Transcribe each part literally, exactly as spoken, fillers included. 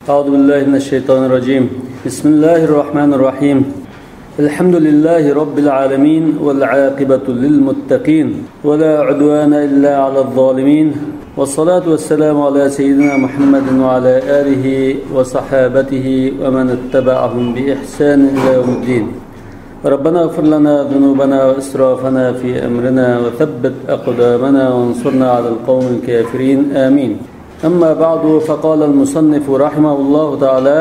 أعوذ بالله من الشيطان الرجيم. بسم الله الرحمن الرحيم. الحمد لله رب العالمين، والعاقبة للمتقين، ولا عدوان إلا على الظالمين، والصلاة والسلام على سيدنا محمد وعلى آله وصحابته ومن اتبعهم بإحسان إلى يوم الدين. ربنا اغفر لنا ذنوبنا وإسرافنا في أمرنا وثبت أقدامنا وانصرنا على القوم الكافرين. آمين. أما بعد، فقال المصنف رحمه الله تعالى،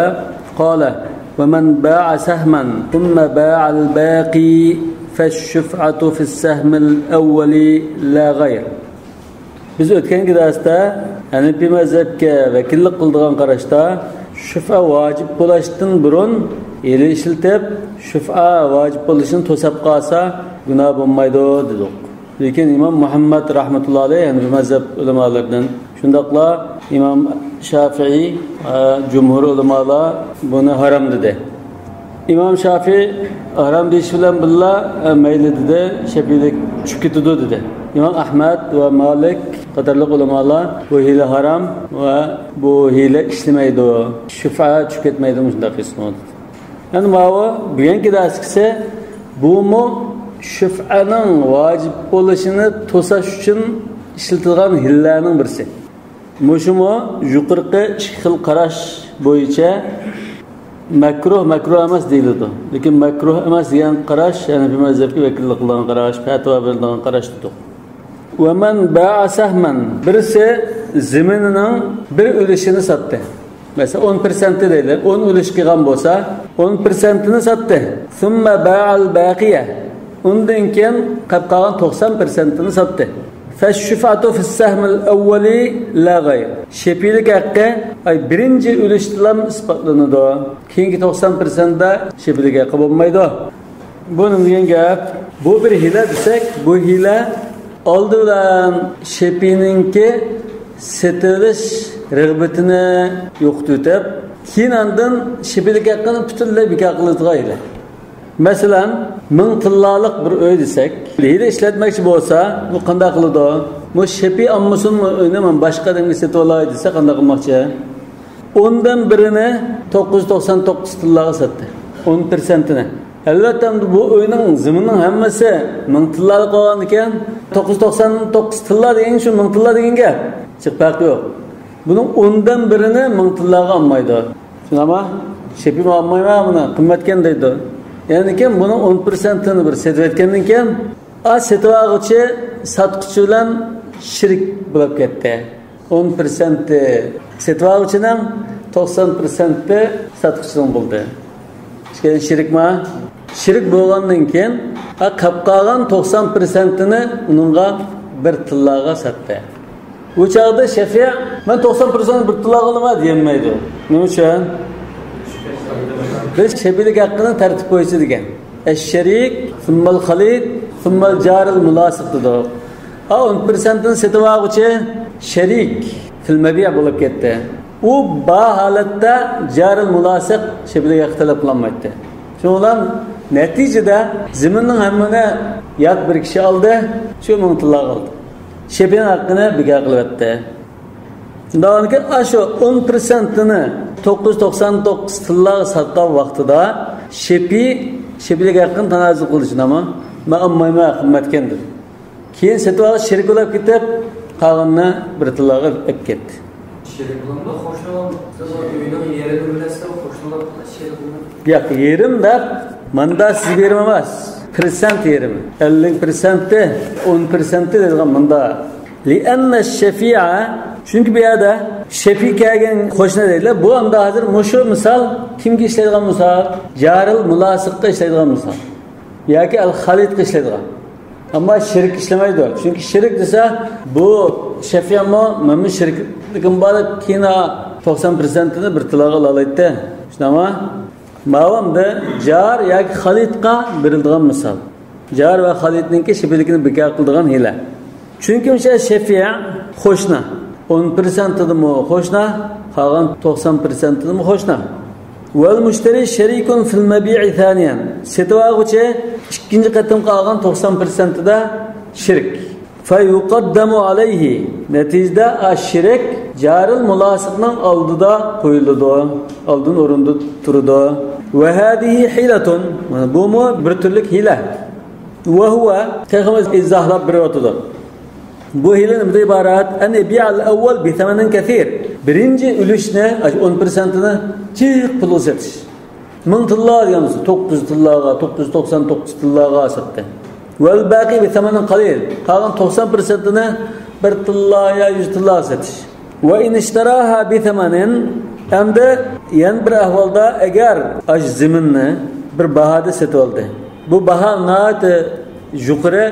قال: ومن باع سهما ثم باع الباقي فالشفعة في السهم الأول لا غير. بىز ئۆتكەنكى دەرستە ھەنىپىي مەزھەپكە ۋەكىللىك قىلىدىغان قاراشتا شۇفئە ۋاجىپ بولۇشتىن بۇرۇن ھىيلە ئىشلىتىپ، شۇفئە ۋاجىپ بولۇشىنى توساپ قالسا گۇناھ بولمايدۇ دېدۇق. لېكىن ئىمام مۇھەممەد رەھمەتۇللا ئەلەيھ، ھەنىپىي مەزھەپ ئۆلىمالىرىدىن، شۇنداقلا ئىمام شافىئىي، ئە، جۇمھۇر ئۆلىمالار بۇنى ھارام دېدى. ئىمام شافىئىي ھارام دېيىش بىلەن بىللا، ئە، مەيلى دېدى، شەپىئىيلىك چۈشۈپ كېتىدۇ دېدى. ئىمام ئەھمەد ۋە مالىك قاتارلىق ئۆلىمالار بۇ ھىيلە ھارام ۋە بۇ ھىيلە ئىشلىمەيدۇ، شۇفئە چۈشۈپ كەتمەيدۇ مۇشۇنداق قىسمى دېدى. يەنى ماۋۇ بۈگۈنكى دەرسكىسى بۇمۇ شۇفئەنىڭ ۋاجىپ بولۇشىنى توساش ئۈچۈن ئىشلىتىدىغان ھىيلىلەرنىڭ بىرسى. مۇشۇمۇ يۇقىرىقى ئىككى خىل قاراش بويىچە مەكرۇھ، مەكرۇھ ئەمەس دېيىلىدۇ. لېكىن مەكرۇھ ئەمەس دېگەن قاراش ھەنەفىي مەزھەپكە ۋەكىللىك قىلىدىغان قاراش، پەتىۋا بېرىدىغان قاراش دېدۇق. ومن باع سهما، بىرسى زېمىنىنىڭ بىر ئۈلۈشىنى ساتتى. مەسىلەن، ئون پىرسەنتى دەيلى، ئون ئۈلۈش قىلغان بولسا، ئون پىرسەنتىنى ساتتى. ثم باع الباقي، ئۇندىن كېيىن قېلىپ قالغان توقسان پىرسەنتىنى ساتتى. فالشفعة في السهم الأول لا غير. شەپىئىيلىك ھەققى، ئاي، بىرىنچى ئۈلۈشتىلا ئىسپاتلىنىدۇ. كېيىنكى توقسان پىرسەنتتە شەپىئىيلىك ھەققى بولمايدۇ. بۇ نېمە دېگەن گەپ؟ بۇ بىر ھىيلە دېسەك، بۇ ھىيلە ئالدى بىلەن شەپىئىينىڭكى سېتىۋېلىش رىغبىتىنى يوقىتىۋېتىپ، كېيىن ئاندىن شەپىئىيلىك ھەققىنى پۈتۈنلەي بىكار قىلىدىغان ھىيلە. مەسىلەن، مىڭ تىللالىق بىر ئۆي دېسەك، ھىيلە ئىشلەتمەكچى بولسا، بۇ قانداق قىلىدۇ؟ بۇ شەپىئىي ئالمىسۇنمۇ ئۆينى، مەن باشقا ئادەمگە سېتىۋالاي دېسە، قانداق قىلماقچى؟ ئوندىن بىرىنى توققۇز يۈز توقسان توققۇز تىللاغا ساتتى. ئون پىرسەنتىنى. ئەلۋەتتە، ئەمدى بۇ ئۆينىڭ زېمىنىنىڭ ھەممىسى مىڭ تىللالىق بولغاندىكەن، توققۇز يۈز توقسان توققۇز تىللا دېگەن شۇ مىڭ تىللا دېگەن گەپ. جىق پەرقى يوق. بۇنىڭ ئوندىن بىرىنى مىڭ تىللاغا ئالمايدۇ. شۇنداقمۇ؟ شەپىئىي ئالمايمەن، بۇنى قىممەتكەن دەيدۇ. يەنىكىن بۇنىڭ ئون پىرسەنتىنى بىر سېتىۋەتكەندىن كېيىن، ئا، سېتىۋالغۇچى ساتقۇچى بىلەن شېرىك بولۇپ كەتتى. ئون پىرسەنتى سېتىۋالغۇچىنىڭ، توقسان پىرسەنتى ساتقۇچىنىڭ بولدى. ئىككىلەن شېرىكما؟ شېرىك بولغاندىن كېيىن، ھە، قاپ قالغان توقسان پىرسەنتىنى ئۇنىڭغا بىر تىللاغا ساتتى. بۇ چاغدا شەفىئى، «مەن توقسان پىرسەنت بىر تىللاغا ئالىمەن» دېيەلمەيدۇ. نېمە ئۈچۈن؟ بىز شەپىئىيلىك ھەققىنى تەرتىپ بويىچە دېگەن. ئەششەرىك، سۇممەل خەلىت، سۇممەل جارىل مۇلاسىق دېدۇق. ھە، ئون پىرسەنتىنى سېتىۋالغۇچى شەرىك فىل مەبىئ بولۇپ كەتتى. ئۇ بار ھالەتتە جارىل مۇلاسىق شەپىئىيلىك ھەققى تەلەپ قىلالمايتتى. شۇنىڭ بىلەن نەتىجىدە زېمىننىڭ ھەممىنى يات بىر كىشى ئالدى، شۇ مىڭ تىللاغا ئالدى. شەپىئىينىڭ ھەققىنى بىكار قىلىۋەتتى. شۇنداقكەن، ئاشۇ ئون پىرسەنتىنى توققۇز يۈز توقسان توققۇز تىللاغا ساتقان ۋاقتىدا شەپىئىي، شەپىئىيلىك ھەققىنى تانازۇل قىلدى، شۇنداقمۇ؟ «مەن ئالمايمەن، قىممەتكەن» دېدى. كېيىن سېتىۋالغۇچى شېرىك بولۇپ كېتىپ، قالغىنىنى بىر تىللاغا ئېلىپ كەتتى. شېرىك بولامدۇ؟ قوشنا بولامدۇ؟ ئۆينىڭ يېرىنى بىلەسىز، قوشنا بولامدۇ؟ شېرىك بولامدۇ؟ ياق، يېرىم دەپ، ماندا سىز بېرىم ئەمەس. پىرسەنت يېرىمى. ئەللىك پىرسەنتى، ئون پىرسەنتى دەيدىغان ماندا. لأن الشفيع، چۈنكى بۇ يەردە شەپىئىي كەلگەن قوشنا دەيدىلەر. بۇ ئەمدى ھازىر مۇشۇ مىسال كىمگە ئىشلەيدىغان مىسال؟ جارىل مۇلاسىققا ئىشلەيدىغان مىسال. ياكى ئەل خەلىتقا ئىشلەيدىغان. ئەمما شېرىك ئىشلىمەيدۇ. چۈنكى شېرىك دېسە، بۇ شەفىئىمۇ، مەنمۇ شېرىكلىكىم بار دەپ، كېيىن توقسان پىرسەنتىنى بىر تىللاغا ئالالايتتى. شۇنداقمۇ؟ ماۋۇ ئەمدى جار ياكى خەلىتقا بېرىلىدىغان مىسال. جار ۋە خەلىتنىڭكى شەپىئىيلىكىنى بىكار قىلىدىغان ھىيلە. چۈنكى مۇشۇ شەفىئى قوشنا. ئون پىرسەنتىدىمۇ قوشنا، قالغان توقسان پىرسەنتىدىمۇ قوشنا. والمشتري شريك في المبيع ثانيا. سېتىۋالغۇچى ئىككىنچى قېتىمقى ئالغان توقسان پىرسەنتىدە شېرىك. فيقدم عليه. نەتىجىدە، ئا، شېرىك جارىل مۇلاسىقنىڭ ئالدىدا قويۇلىدۇ، ئالدىن ئورۇندا تۇرىدۇ. وهذه حيلة، مانا بۇمۇ بىر تۈرلۈك ھىيلە. وهو، تېخىمۇ ئىزاھلاپ بېرىۋاتىدۇ. بۇ ھىيلە نېمىدىن ئىبارەت؟ أن يبيع الأول بثمن كثير. بىرىنچى ئۈلۈشنى، ئاشۇ ئون پىرسەنتىنى جىق پۇلغا سېتىش. مىڭ تىللا دېگەن بولسا، توققۇز يۈز تىللاغا، توققۇز يۈز توقسان توققۇز تىللاغا ساتتى. والباقي بثمن قليل. قالغان توقسان پىرسەنتىنى بىر تىللا يا يۈز تىللاغا سېتىش. وإن اشتراها بثمن، ئەمدى يەنە بىر ئەھۋالدا، ئەگەر ئاشۇ زېمىننى بىر باھادا سېتىۋالدى، بۇ باھا ناھايىتى يۇقىرى،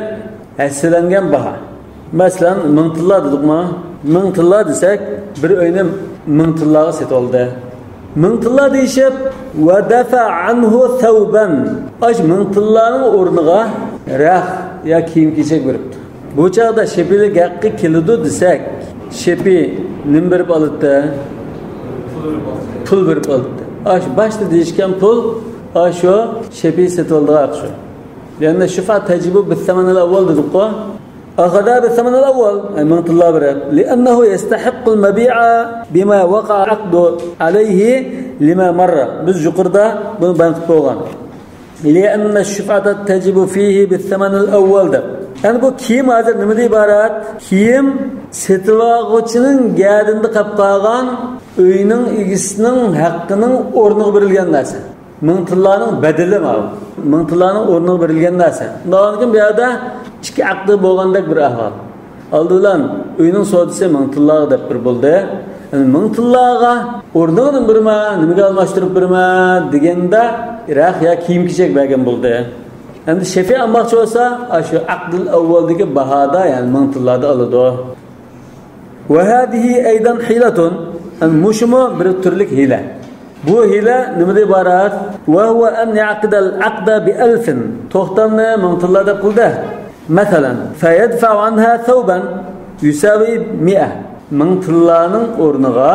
ھەسسىلەنگەن باھا. مەسىلەن، مىڭ تىللا دېدۇقمۇ؟ مىڭ تىللا دېسەك، بىر ئۆينى مىڭ تىللاغا سېتىۋالدى. مىڭ تىللا دېيىشىپ، ودفع عنه ثوبا. ئاشۇ مىڭ تىللانىڭ ئورنىغا رەخ يا كىيىم-كېچەك بېرىپتۇ. بۇ چاغدا شېپىيلىك ھەققى كېلىدۇ دېسەك، شېپىي نېمە بېرىپ ئالاتتى؟ پۇل بېرىپ ئالاتتى. ئاشۇ باشتا دېيىشكەن پۇل، ئاشۇ شېپىي سېتىۋالىدىغان ھەق شۇ. لأن الشفعة تجب بالثمن الأول دېدۇققۇ. أخذ بالثمن الأول، ئەي، مىڭ تىللا بېرىپ. لأنه يستحق المبيع بما وقع العقد عليه لما مر. بىز يۇقىرىدا بۇنى بايان قىلىپ بولغان. لأن الشفعة تجب فيه بالثمن الأول دەپ. يەنى بۇ كىيىم ھازىر نېمىدىن ئىبارەت؟ كىيىم سېتىۋالغۇچىنىڭ گەدىنىدە قېلىپ قالغان ئۆينىڭ ئىگىسىنىڭ ھەققىنىڭ ئورنىغا بېرىلگەن نەرسە. مىڭ تىللانىڭ بەدىلى ماۋۇ. مىڭ تىللانىڭ ئورنىغا بېرىلگەن نەرسە. ئۇنداقتىن كېيىن بۇ يەردە ئىككى ئەقدى بولغاندەك بىر ئەھۋال. ئالدى بىلەن ئۆينىڭ سودىسى مىڭ تىللاغا دەپ بىر بولدى. يەنى مىڭ تىللاغا ئورنىغا نېمە بېرىمەن، نېمىگە ئالماشتۇرۇپ بېرىمەن دېگەندە، رەخ يا كىيىم-كېچەك بەرگەن بولدى. ئەمدى شېپىي ئالماقچى بولسا، ئاشۇ ئەقدىل ئەۋۋالدىكى باھادا، يەنى مىڭ تىللادا ئالىدۇ. وهذه أيضا حيلة، مۇشۇمۇ بىر تۈرلۈك ھىيلە. بۇ ھىيلە نېمىدىن ئىبارەت؟ وهو أن يعقد العقد بألف، توختامنى مىڭ تىللا دەپ قىلدى. مثلا، فيدفع عنها ثوبا يساوي مئة، مىڭ تىللانىڭ ئورنىغا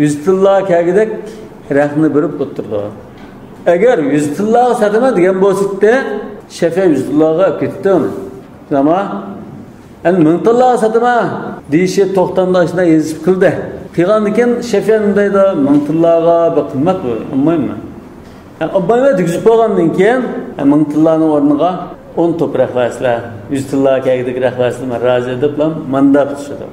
يۈز تىللا كەلگۈدەك رەخنە بېرىپ ئولتۇرىدۇ. ئەگەر يۈز تىللاغا ساتىمەن دېگەن بولسىدى، شېپىي يۈز تىللاغا ئەپ كېتىپتۇ ئۇنى. ئەمما ئەنە مىڭ تىللاغا ساتىمەن دېيىشى توختامدا شۇنداق يېزىپ قىلدى. قىلغاندىن كېيىن شېپىي نېمە دەيدۇ؟ مىڭ تىللاغا بىر قىممەت بۇ، ئالمايمەن. ئالمايمەن دېگۈزۈپ بولغاندىن كېيىن، مىڭ تىللانىڭ ئورنىغا ئون توپ رەخ بەرسىلە، يۈز تىللا كەلگۈدەك رەخ بەرسىلە، مەن رازى دەپلا ماندا پۈتۈشىدۇ.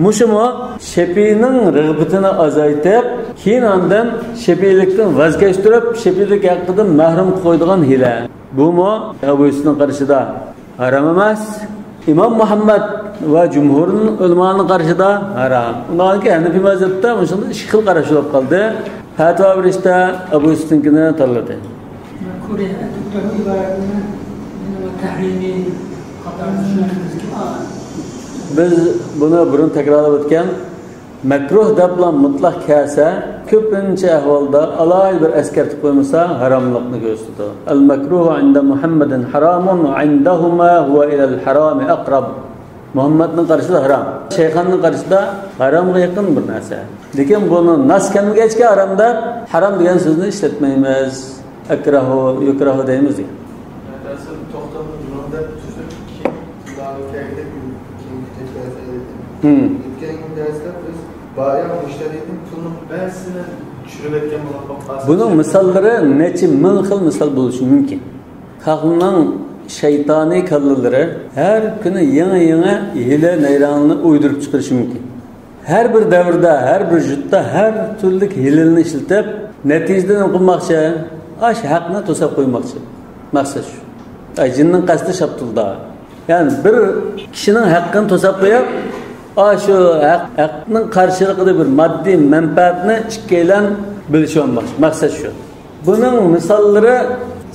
مۇشۇمۇ شېپىينىڭ رىغبىتىنى ئازايتىپ، كېيىن ئاندىن شېپىيلىكتىن ۋاز كەچتۈرۈپ، شېپىيلىك ھەققىدىن مەھرۇم قويىدىغان ھىيلە. بۇمۇ ئەبۇ يۈسۈپنىڭ قارىشىدا ھارام ئەمەس. ئىمام مۇھەممەد ۋە جۇمھۇر ئۆلىمانىڭ قارىشىدا ھارام. ئۇنىڭدىن كېيىن ھەنەفىي مەزھەپتە مۇشۇنداق ئىككى خىل قاراش بولۇپ قالدى. پەتىۋا بېرىشتە ئەبۇ يۈسۈپنىڭكىنى تاللىدى. مەكرۇھ ئەتىكلەرنىڭ ئىبارەتىنى تەھرىمى قاتارىدا چۈشەندۈرىمىزكى، بىز بۇنى بۇرۇن تەكرارلاپ ئۆتكەن. مەكرۇھ دەپلا مۇتلەق كەلسە، كۆپىنچە ئەھۋالدا ئالاھىدە بىر ئەسكەرتىپ قويمىسا، ھاراملىقنى كۆرسىتىدۇ. المكروه عند محمد حرام، وعندهما هو إلى الحرام أقرب. مۇھەممەدنىڭ قارىشىدا ھارام، شەيخاننىڭ قارىشىدا ھارامغا يېقىن بىر نەرسە. لېكىن بۇنى ناس كەلمىگەچكە ھارام دەپ، ھارام دېگەن سۆزنى ئىشلەتمەيمىز. ئەكراھۇ، يۇكراھۇ دەيمىز دېگەن. مەسىلەن، توختامنى بۇرۇن دەپ تۈزۈپ، كېيىن ئۇلارنى كەلگۈدەك كېيىنكى دەرسلەردە، ئۆتكەن دەرسلەر بىز بايا مۇشتەرىنىڭ پۇلىنىڭ بەزىسىنى چۈشۈرۈۋەتكەن بولۇپ قالسا. بۇنىڭ مىساللىرى نەچچە مىڭ خىل مىسال بولۇشى مۇمكىن. خەقنىڭ شەيتانىي كاللىلىرى ھەر كۈنى يېڭى-يېڭى ھىيلە-نەيرەڭلەرنى ئويدۇرۇپ چىقىرىشى مۇمكىن. ھەر بىر دەۋردە، ھەر بىر يۇرتتا ھەر تۈرلۈك ھىيلىلەرنى ئىشلىتىپ، نەتىجىدە نېمە قىلماقچى؟ ئاشۇ ھەقنى توساپ قويماقچى. مەقسەت شۇ. ئاي، جىننىڭ قەستى شاپتۇلدا. يەنى بىر كىشىنىڭ ھەققىنى توساپ قويۇپ، ئاشۇ ھەق، ھەقنىڭ قارشىلىقىدا بىر ماددىي مەنپەئەتنى ئىككىيلەن بۆلۈشۈۋالماقچى. مەقسەت شۇ. بۇنىڭ مىساللىرى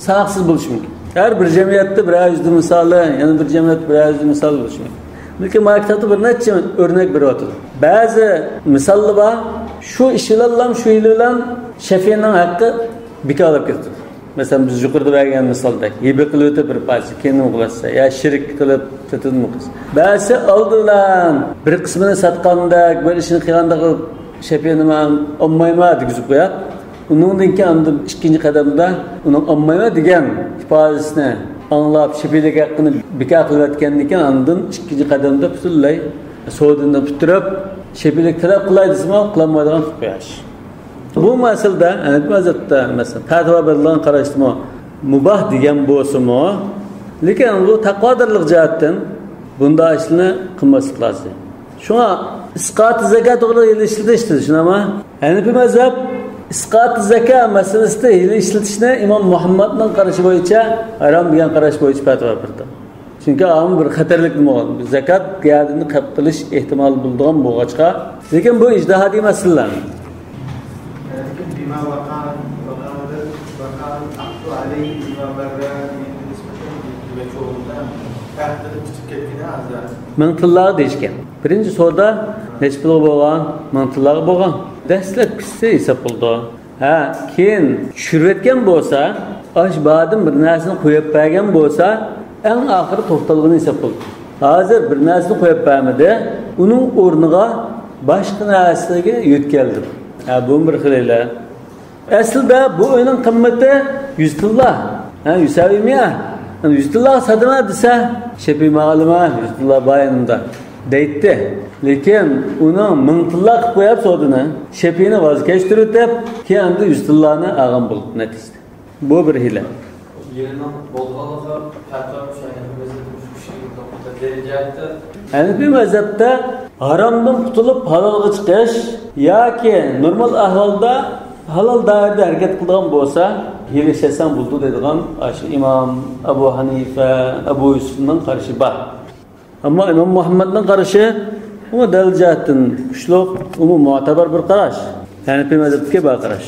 ساناقسىز بولۇشى مۇمكىن. ھەر بىر جەمئىيەتتە بىرەر يۈزدە مىسالى، يەنە بىر جەمئىيەتتە بىرەر يۈزدە مىسالى بولۇشى مۇمكىن. لېكىن مانا كىتابتا بىر نەچچە ئۆرنەك بېرىۋاتىدۇ. بەزى مىساللار بار، شۇ ئىش بىلەنلا، شۇ ھىيلە بىلەن شەپىئىنىڭ ھەققى بىكارلاپ كېتىدۇ. مەسىلەن، بىز يۇقىرىدا بەرگەن مىسالدەك، ھىبە قىلىۋېتىپ بىر پارچە، كېيىن نېمە قىلىۋەتسە، يا شېرىك قىلىپ سېتىدىمۇ قىلسا. بەزىسى ئالدى بىلەن بىر قىسمىنى ساتقاندەك، بىر ئىشنى قىلغاندەك قىلىپ، شەپىئىنى مەن ئالمايمەن دېگۈزۈپ قويار. ئۇنىڭدىن كېيىن ئاندىن ئىككىنچى قەدەمدە ئۇنىڭ ئالمايمەن دېگەن ئىپادىسىنى ئاڭلاپ، شەپىئىلىك ھەققىنى بىكار قىلىۋەتكەندىن كېيىن، ئاندىن ئىككىنچى قەدەمدە پۈتۈنلەي سودىنى پۈتتۈرۈپ، شەپىئىيلىك تەلەپ قىلاي دېسىمۇ، قىلالمايدىغان قىلىپ قويۇش. بۇ مەسىلىدە، ھەنەپىي مەزھەپتە، مەسىلەن، پەتىۋا بېرىدىغان قاراشتىمۇ مۇباھ دېگەن بولسىمۇ، لېكىن بۇ تەقۋادارلىق جەھەتتىن بۇنداق ئىشلارنى قىلماسلىق لازىم. شۇڭا ئىسقاتى زەكا توغرىلىق ھىيلە ئىشلىتىش دېدى، شۇنداقمۇ؟ ھەنەپىي مەزھەپ ئىسقاتى زەكا مەسىلىسىدە ھىيلە ئىشلىتىشنى ئىمام مۇھەممەدنىڭ قارىشى بويىچە ھارام دېگەن قاراش بويىچە پەتىۋا بېرىدۇ. چۈنكى ئۇمۇ بىر خەتەرلىك نېمە بولغان، زاكات يەردىن قېلىپ قېلىش ئېھتىمالى بولىدىغان بولغاچقا، لېكىن بۇ ئىجتىھادىي مەسىلىلەر. لېكىن بما وقع، وقع، وقع العقد عليه بما مر نىسبەتەن دېمەكچى بولدۇم-دە، تەقدىرى پۈتۈپ كەتكىنى ھازىر. مىڭ تىللاغا دېيىشكەن. بىرىنچى سودا نەچچە پۇلغا بولغان؟ مىڭ تىللاغا بولغان. دەسلەپكىسى ھېساب بولىدۇ. ھە، كېيىن چۈشۈرۈۋەتكەن بولسا، ئاش بادىن بىر نەرسىنى قويۇپ بەرگەن بولسا، ئەڭ ئاخىرى توختالغىنى ھېساب بولىدۇ. ھازىر بىر نەرسىنى قويۇپ بەرمىدى، ئۇنىڭ ئورنىغا باشقا نەرسىگە يۆتكەلدى. ھە، بۇمۇ بىر خىل ھىيلە. ئەسلىدە بۇ ئۆينىڭ قىممىتى يۈز تىللا. ھە، يۈسەۋۋى مىئە. يۈز تىللاغا ساتىمەن دېسە، شەپىئىي ماڭالىما، يۈز تىللا بار يېنىمدا دەيتتى. لېكىن ئۇنىڭ مىڭ تىللا قىلىپ قويۇپ سودىنى، شەپىئىينى ۋاز كەچتۈرۈۋېتىپ، كېيىن ئەمدى يۈز تىللانى ئالغان بولدى نەتىجىدە. بۇ بىر ھىيلە. يېرىنىڭ بولغانلىقى پەتىۋا مۇشۇ ھەنەپىي مەزھەپتە مۇشۇ ئىككى خىل دەرىجىدە. ھەنەپىي مەزھەپتە ھارامدىن قۇتۇلۇپ ھالالغا چىقىش ياكى نورمال ئەھۋالدا ھالال دائىرىدە ھەرىكەت قىلىدىغان بولسا، ھىيلە ئىشلەتسەڭ بولىدۇ دەيدىغان ئاشۇ ئىمام ئەبۇ ھەنىفە، ئەبۇ يۈسۈفنىڭ قارىشى بار. ئەمما ئىمام مۇھەممەدنىڭ قارىشى، ئۇمۇ دەلىل جەھەتتىن كۈچلۈك، ئۇمۇ مۇئتەبەر بىر قاراش. ھەنەپىي مەزھەپتىكى بار قاراش.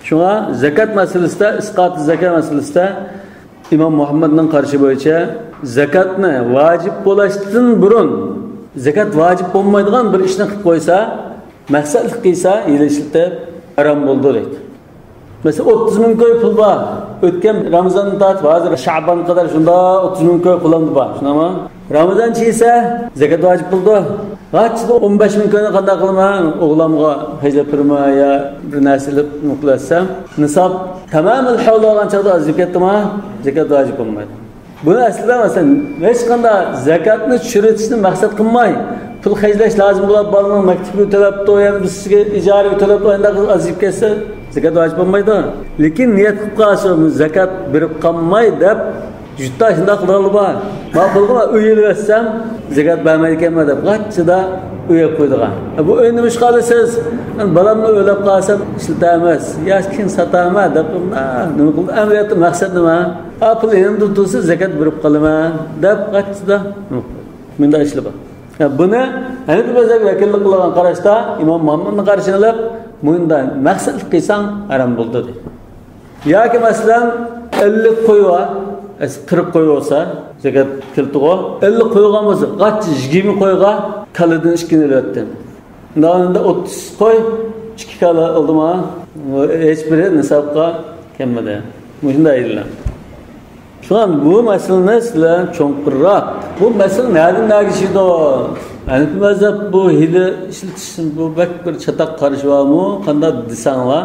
شۇڭا زاكات مەسىلىسىدە، ئىسقاتى زاكا مەسىلىسىدە ئىمام مۇھەممەدنىڭ قارىشى بويىچە زاكاتنى ۋاجىپ بولۇشتىن بۇرۇن، زاكات ۋاجىپ بولمايدىغان بىر ئىشنى قىلىپ قويسا، مەقسەتلىك قىلسا، ھىيلە ئىشلىتىپ ھارام بولىدۇ دەيدۇ. مەسىلەن، ئوتتۇز مىڭ كوي پۇل بار. ئۆتكەن رامىزاندىن تارتىپ ھازىر شەبانغا قەدەر شۇنداق ئوتتۇز مىڭ كوي قولۇمدا بار. شۇنداقمۇ؟ رامىزان چىقسا زاكات ۋاجىپ بولىدۇ. غاچچىدا ئون بەش مىڭ كوينى قانداق قىلىمەن؟ ئوغلامغا خەجلەپ بېرىمەن يا بىر نەرسە ئېلىپ نېمە قىلىۋەتسەم، نىساب تامامەن ھەۋل بولغان چاغدا ئازىيىپ كەتتىما، زاكات ۋاجىپ بولمايدۇ. بۇنى ئەسلىدە، مەسىلەن، ھېچقانداق زاكاتنى چۈشۈرۈۋېتىشنى مەقسەت قىلماي، پۇل خەجلەش لازىم بولۇپ، بالىنىڭ مەكتىپىگە تۆلەپتۇ، يا بىرسىگە ئىجارىگە تۆلەپتۇ، ئانداق ئازىيىپ كەتسە، زاكات ۋاجىپ بولمايدۇ. لېكىن نىيەت قىلىپ قالسا، زاكات بېرىپ قالماي دەپ، يۇرتتا شۇنداق قىلىدىغانلار بار. ما پۇلغا ئۆي ئېلىۋەتسەم، زاكات بەرمەيدىكەنمەن دەپ، غاچچىدا ئۆي ئېلىپ قويىدىغان. بۇ ئۆينى نېمىشقا ئالىسىز؟ بالامنى ئۆيلەپ قالسام، ئىشلىتەرمىز، يا كېيىن ساتارمەن دەپ، نېمە قىلدى؟ ئەمەلىيەتتە مەقسەت نېمە؟ ئا، پۇل يېنىمدا تۇرسا، زاكات بېرىپ قالىمەن دەپ، قاچىدا مۇنداق ئىشلار بار. يا، بۇنى ھەنەپىي مەزھەپكە ۋەكىللىك قىلغان قاراشتا ئىمام مۇھەممەدنى قارشى ئېلىپ، مۇنداق مەقسەتلىك قىلساڭ ھارام بولىدۇ، دەيدۇ. ياكى مەسىلەن، ئەللىك قوي بار، قىرىق قوي بولسا، زاكات كېلىدىغۇ. ئەللىك قوي بولغان بولسا، غاچچا يىگىرمە قويغا كالىدىن ئىككىنى ئېلىۋەتتىم. ئۇندا ئوتتۇز قوي، ئىككى كالا ئالدىم ھا. ھېچ بىرى نىسابقا كەلمىدى. مۇشۇنداق ئىللەت. شۇڭا بۇ مەسىلىنى سىلەر چوڭقۇرراق. بۇ مەسىلە نەدىن نەگە چىقىدۇ؟ ھەنىپىي مەزھەپ بۇ ھىيلە ئىشلىتىشنى، بۇ بەك بىر چاتاق قارىشى بارمۇ؟ قانداق دېسەڭلار،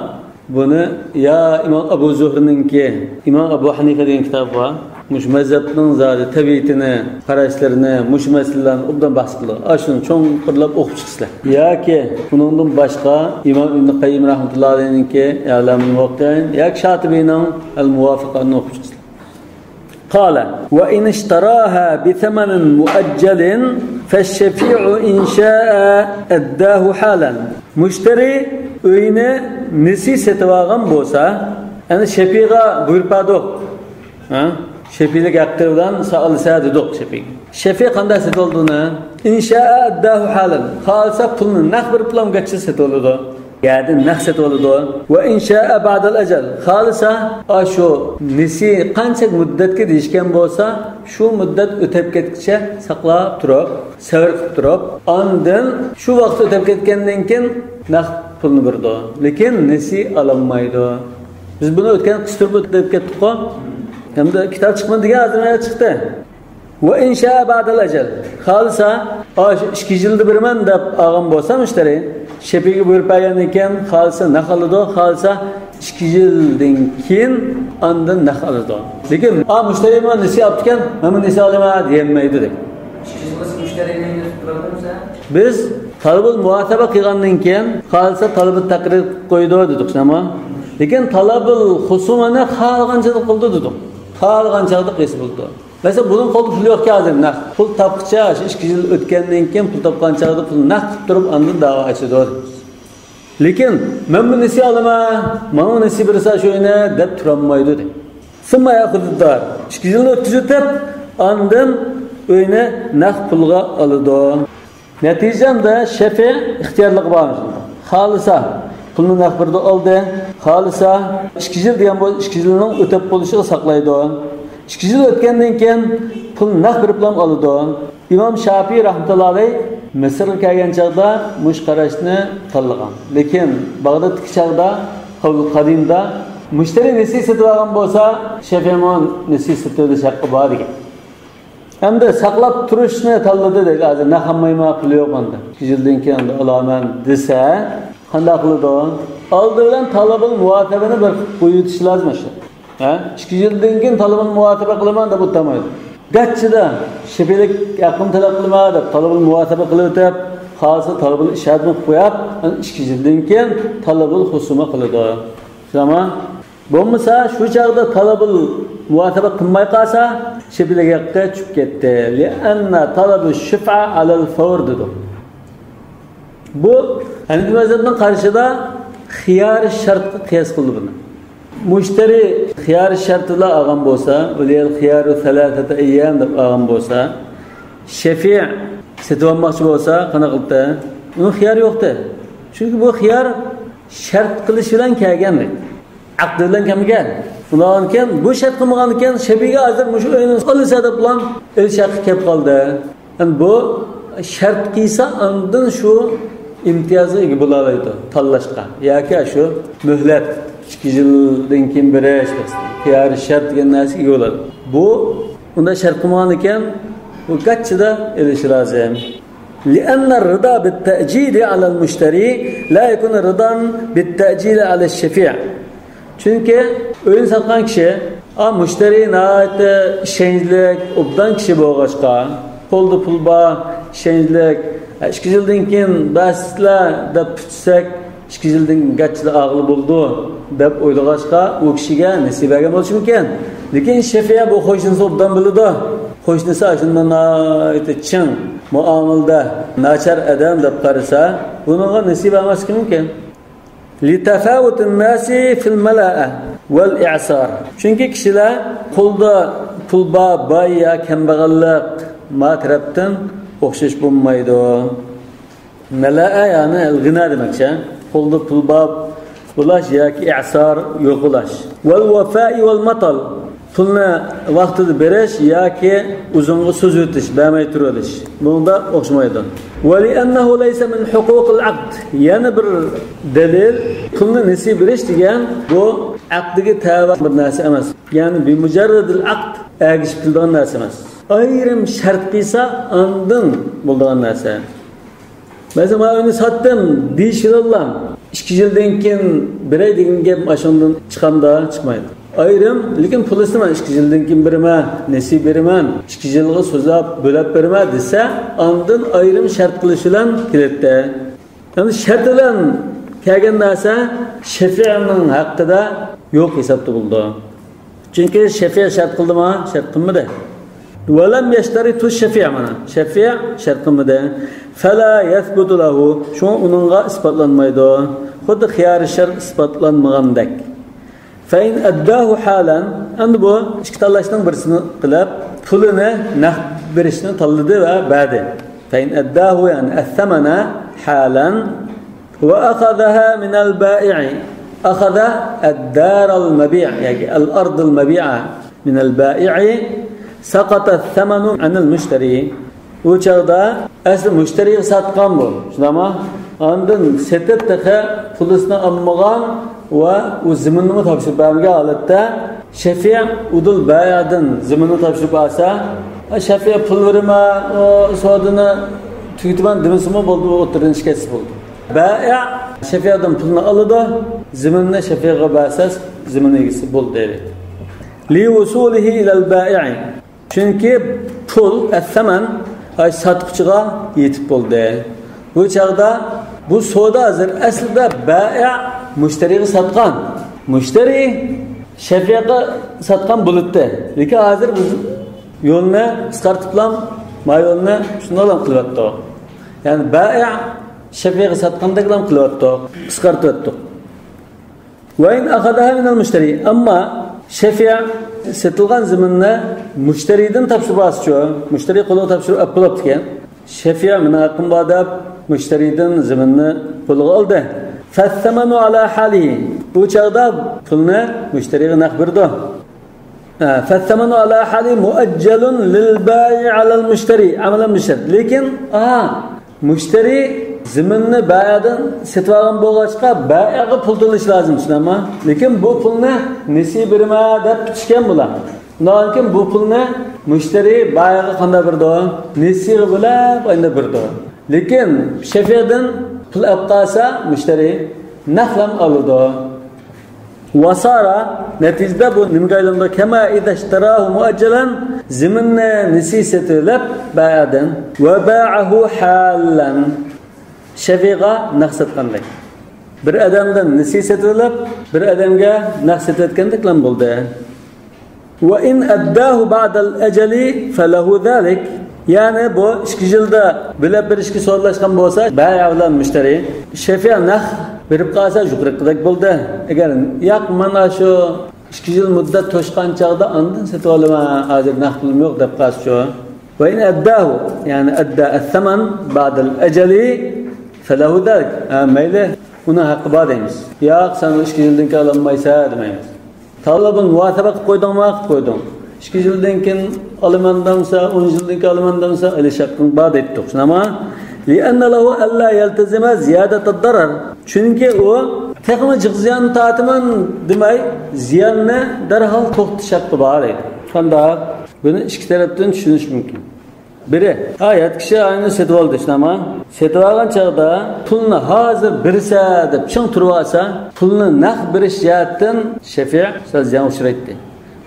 بۇنى يا ئىمام ئەبۇ زۇھرىنىڭكى، ئىمام ئەبۇ ھەنىفە دېگەن كىتابى بار. مۇشۇ مەزھەپنىڭ زادى تەبىئىتىنى، قاراشلىرىنى، مۇشۇ مەسىلىلەرنى ئوبدان بەھس قىلدى. ئاشۇنى چوڭقۇرلاپ ئوقۇپ چىقىسىلەر. ياكى بۇنىڭدىن باشقا ئىمام ئىبن قەييىم رەھمەتۇللاھى ئەلەيھنىڭكى ئەلەمۇل مۇۋەققىئىن ياكى شاتىبىنىڭ ئەل مۇۋافىقاتىنى ئوقۇپ چىقىسىلەر. قال: وإن اشتراها بثمن مؤجل فالشفيع إن شاء أداه حالا. مۇشتەرى ئۆينى نېسى سېتىۋالغان بولسا، يەنى شەپىئىغا بۇيرۇپ بەردۇق. ھە؟ شەپىئىلىك ھەققى بىلەن سالسا دېدۇق شەپىئىگە. شەپىئى قانداق سېتىۋالىدۇ ئۇنى؟ إن شاء أداه حالا. خالىسا پۇلنى نەق بېرىپلا گەچچە سېتىۋالىدۇ. يەردىن نەق سېتىۋالىدۇ. وإن شاء بعد الأجل. خالىسا، ئاشۇ نېسى قانچە مۇددەتكە دېيىشكەن بولسا، شۇ مۇددەت ئۆتەپ كەتكىچە ساقلاپ تۇرۇپ، سەۋر قىلىپ تۇرۇپ، ئاندىن شۇ ۋاقىت ئۆتەپ كەتكەندىن كېيىن نەق پۇلنى بېرىدۇ. لېكىن نېسى ئالالمايدۇ. بىز بۇنى ئۆتكەن قىستۇرۇپ ئۆتۈپ كەتتۇققۇ. ھەمدە كىتاب چىقمىدى دېگەن ھازىر مانا چىقتى. وإن شاء بعد الأجل. خالىسا، ئاشۇ ئىككى يىلدا بېرىمەن دەپ ئالغان بولسا مۇشتەرى، شەپىئىگە بۇيرۇپ بەرگەندىن كېيىن خالىسا نەق ئالىدۇ، خالىسا ئىككى يىلدىن كېيىن ئاندىن نەق ئالىدۇ. لېكىن، ئا، مۇشتەرى ماڭا نېسى ئاپتىكەن، مەن بۇ نېسى ئالىمەن دېيەلمەيدۇ دەيدۇ. ئىككى يىل بولسا مۇشتەرى نېمە دەپ تۇرىدۇ؟ بىز تەلەبۇل مۇھاسەبە قىلغاندىن كېيىن، خالىسا تەلەبۇل تەقرىر قويىدۇ دېدۇق، شۇنداقمۇ؟ لېكىن تەلەبۇل خۇسۇمەنى خالىغان چاغدا قىلىدۇ دېدۇق. خالىغان چاغدا قىلسا بولىدۇ. مەسىلەن، بۇنىڭ قولىدا پۇل يوقكەن ھازىر، نەق پۇل تاپقىچە، شۇ ئىككى يىل ئۆتكەندىن كېيىن، پۇل تاپقان چاغدا پۇلنى نەق قىلىپ تۇرۇپ، ئاندىن داۋا ئېچىدۇ. لېكىن مەن بۇ نېسى ئالىمەن، ماڭا نېسى بېرسە شۇ ئۆينى دەپ تۇرالمايدۇ، دەيدۇ. ثم يأخذ الدار. ئىككى يىلنى ئۆتكۈزۈۋېتىپ، ئاندىن ئۆينى نەق پۇلغا ئالىدۇ. نەتىجەمدە شەفىئى ئىختىيارلىقى بار. خالىسا پۇلنى نەق بېرىدۇ، ئالدى. خالىسا ئىككى يىل دېگەن بولسا، ئىككى يىلنىڭ ئۆتۈپ بولۇشىغا ساقلايدۇ. ئىككى يىل ئۆتكەندىن كېيىن پۇلنى نەق بېرىپلا ئالىدۇ. ئىمام شافىئىي رەھمەتۇللا ئەلەيھ مىسىرغا كەلگەن چاغدا مۇشۇ قاراشنى تاللىغان. لېكىن باغدادتىكى چاغدا، قەۋلى قەدىمدا مۇشتەرى نېسى سېتىۋالغان بولسا، شەفىئىمۇ نېسى سېتىۋېلىش ھەققى بار دېگەن. ئەمدى ساقلاپ تۇرۇشنى تاللىدى دەيلى. ھازىر نەق ئالمايمەن، پۇلى يوق ئەمدى. ئىككى يىلدىن كېيىن ئالىمەن دېسە، قانداق قىلىدۇ؟ ئالدى بىلەن تەلەبۇل مۇھاسەبىنى بىر قىلىپ قويۇۋېتىش لازىم ئىشى. ھە؟ ئىككى يىلدىن كېيىن تەلەبۇل مۇھاسەبە قىلىمەن دەپ ئولتۇرمايدۇ. گاچچىدا شەپىئىلىك ھەققىنى تەلەپ قىلىمەن دەپ تەلەبۇل مۇھاسەبە قىلىۋېتىپ، خالىسا تەلەبۇل ئىشادىنى قويۇپ، ئىككى يىلدىن كېيىن تەلەبۇل خۇسۇمە قىلىدۇ. شۇنداقمۇ؟ بولمىسا، شۇ چاغدا تەلەبۇل مۇھاسەبە قىلماي قالسا، شەپىئىلىك ھەققى چۈشۈپ كەتتى. لأن طلب الشفعة على الفور دېدۇق. بۇ ھەنىفىي مەزھەپنىڭ قارىشىدا خىيار شەرتكە قىياس قىلدى بۇنى. مۇشتەرى خىيار شەرتىلا ئالغان بولسا، وللە الخيار ثلاثة أيام دەپ ئالغان بولسا، شەفىئى سېتىۋالماقچى بولسا، قانداق قىلدى؟ ئۇنىڭ خىيارى يوقتى. چۈنكى بۇ خىيار شەرت قىلىش بىلەن كەلگەن. ئەقدى بىلەن كەلمىگەن. ئۇنىڭدىن كېيىن بۇ شەرت قىلمىغاندىن كېيىن شەپىئىگە ھازىر مۇشۇ ئۆينى ئالىسەن دەپلا ئېلىش ھەققى كەپ قالدى. يەنى بۇ شەرت قىلسا، ئاندىن شۇ ئىمتىيازغا ئىگە بولالايدۇ، تاللاشقا. ياكى شۇ مۆھلەت، ئىككى يىلدىن كېيىن بېرىش، خىيار شەرت دېگەن نەرسىگە ئىگە بولىدۇ. بۇ ئۇنداق شەرت قىلمىغاندىكىن، بۇ گاچچىدا ئېلىشى لازىم. لأن الرضا بالتأجيل على المشتري لا يكون رضا بالتأجيل على الشفيع. چۈنكى ئۆينى ساتقان كىشى، ئا، مۇشتەرى ناھايىتى ئىشەنچلىك، ئوبدان كىشى بولغاچقا، قولىدا پۇل بار، ئىشەنچلىك، ئىككى يىلدىن كېيىن بەرسىلە دەپ كۈتسەك، ئىككى يىلدىن گاچچىدا ئالغىلى بولىدۇ دەپ ئويلىغاچقا، ئۇ كىشىگە نېسى بەرگەن بولۇشى مۇمكىن. لېكىن شەفىئى بۇ قوشنىسى ئوبدان بىلىدۇ. قوشنىسى ئاشۇنداق ناھايىتى چىڭ مۇئامىلىدە، ناچار ئادەم دەپ قارىسا، بۇنىڭغا نېسى بەرمەسلىكى مۇمكىن. لتفاوت الناس في الملاءة والإعسار. چۈنكى كىشىلەر قولدا پۇل بار، باي يا كەمبەغەللىك، ما تەرەپتىن ئوخشاش بولمايدۇ. مەلەئە يەنى ئەل-غىنا دېمەكچى. قولدا پۇل بار بولاش ياكى ئەسار يوق بولاش. والوفاء والمطل. پۇلنى ۋاقتىدا بېرىش ياكى ئۇزۇنغا سوزۇۋېتىش، بەرمەي تۇرۇۋېلىش. بۇنىڭدا ئوخشىمايدۇ. ولأنه ليس من حقوق العقد. يەنە بىر دەلىل، پۇلنى نېسى بېرىش دېگەن بۇ ئەقدىگە تەۋە بىر نەرسە ئەمەس. يەنى بمجرد العقد ئەگىشىپ كېلىدىغان نەرسە ئەمەس. ئايرىم شەرت قىلسا، ئاندىن بولىدىغان نەرسە. مەسىلەن، مەن ئۆينى ساتتىم دېيىش بىلەنلا، ئىككى يىلدىن كېيىن بېرەي دېگەن گەپ ئاشۇندىن چىقامدا؟ چىقمايدۇ. ئايرىم، لېكىن پۇلىسىنى مەن ئىككى يىلدىن كېيىن بېرىمەن، نېسى بېرىمەن، ئىككى يىلغا سوزاپ، بۆلەپ بېرىمەن دېسە، ئاندىن ئايرىم شەرت قىلىش بىلەن كېلەتتى. يەنى شەرت بىلەن كەلگەن نەرسە شەفىئىنىڭ ھەققىدە يوق ھېسابتا بولىدۇ. چۈنكى شەفىئى شەرت قىلدىما؟ شەرت قىلمىدى. ولم يشترط الشفيع، مانا، شەفىئى شەرت قىلمىدى. فلا يثبت له، شۇڭا ئۇنىڭغا ئىسپاتلانمايدۇ. خۇددى خىيار شەرت ئىسپاتلانمىغاندەك. فإن أداه حالا، ئەمدى بۇ ئىككى تاللاشنىڭ بىرسىنى قىلىپ، پۇلىنى نەق بېرىشنى تاللىدى ۋە بەردى. فإن أداه، يعني الثمن حالا، وأخذها من البائع، أخذ الدار المبيع، ياكى الأرض المبيعة من البائع، سقط الثمن عن المشتري. ئۇ چاغدا ئەسلى مۇشتەرىگە ساتقان بۇ، شۇنداقمۇ؟ ئاندىن سېتىپ تېخى پۇلىسىنى ئالمىغان ۋە ئۇ زېمىننىمۇ تاپشۇرۇپ بەرمىگەن ھالەتتە شەفىئى ئۇدۇل بەيئدىن زېمىننى تاپشۇرۇپ ئالسا، شەفىئى پۇل بېرىمەن، ئۇ سودىنى تۈگىتىمەن دېمىسىمۇ بولدى، ئۇ ئوتتۇرىدىن چىقىپ كەتسە بولدى. بەيئ شەفىئىدىن پۇلنى ئالىدۇ، زېمىننى شەفىئىگە بەرسە، زېمىن ئىگىسى بولدى. لوصوله إلى البائع. چۈنكى پۇل، ئەسسەمەن، ئاي ساتقۇچىغا يېتىپ بولدى. بۇ چاغدا بۇ سودا ھازىر ئەسلىدە بائىئ مۇشتەرىگە ساتقان. مۇشتەرى شەفىئەگە ساتقان بولاتتى. لېكىن ھازىر بىز يولنى قىسقارتىپلام، ما يولنى شۇنداقلام قىلىۋەتتۇق. يەنى بائىئ شەفىئەگە ساتقاندەكلام قىلىۋەتتۇق، قىسقارتىۋەتتۇق. ۋە ئىن ئەخەزەھا مىنەل مۇشتەرى. ئەمما شەفىئە سېتىلغان زېمىننى مۇشتەرىدىن تاپشۇرۇۋالسىچۇ؟ مۇشتەرى قولىغا تاپشۇرۇپ ئەپ بولاپتىكەن. شەفىئە مېنىڭ ھەققىم بار دەپ مۇشتەرىدىن زېمىننى قولىغا ئالدى. فەسسەمەنۇ ئالا ھالىھى. بۇ چاغدا پۇلنى مۇشتەرىگە نەق بېرىدۇ. فالثمن على حال مؤجل للبائع على المشتري عملا بالشرط. لېكىن، ئاھا، مۇشتەرى زېمىننى بائىئدىن سېتىۋالغان بولغاچقا، بائىئغا پۇل تۆلەش لازىم، شۇنداقمۇ؟ لېكىن بۇ پۇلنى نېسى بېرىمەن دەپ پۈتۈشكەن بۇلار. شۇنداقكىن بۇ پۇلنى مۇشتەرى بائىئغا قانداق بېرىدۇ؟ نېسىغا بۆلۈپ، ئاندىن بېرىدۇ. لېكىن شەفىئەدىن پۇل ئەپ قالسا، مۇشتەرى نەقلا ئالىدۇ. ۋەسارا، نەتىجىدە بۇ نېمىگە ئايلىنىدۇ؟ كەما ئىزەشتەراھۇ مۇئەججەلەن، زېمىننى نېسى سېتىۋېلىپ بائىئدىن، ۋە بائەھۇ ھالەن، شەفىئەگە نەق ساتقاندەك. بىر ئادەمدىن نېسى سېتىۋېلىپ، بىر ئادەمگە نەق سېتىۋەتكەندەكلا بولدى. ۋە ئىن ئەدداھۇ بەئدەل ئەجەلى فەلەھۇ زالىك. يەنى بۇ ئىككى يىلدا بۆلۈپ بېرىشكە سودىلاشقان بولسا، بائىئ بىلەن مۇشتەرى، شەفىئە نەق بېرىپ قالسا يۇقىرىقىدەك بولدى. ئەگەر ياق، مانا شۇ ئىككى يىل مۇددەت توشقان چاغدا ئاندىن سېتىۋالىمەن، ھازىر نەق پۇلۇم يوق دەپ قالسىچۇ؟ ۋە ئىن ئەدداھۇ، يەنى ئەددە ئەسسەمەن بەئدەل ئەجەلى فەلەھۇ زالىك. ھە، مەيلى، ئۇنىڭ ھەققى بار دەيمىز. ياق، سەن ئىككى يىلدىن كېيىن ئالالمايسەن دېمەيمىز. تاللىبۇل مۇھاسەبە قىلىپ قويدۇڭما؟ قىلىپ قويدۇڭ. ئىككى يىلدىن كېيىن ئالىمەن دېسە، ئون يىلدىن كېيىن ئالىمەن دېسە، ئېلىش ھەققىڭ بار دەيتتۇق. شۇنداقمۇ؟ لىئەننە لەھۇ ئەللا يەلتەزىمە زىيادەتەد دەرەر. چۈنكى ئۇ تېخىمۇ جىق زىيان تارتىمەن دېمەي، زىياننى دەرھال توختىتىش ھەققى بار دەيدۇ. قانداق؟ بۇنى ئىككى تەرەپتىن چۈشىنىش مۇمكىن. بىرى، ھە، يات كىشى ئاينى سېتىۋالدى، شۇنداقمۇ؟ سېتىۋالغان چاغدا پۇلنى ھازىر بېرىسەن دەپ چىڭ تۇرۇۋالسا، پۇلنى نەق بېرىش جەھەتتىن شەفىئە سەل زىيانغا ئۇچرايتتى.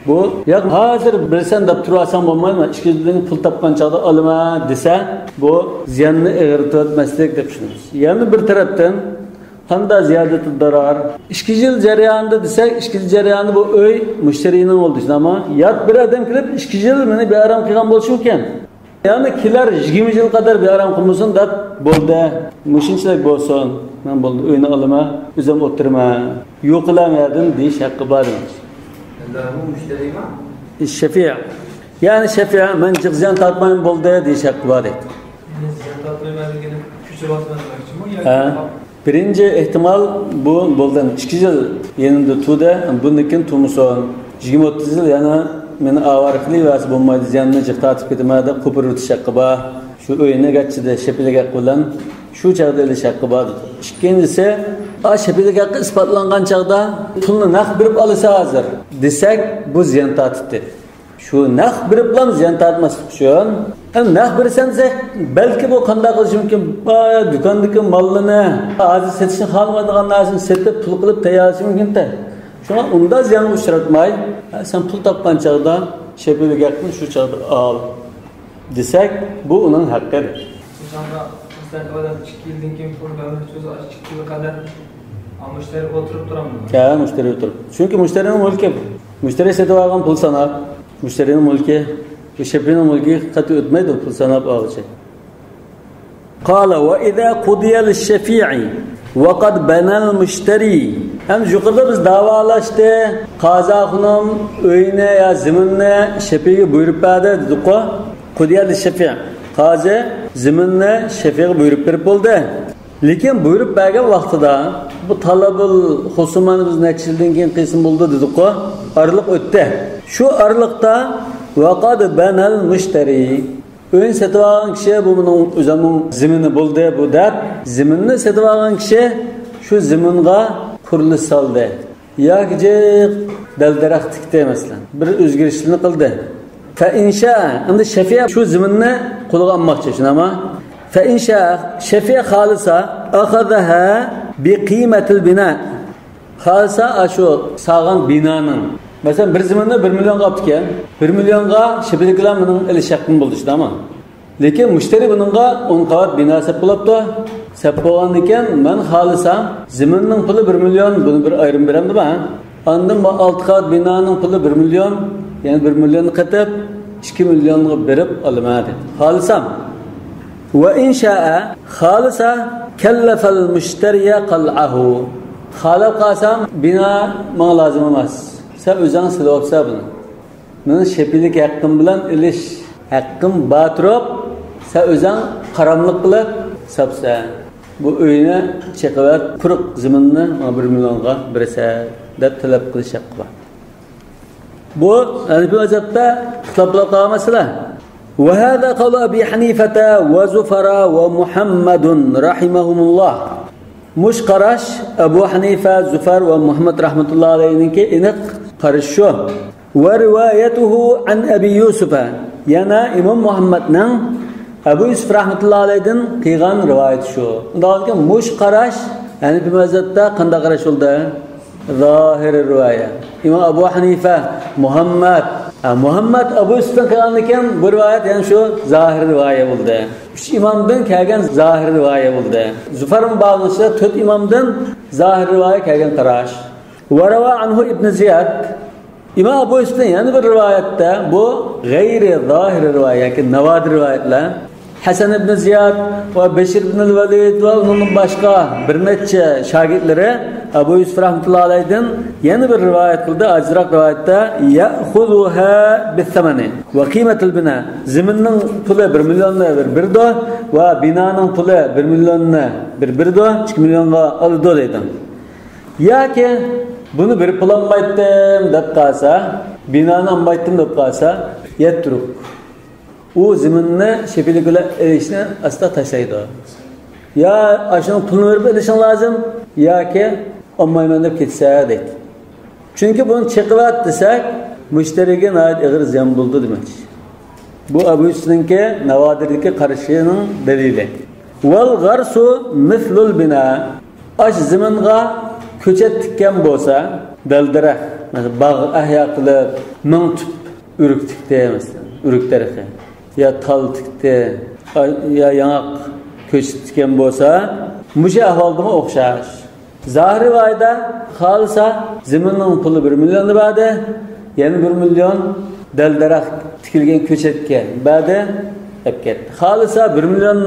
بۇ، ياق، ھازىر بېرىسەن دەپ تۇرۇۋالساڭ بولمايدۇ، ئىككى يىلدىن كېيىن پۇل تاپقان چاغدا ئالىمەن دېسە، بۇ زىياننى ئېغىرلىتىۋەتمەسلىك دەپ چۈشىنىمىز. يەنە بىر تەرەپتىن، قانداق زىيادەتۇ دەرەر؟ ئىككى يىل جەريانىدا دېسەك، ئىككى يىل جەريانىدا بۇ ئۆي مۇشتەرىنىڭ بولدى، شۇنداقمۇ؟ يات بىر ئادەم كېلىپ، ئىككى يىل مېنى بىئارام قىلغان بولۇشى مۇمكىن. يەنى كېلەر يىگىرمە يىل قەدەر بىئارام قىلمىسۇن دەپ، بولدى، مۇشۇنچىلىك بولسۇن، مەن بولدى، ئۆينى ئالىمەن، ئۆزۈم ئولتۇرىمەن، يوقىلىمەن يەردىن دېيىش ھەققى بار دېمەكچى. ئەمدى بۇ مۇشتەرىما؟ شەفىئە. يەنى شەفىئە، مەن جىق زىيان تارتمايمەن، بولدى دېيىش ھەققى بار دەيدۇ. مەن زىيان تارتمايمەن دېگىنى كۆچۈرۈۋاتىمەن دېمەكچىمۇ ياكى؟ ھە. بىرىنچى ئېھتىمال، بۇ بولدى، ئىككى يىل يېنىمدا تۇردى، بۇندىن كېيىن تۇرمىسۇن. يىگىرمە ئوتتۇز يىل يەنە مېنى ئاۋارە قىلىۋەرسە بولمايدۇ، زىياننى جىق تارتىپ كېتىمەن دەپ قوپۇرۇۋېتىش ھەققى بار. شۇ ئۆينى گەرچىدە شەپىلىك ھەق بىلەن شۇ چاغدا ئېلىش ھەققى بار دېدى. ئىككىنچىسى، ئا، شەپىلىك ھەققى ئىسپاتلانغان چاغدا پۇلنى نەق بېرىپ ئالىسەن ھازىر دېسەك، بۇ زىيان تارتىدۇ. شۇ نەق بېرىپلا زىيان تارتماسلىق ئۈچۈن، ئەمدى نەق بېرىسەن دېسەك، بەلكى بۇ قانداق قىلىشى مۇمكىن؟ بايا دۇكاندىكى ماللىنى، ھازىر سېتىشنى خالىمايدىغان نەرسىنى سېتىپ، پۇل قىلىپ تەييارلىشى مۇمكىن-دە. شۇڭا ئۇنداق زىيانغا ئۇچراتماي، ھە، سەن پۇل تاپقان چاغدا شەپىلىك ھەقنى شۇ چاغدا ئال دېسەك، بۇ ئۇنىڭ ھەققى. شۇ چاغدا مۇستەقىل ئادەم ئىككى يىلدىن كېيىن پۇل بەرمەكچى بولسا، ئىككى يىل قەدەر مۇشتەرى ئولتۇرۇپ تۇرامدۇ؟ ھە، مۇشتەرى ئولتۇرۇپ. چۈنكى مۇشتەرىنىڭ مۈلكى بۇ. مۇشتەرى سېتىۋالغان پۇل ساناپ، مۇشتەرىنىڭ مۈلكى، بۇ شەپىنىڭ مۈلكى قەتئىي ئۆتمەيدۇ، پۇل ساناپ ئالغۇچە. قال وإذا قضي للشفيع وقد بنى المشتري. ئەمدى يۇقىرىدا بىز داۋالاشتى، قازى خانىم ئۆينى يا زېمىننى شەپىگە بۇيرۇپ بەردى دېدۇققۇ. قضي للشفيع. قازى زېمىننى شەپىگە بۇيرۇپ بېرىپ بولدى. لېكىن بۇيرۇپ بەرگەن ۋاقتىدا، بۇ تالابۇل خۇسۇمانى بىز نەچچە يىلدىن كېيىن قىلسىمۇ بولىدۇ دېدۇققۇ، ئارىلىق ئۆتتى. شۇ ئارىلىقتا ۋەقەد بەنەل مۇشتەرى، ئۆينى سېتىۋالغان كىشى بۇ مېنىڭ ئۆزۈمنىڭ زېمىنى بولدى بۇ دەپ، زېمىننى سېتىۋالغان كىشى شۇ زېمىنغا قۇرۇلۇش سالدى. ياكى جىق دەل-دەرەخ تىكتى، مەسىلەن، بىر ئۆزگىرىشلەرنى قىلدى. فإن شاء، ئەمدى شەفىئە شۇ زېمىننى قولىغا ئالماقچى، شۇنداقمۇ؟ فإن شاء، شەفىئە خالىسا، أخذها بقيمة البناء. خالىسا، ئاشۇ سالغان بىنانىڭ، مەسىلەن، بىر زېمىننى بىر مىليونغا ئاپتىكەن، بىر مىليونغا شەپىئەدىكىلەر مېنىڭ ئېلىش ھەققىم بولدى، شۇنداقمۇ؟ لېكىن مۇشتەرى بۇنىڭغا ئون قاۋات بىنا سەپ بولاپتۇ. سەپ بولغاندىكىن، مەن خالىسام، زېمىننىڭ پۇلى بىر مىليون، بۇنى بىر ئايرىم بېرەمدىما؟ ئاندىن بۇ ئالتە قاۋات بىنانىڭ پۇلى بىر مىليون، يەنە بىر مىليوننى قېتىپ، ئىككى مىليونغا بېرىپ ئالىمەن دېدى. خالىسام. وإن شاء، خالىسا، كلف المشتري قلعه. خالاپ قالسام، بىنا ماڭا لازىم ئەمەس. سەن ئۆزۈڭ سېلىۋاپسەن بۇنى. مېنىڭ شەپىلىك ھەققىم بىلەن ئېلىش ھەققىم بار تۇرۇپ، سەن ئۆزۈڭ قاراملىق قىلىپ ساپسەن. بۇ ئۆينى چېقىۋەت، قۇرۇق زېمىننى ماڭا بىر مىليونغا بېرىسەن، دەپ تەلەپ قىلىش ھەققى بار. بۇ ھەنىفىي مەزھەپتە ئىختىلاپ بولۇپ قالغان مەسىلە. وهذا قول أبي حنيفة وزفر ومحمد رحمهم الله. مۇشۇ قاراش ئەبۇ ھەنىفە، زۇفەر ۋە مۇھەممەد رەھمەتۇللا ئەلەيھىنىڭكى ئېنىق قارىشى شۇ. وروايته عن أبي يوسف. يەنە ئىمام مۇھەممەدنىڭ ئەبۇ يۈسۈپ رەھمەتۇللا ئەلەيھىدىن قىلغان رىۋايىتى شۇ. ئۇنداق بولغاندىكىن مۇشۇ قاراش ھەنىفىي مەزھەپتە قانداق قاراش بولدى؟ زاھىرىي رىۋايە. ئىمام ئەبۇ ھەنىفە، مۇھەممەد، ھە، مۇھەممەد ئەبۇ يۈسۈپتىن قىلغاندىكىن بۇ رىۋايەت يەنە شۇ زاھىرىي رىۋايە بولدى. ئۈچ ئىمامدىن كەلگەن زاھىرىي رىۋايە بولدى. زۇفەرمۇ بارنىڭ ئىچىدە تۆت ئىمامدىن زاھىرىي رىۋايە كەلگەن قاراش. وروى عنه ابن زياد. ئىمام ئەبۇ يۈسۈپتىن يەنە بىر رىۋايەتتە، بۇ غەيرىي زاھىرىي رىۋايە ياكى ناۋادىر رىۋايەتلەر، ھەسەن ئىبن زىياد ۋە بەشىر ئىبن ۋەلىد ۋە ئۇنىڭدىن باشقا بىر نەچچە شاگىرتلىرى ئەبۇ يۈسۈپ رەھمەتۇللا ئەلەيھىدىن يەنە بىر رىۋايەت قىلدى، ئاجىزراق رىۋايەتتە، يأخذها بالثمن وقيمة البناء. زېمىننىڭ پۇلى بىر مىليوننى بىر بېرىدۇ ۋە بىنانىڭ پۇلى بىر مىليوننى بىر بېرىدۇ، ئىككى مىليونغا ئالىدۇ دەيدۇ. ياكى بۇنى بېرىپ بولالمايتتىم دەپ قالسا، بىنانى ئالمايتتىم دەپ قالسا، يەتتە رۇبۇ. ئۇ زېمىننى شەپىلىك بىلەن ئېلىشنى ئاستا تاشلايدۇ. يا ئاشۇنىڭ پۇلىنى بېرىپ ئېلىشىڭ لازىم، ياكى ئالمايمەن دەپ كېتىسەن دەيدۇ. چۈنكى بۇنى چېقىۋەت دېسەك، مۇشتەرىگە ناھايىتى ئېغىر زىيان بولىدۇ دېمەكچى. بۇ ئەبۇ يۈسۈپنىڭكى ناۋادىردىكى قارىشىنىڭ دەلىلى. والغرس مثل البناء. ئاشۇ زېمىنغا كۆچەت تىككەن بولسا، دەل-دەرەخ، مەسىلەن، باغ ئەھيا قىلىپ، مىڭ تۈپ ئۆرۈك تىكتى، مەسىلەن، ئۆرۈك دەرىخى، يا تال تىكتى، يا ياڭاق كۆچەت تىككەن بولسا، مۇشۇ ئەھۋالدىمۇ ئوخشاش. زاھىرىي رىۋايەتتە خالىسا زېمىننىڭ پۇلى بىر مىليوننى بەردى، يەنە بىر مىليون دەل-دەرەخ تىكىلگەن كۆچەتكە بەردى، ئەپ كەتتى. خالىسا بىر مىليون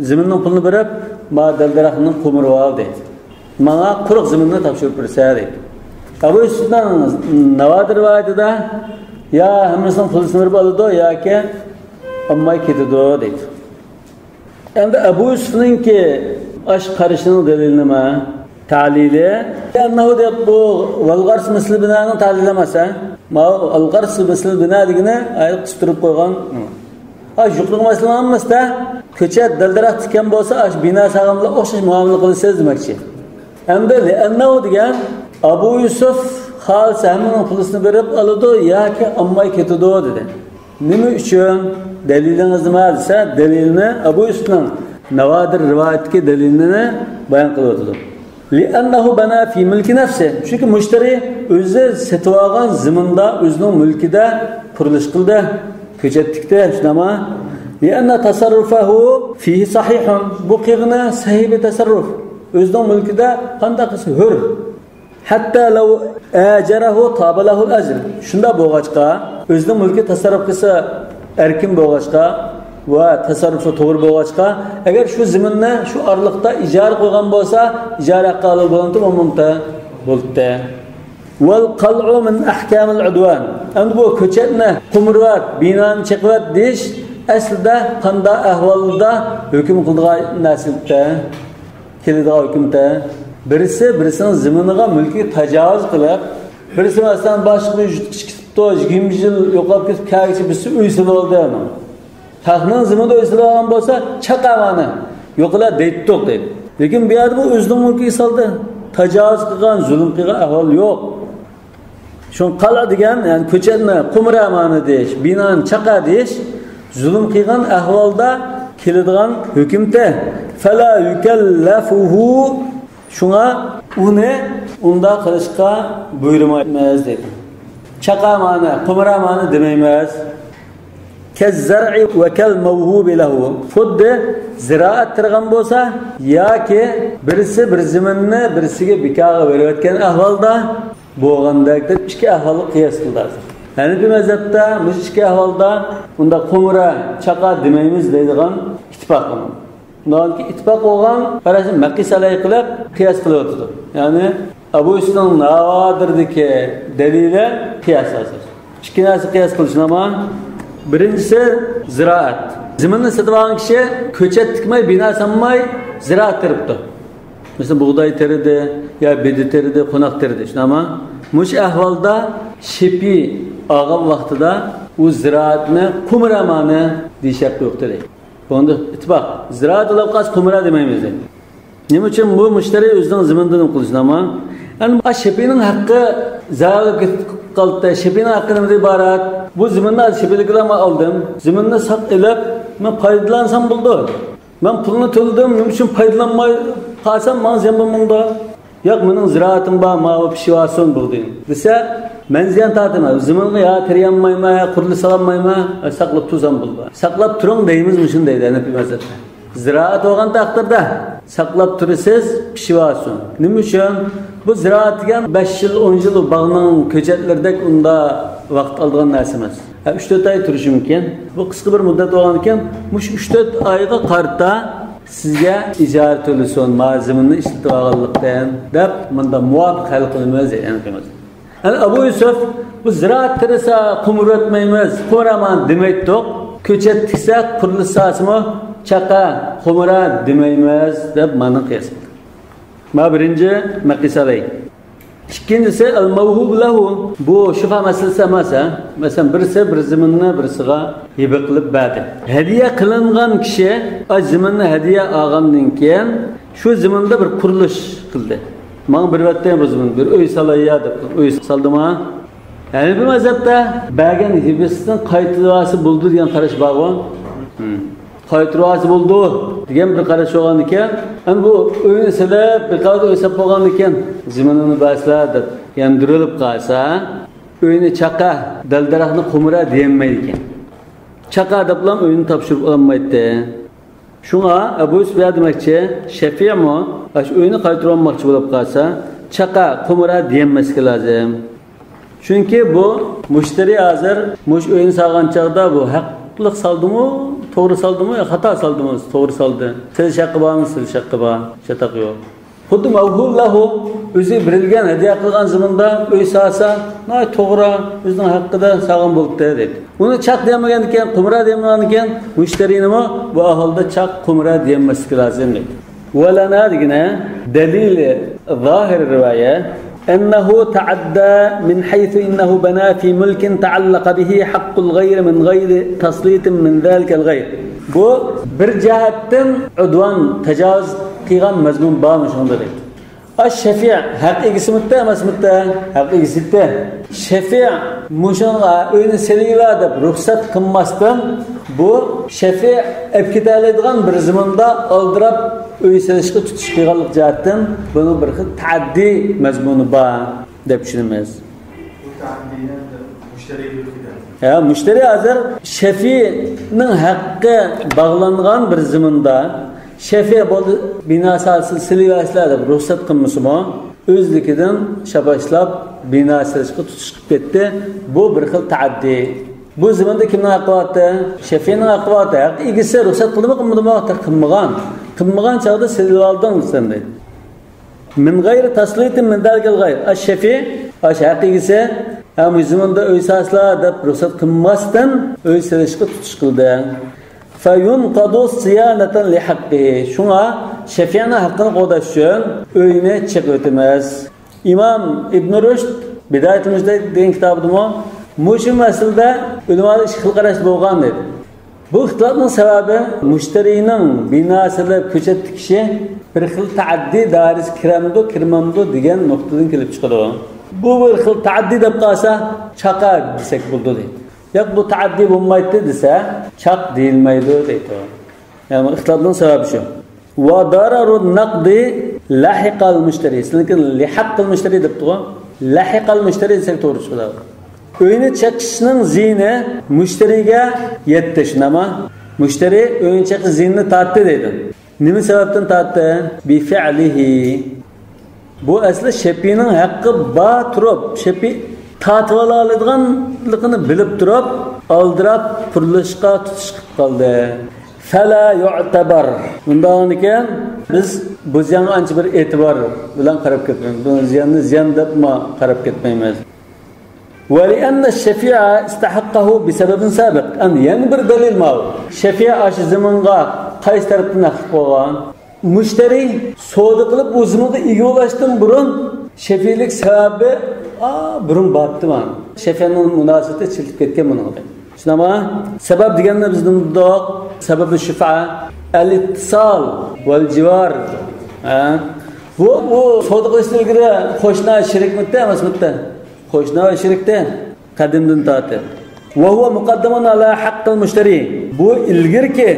زېمىننىڭ پۇلىنى بېرىپ، ما دەل-دەرەخنى قومۇرۇۋال دەيدۇ. ماڭا قۇرۇق زېمىننى تاپشۇرۇپ بېرىسەن دەيدۇ. ئەبۇ يۈسۈپنىڭ ناۋادىر رىۋايىتىدە يا ھەممىسىنىڭ پۇلىسىنى بېرىپ ئالىدۇ ياكى ئالماي كېتىدۇ دەيدۇ. ئەمدى ئەبۇ يۈسۈفنىڭكى ئاش قارىشىنىڭ دەلىلى نېمە؟ تەلىلى. لأنه دەپ بۇ والغرس مثل البناءنىڭ تەلىلى ئەمەس، ھە؟ ماۋۇ والغرس مثل البناء دېگىنى ئايرىپ قىستۇرۇپ قويغان. ئاش يۇقىرىقى مەسىلىنىڭ ھەممىسىدە كۆچەت دەل-دەرەخ تىككەن بولسا، ئاش بىنا سالغان بىلەن ئوخشاش مۇئامىلە قىلىسىز دېمەكچى. ئەمدى لأنه دېگەن ئەبۇ يۈسۈف خالىسا ھەممىنىڭ پۇلىسىنى بېرىپ ئالىدۇ ياكى ئالماي كېتىدۇ دېدى. نېمە ئۈچۈن؟ دەلىلىڭىز نېمە دېسە، دەلىلىنى ئەبۇ يۈسۈفنىڭ ناۋادىر رىۋايەتتىكى دەلىلىنى بايان قىلىۋاتىدۇ. لأنه بنى في ملك نفسه. چۈنكى مۇشتەرى ئۆزى سېتىۋالغان زېمىندا، ئۆزىنىڭ مۈلكىدە قۇرۇلۇش قىلدى، كۆچەت تىكتى، شۇنداقمۇ؟ لأن تصرفه فيه صحيح. بۇ قىلغىنى سەھىھ بىر تەسەررۇپ. ئۆزىنىڭ مۈلكىدە قانداق قىلسا ھۆر. حتى لو آجره طاب له الأجر. شۇنداق بولغاچقا، ئۆزىنىڭ مۈلكى تەسەررۇپ قىلسا ئەركىن بولغاچقا ۋە تەسەررۇپى توغرا بولغاچقا، ئەگەر شۇ زېمىننى شۇ ئارىلىقتا ئىجارە قىلغان بولسا، ئىجارە ھەققى ئالىدىغان بولامتى؟ بولامتى؟ بولدى. والقلع من أحكام العدوان. ئەمدى بۇ كۆچەتنى قومۇرۇۋەت، بىنانى چېقىۋەت دېيىش ئەسلىدە قانداق ئەھۋالدا ھۆكۈم قىلىدىغان نەرسىلىكتە؟ كېلىدىغان ھۆكۈمدە بىرسى بىرسىنىڭ زېمىنىغا مۈلكىگە تاجاۋۇز قىلىپ، بىرسى مەسىلەن باشقا بىر يۇرتقا چىقىپ كېتىپتۇ، يىگىرمە يىل يوقاپ كېتىپ كەلگۈچە بىرسى ئۆي سېلىۋالدى ئۇنىڭ. خەقنىڭ زېمىنىدا ئۆي سېلىۋالغان بولسا، چاقا مانا، يوقىلا دەيتتۇق دەيدۇ. لېكىن بۇ يەردە بۇ ئۆزىنىڭ مۈلكىگە سالدى. تاجاۋۇز قىلغان، زۇلۇم قىلغان ئەھۋال يوق. شۇڭا قەلئە دېگەن، يەنى كۆچەتنى قومۇرە مانا دېيىش، بىنانى چاقا دېيىش زۇلۇم قىلغان ئەھۋالدا كېلىدىغان ھۆكۈمتە. فلا يكلفه، شۇڭا ئۇنى ئۇنداق قىلىشقا بۇيرۇمايمىز دەيدۇ. چاقا مانا، قومۇرە مانا دېمەيمىز. كالزرع وكالموهوب له. خۇددى زىرائەت تېرىغان بولسا ياكى بىرسى بىر زېمىننى بىرسىگە بىكارغا بېرىۋەتكەن ئەھۋالدا بولغاندەك دەپ ئىككى ئەھۋالغا قىياس قىلدى. ھەنىپىي مەزھەپتە مۇشۇ ئىككى ئەھۋالدا ئۇنداق قۇمۇرە، چاقا دېمەيمىز دەيدىغان ئىتتىپاق قىلىنغان. ئۇنىڭدىن كېيىن ئىتتىپاق بولغان قاراشنى مەقىس ئەلەي قىلىپ قىياس قىلىۋاتىدۇ. يەنى ئەبۇ يۈسۈفنىڭ ناۋادىردىكى دەلىلى قىياس ھازىر. ئىككى نەرسە قىياس قىلىش نېمە؟ بىرىنچىسى زىرائەت. زېمىننى سېتىۋالغان كىشى كۆچەت تىكمەي، بىنا سالماي زىرائەت تېرىپتۇ. مەسىلەن، بۇغداي تېرىدى، يا بېدە تېرىدى، قوناق تېرىدى، شۇنداقمۇ؟ مۇشۇ ئەھۋالدا شېپى ئالغان ۋاقتىدا ئۇ زىرائەتنى قۇمۇرە مانى دېيىش ھەققى يوق دېدى. بۇنىڭدا ئىتتىپاق. زىرائەت بولۇپ قالسا قۇمۇرە دېمەيمىز دېدى. نېمە ئۈچۈن؟ بۇ مۇشتەرى ئۆزىنىڭ زېمىنىدىن قىلىش نېمە؟ يەنى ئا شېپىنىڭ ھەققى زاۋالغا كېتىپ قالدى. شېپىنىڭ ھەققى نېمىدىن ئىبارەت؟ بۇ زېمىننى شېپىدىكىلەرمۇ ئالدىم. زېمىننى ساق ئېلىپ، مەن پايدىلانسام بولىدۇ. مەن پۇلنى تۆلىدىم، نېمە ئۈچۈن پايدىلانماي قالسام، ماڭا زىيان بولمامدۇ؟ ياق، مېنىڭ زىرائىتىم بار، ماۋۇ پىشىۋالسۇن بۇغدىيىم دېسە، مەن زىيان تارتىمەن. زېمىنغا يا تېرىيالمايمەن، يا قۇرۇلۇش سالالمايمەن، يا ساقلاپ تۇرسام بولىدۇ. ساقلاپ تۇرۇڭ دەيمىز مۇشۇنى دەيدۇ ھەنەپىي مەزھەپتە. زىرائەت بولغان تەقدىردە ساقلاپ تۇرىسىز، پىشىۋالسۇن. نېمە ئۈچۈن؟ بۇ زىرائەت دېگەن بەش يىل، ئون يىل ئۇ باغنىڭ كۆچەتلىرىدەك ئۇنداق ۋاقىت ئالىدىغان نەرسە ئەمەس. ھە، ئۈچ تۆت ئاي تۇرۇشى مۇمكىن. بۇ قىسقا بىر مۇددەت بولغاندىكىن، مۇشۇ ئۈچ تۆت ئايغا قارىتا سىزگە ئىجارە تۆلىسۇن، ما زېمىننى ئىشلىتىۋالغانلىقتىن دەپ، مۇنداق مۇۋاپىق ھەل قىلىمىز، يەنى قىلىمىز. يەنى ئەبۇ يۈسۈف، بۇ زىرائەت تېرىسا قۇمۇرە ئۆتمەيمىز، قۇمۇرە مانا دېمەيتتۇق. كۆچەت تىكسە، قۇرۇلۇش سالسىمۇ چاقا، قۇمۇرە دېمەيمىز دەپ مانا قىياس قىلدى. ما بىرىنچى مەقىسەلەي. ئىككىنچىسى، ئەل مەۋھۇب لەھۇ. بۇ شۇبھە مەسىلىسى ئەمەس، ھە؟ مەسىلەن، بىرسى بىر زېمىننى بىرسىغا ھىبە قىلىپ بەردى. ھەدىيە قىلىنغان كىشى ئاي زېمىننى ھەدىيە ئالغاندىن كېيىن شۇ زېمىندا بىر قۇرۇلۇش قىلدى. ماڭا بېرىۋەتتى بۇ زېمىن، بىر ئۆي سالاييا دەپ، ئۆي سالدىما؟ ھەنەپىي مەزھەپتە بەرگەن ھىبىسىدىن قايتۇرۇۋالسا بولىدۇ دېگەن قاراش بارغۇ. قايتۇرۇۋالسا بولىدۇ دېگەن بىر قاراش بولغاندىكىن، ئەنە بۇ ئۆينى سېلىپ، بىر قەۋەت ئۆي سېلىپ بولغاندىكىن، زېمىنىمنى بەرسىلە دەپ ياندۇرۇلۇپ قالسا، ئۆينى چاقا، دەل-دەرەخنى قۇمۇرە دېيەلمەيدىكەن. چاقا دەپلا ئۆينى تاپشۇرۇپ ئالالمايتتى. شۇڭا ئەبۇ يۈسۈپ يا دېمەكچى، شەفىئمۇ ئاشۇ ئۆينى قايتۇرۇۋالماقچى بولۇپ قالسا، چاقا، قۇمۇرە دېيەلمەسلىكى لازىم. چۈنكى بۇ مۇشتەرى ھازىر مۇشۇ ئۆينى سالغان چاغدا بۇ ھەقلىق سالدىمۇ، توغرا سالدىمۇ يا خاتا سالدىمۇ؟ توغرا سالدى. سېلىش ھەققى بارمۇ؟ سېلىش ھەققى بار. چاتاق يوق. خۇددى مەۋھۇب لەھۇ، ئۆزىگە بېرىلگەن، ھەدىيە قىلغان زېمىندا ئۆي سالسا، ناھايىتى توغرا، ئۆزىنىڭ ھەققىدە سالغان بولۇپتۇ دەيدۇ. ئۇنى چاق دېيەلمىگەندىكىن، قۇمرا دېيەلمىگەندىكىن، مۇشتەرىنىمۇ بۇ ئەھۋالدا چاق، قۇمرا دېيەلمەسلىكى لازىم دەيدۇ. ولنا دېگىنى دەلىلى زاھىر رىۋايە، أنه تعدى من حيث إنه بنى في ملك تعلق به حق الغير من غير تسليط من ذلك الغير. بۇ بىر جەھەتتىن ئۇدۋان، تاجاۋۇز قىلغان مەزمۇن بار مۇشۇنىڭدا دەيدۇ. ئاش شەفىئ ھەق ئىگىسىمىتتە ئەمەسمىتتە؟ ھەق ئىگىسىتتە. شەفىئ مۇشۇنىڭغا ئۆينى سېلىۋەر دەپ رۇخسەت قىلماستىن، بۇ شەفىئ ئەپ كېتەلەيدىغان بىر زېمىندا ئالدىراپ ئۆي سېلىشقا تۇتۇش قىلغانلىق جەھەتتىن بۇنىڭ بىر خىل تەئەددىي مەزمۇنى بار دەپ چۈشىنىمىز. بۇ تەئەددىينى مۇشتەرى بىلىپ كېتەر. ھە، مۇشتەرى ھازىر شەفىئنىڭ ھەققى باغلانغان بىر زېمىندا شەفىئ بولدى، بىنا سالسا سېلىۋەرسىلەر دەپ رۇخسەت قىلمىسىمۇ، ئۆزلۈكىدىن شاباشلاپ بىنا سېلىشقا تۇتۇش قىلىپ كەتتى. بۇ بىر خىل تەئەددىي. بۇ زېمىندا كىمنىڭ ھەققى بارتى؟ شەفىئنىڭ ھەققى بارتى. ھەق ئىگىسى رۇخسەت قىلدىمۇ، قىلمىدىمۇ؟ قىلمىغان. قىلمىغان چاغدا سېلىۋالدىڭ سەن دەيدۇ. من غير تسليط من ذلك الغير. ئاش شەفىئ، ئاش ھەق ئىگىسى، ھە، مۇشۇ زېمىندا ئۆي سالسىلا دەپ رۇخسەت قىلماستىن ئۆي سېلىشقا تۇتۇش قىلدى. فينقض صيانة لحقه. شۇڭا شەفىئنىڭ ھەققىنى قوغداش ئۈچۈن ئۆينى چېقىۋېتىمىز. ئىمام ئىبن رۇشد بىدايەتۇل مۇجتەھىد دېگەن كىتابىدىمۇ مۇشۇ مەسىلىدە ئۆلىمالار ئىككى خىل قاراشتا بولغان دەيدۇ. بۇ ئىختىلاپنىڭ سەۋەبى مۇشتەرىنىڭ بىنا سېلىپ كۆچەت تىكىشى بىر خىل تەئەددىي دائىرىسىگە كىرەمدۇ، كىرمەمدۇ دېگەن نۇقتىدىن كېلىپ چىقىدۇ. بۇ بىر خىل تەئەددىي دەپ قالسا، چاقا دېسەك بولىدۇ دەيدۇ. ياق، بۇ تەئەددىي بولمايتتى دېسە، چاق دېيىلمەيدۇ دەيدۇ. يەنى ئىختىلاپنىڭ سەۋەبى شۇ. وضرر النقض لحق المشتري. سىلىكى لحق المشتري دەپتىغۇ. لحق المشتري دېسەك توغرا چىقىدۇ. ئۆينى چېقىشنىڭ زىيىنى مۇشتەرىگە يەتتى، شۇنداقمۇ؟ مۇشتەرى ئۆينى چېقىش زىيىنىنى تارتتى دەيدۇ. نېمە سەۋەبتىن تارتتى؟ بىفەئلىھى. بۇ ئەسلى شەپىنىڭ ھەققى بار تۇرۇپ، شەپى تارتىۋالالايدىغانلىقىنى بىلىپ تۇرۇپ، ئالدىراپ قۇرۇلۇشقا تۇتۇش قىلىپ قالدى. فلا يعتبر. بۇنداقكەن، بىز بۇ زىيانغا ئانچە بىر ئېتىبار بىلەن قاراپ كەتمەيمىز. بۇ زىياننى زىيان دەپمۇ قاراپ كەتمەيمىز. ولأن الشفيع استحقه بسبب سابق. ئەمدى يەنە بىر دەلىل ماۋۇ. شەفىئ ئاشۇ زېمىنغا قايسى تەرەپتىن ھەقلىق بولغان؟ مۇشتەرى سودا قىلىپ ئۇ زېمىنغا ئىگە بولۇشتىن بۇرۇن شەفىئلىك سەۋەبى، ئا، بۇرۇن بارتتى مانا. شەفىئنىڭ مۇناسىۋىتى چېتىلىپ كەتكەن بۇنىڭغا. شۇنداقمۇ؟ سەۋەب دېگەننى بىز نېمە دېدۇق؟ سەۋەبى شۇفئە، ئەل ئىتتىسال ۋەل جىۋار. ھە؟ بۇ، بۇ سودا قىلىشتىن ئىلگىرى قوشنا شېرىكمىتى ئەمەسمىتى؟ قوشنا شېرىكتى. قەدىمدىن تارتىپ. وهو مقدم على حق المشتري. بۇ ئىلگىرىكى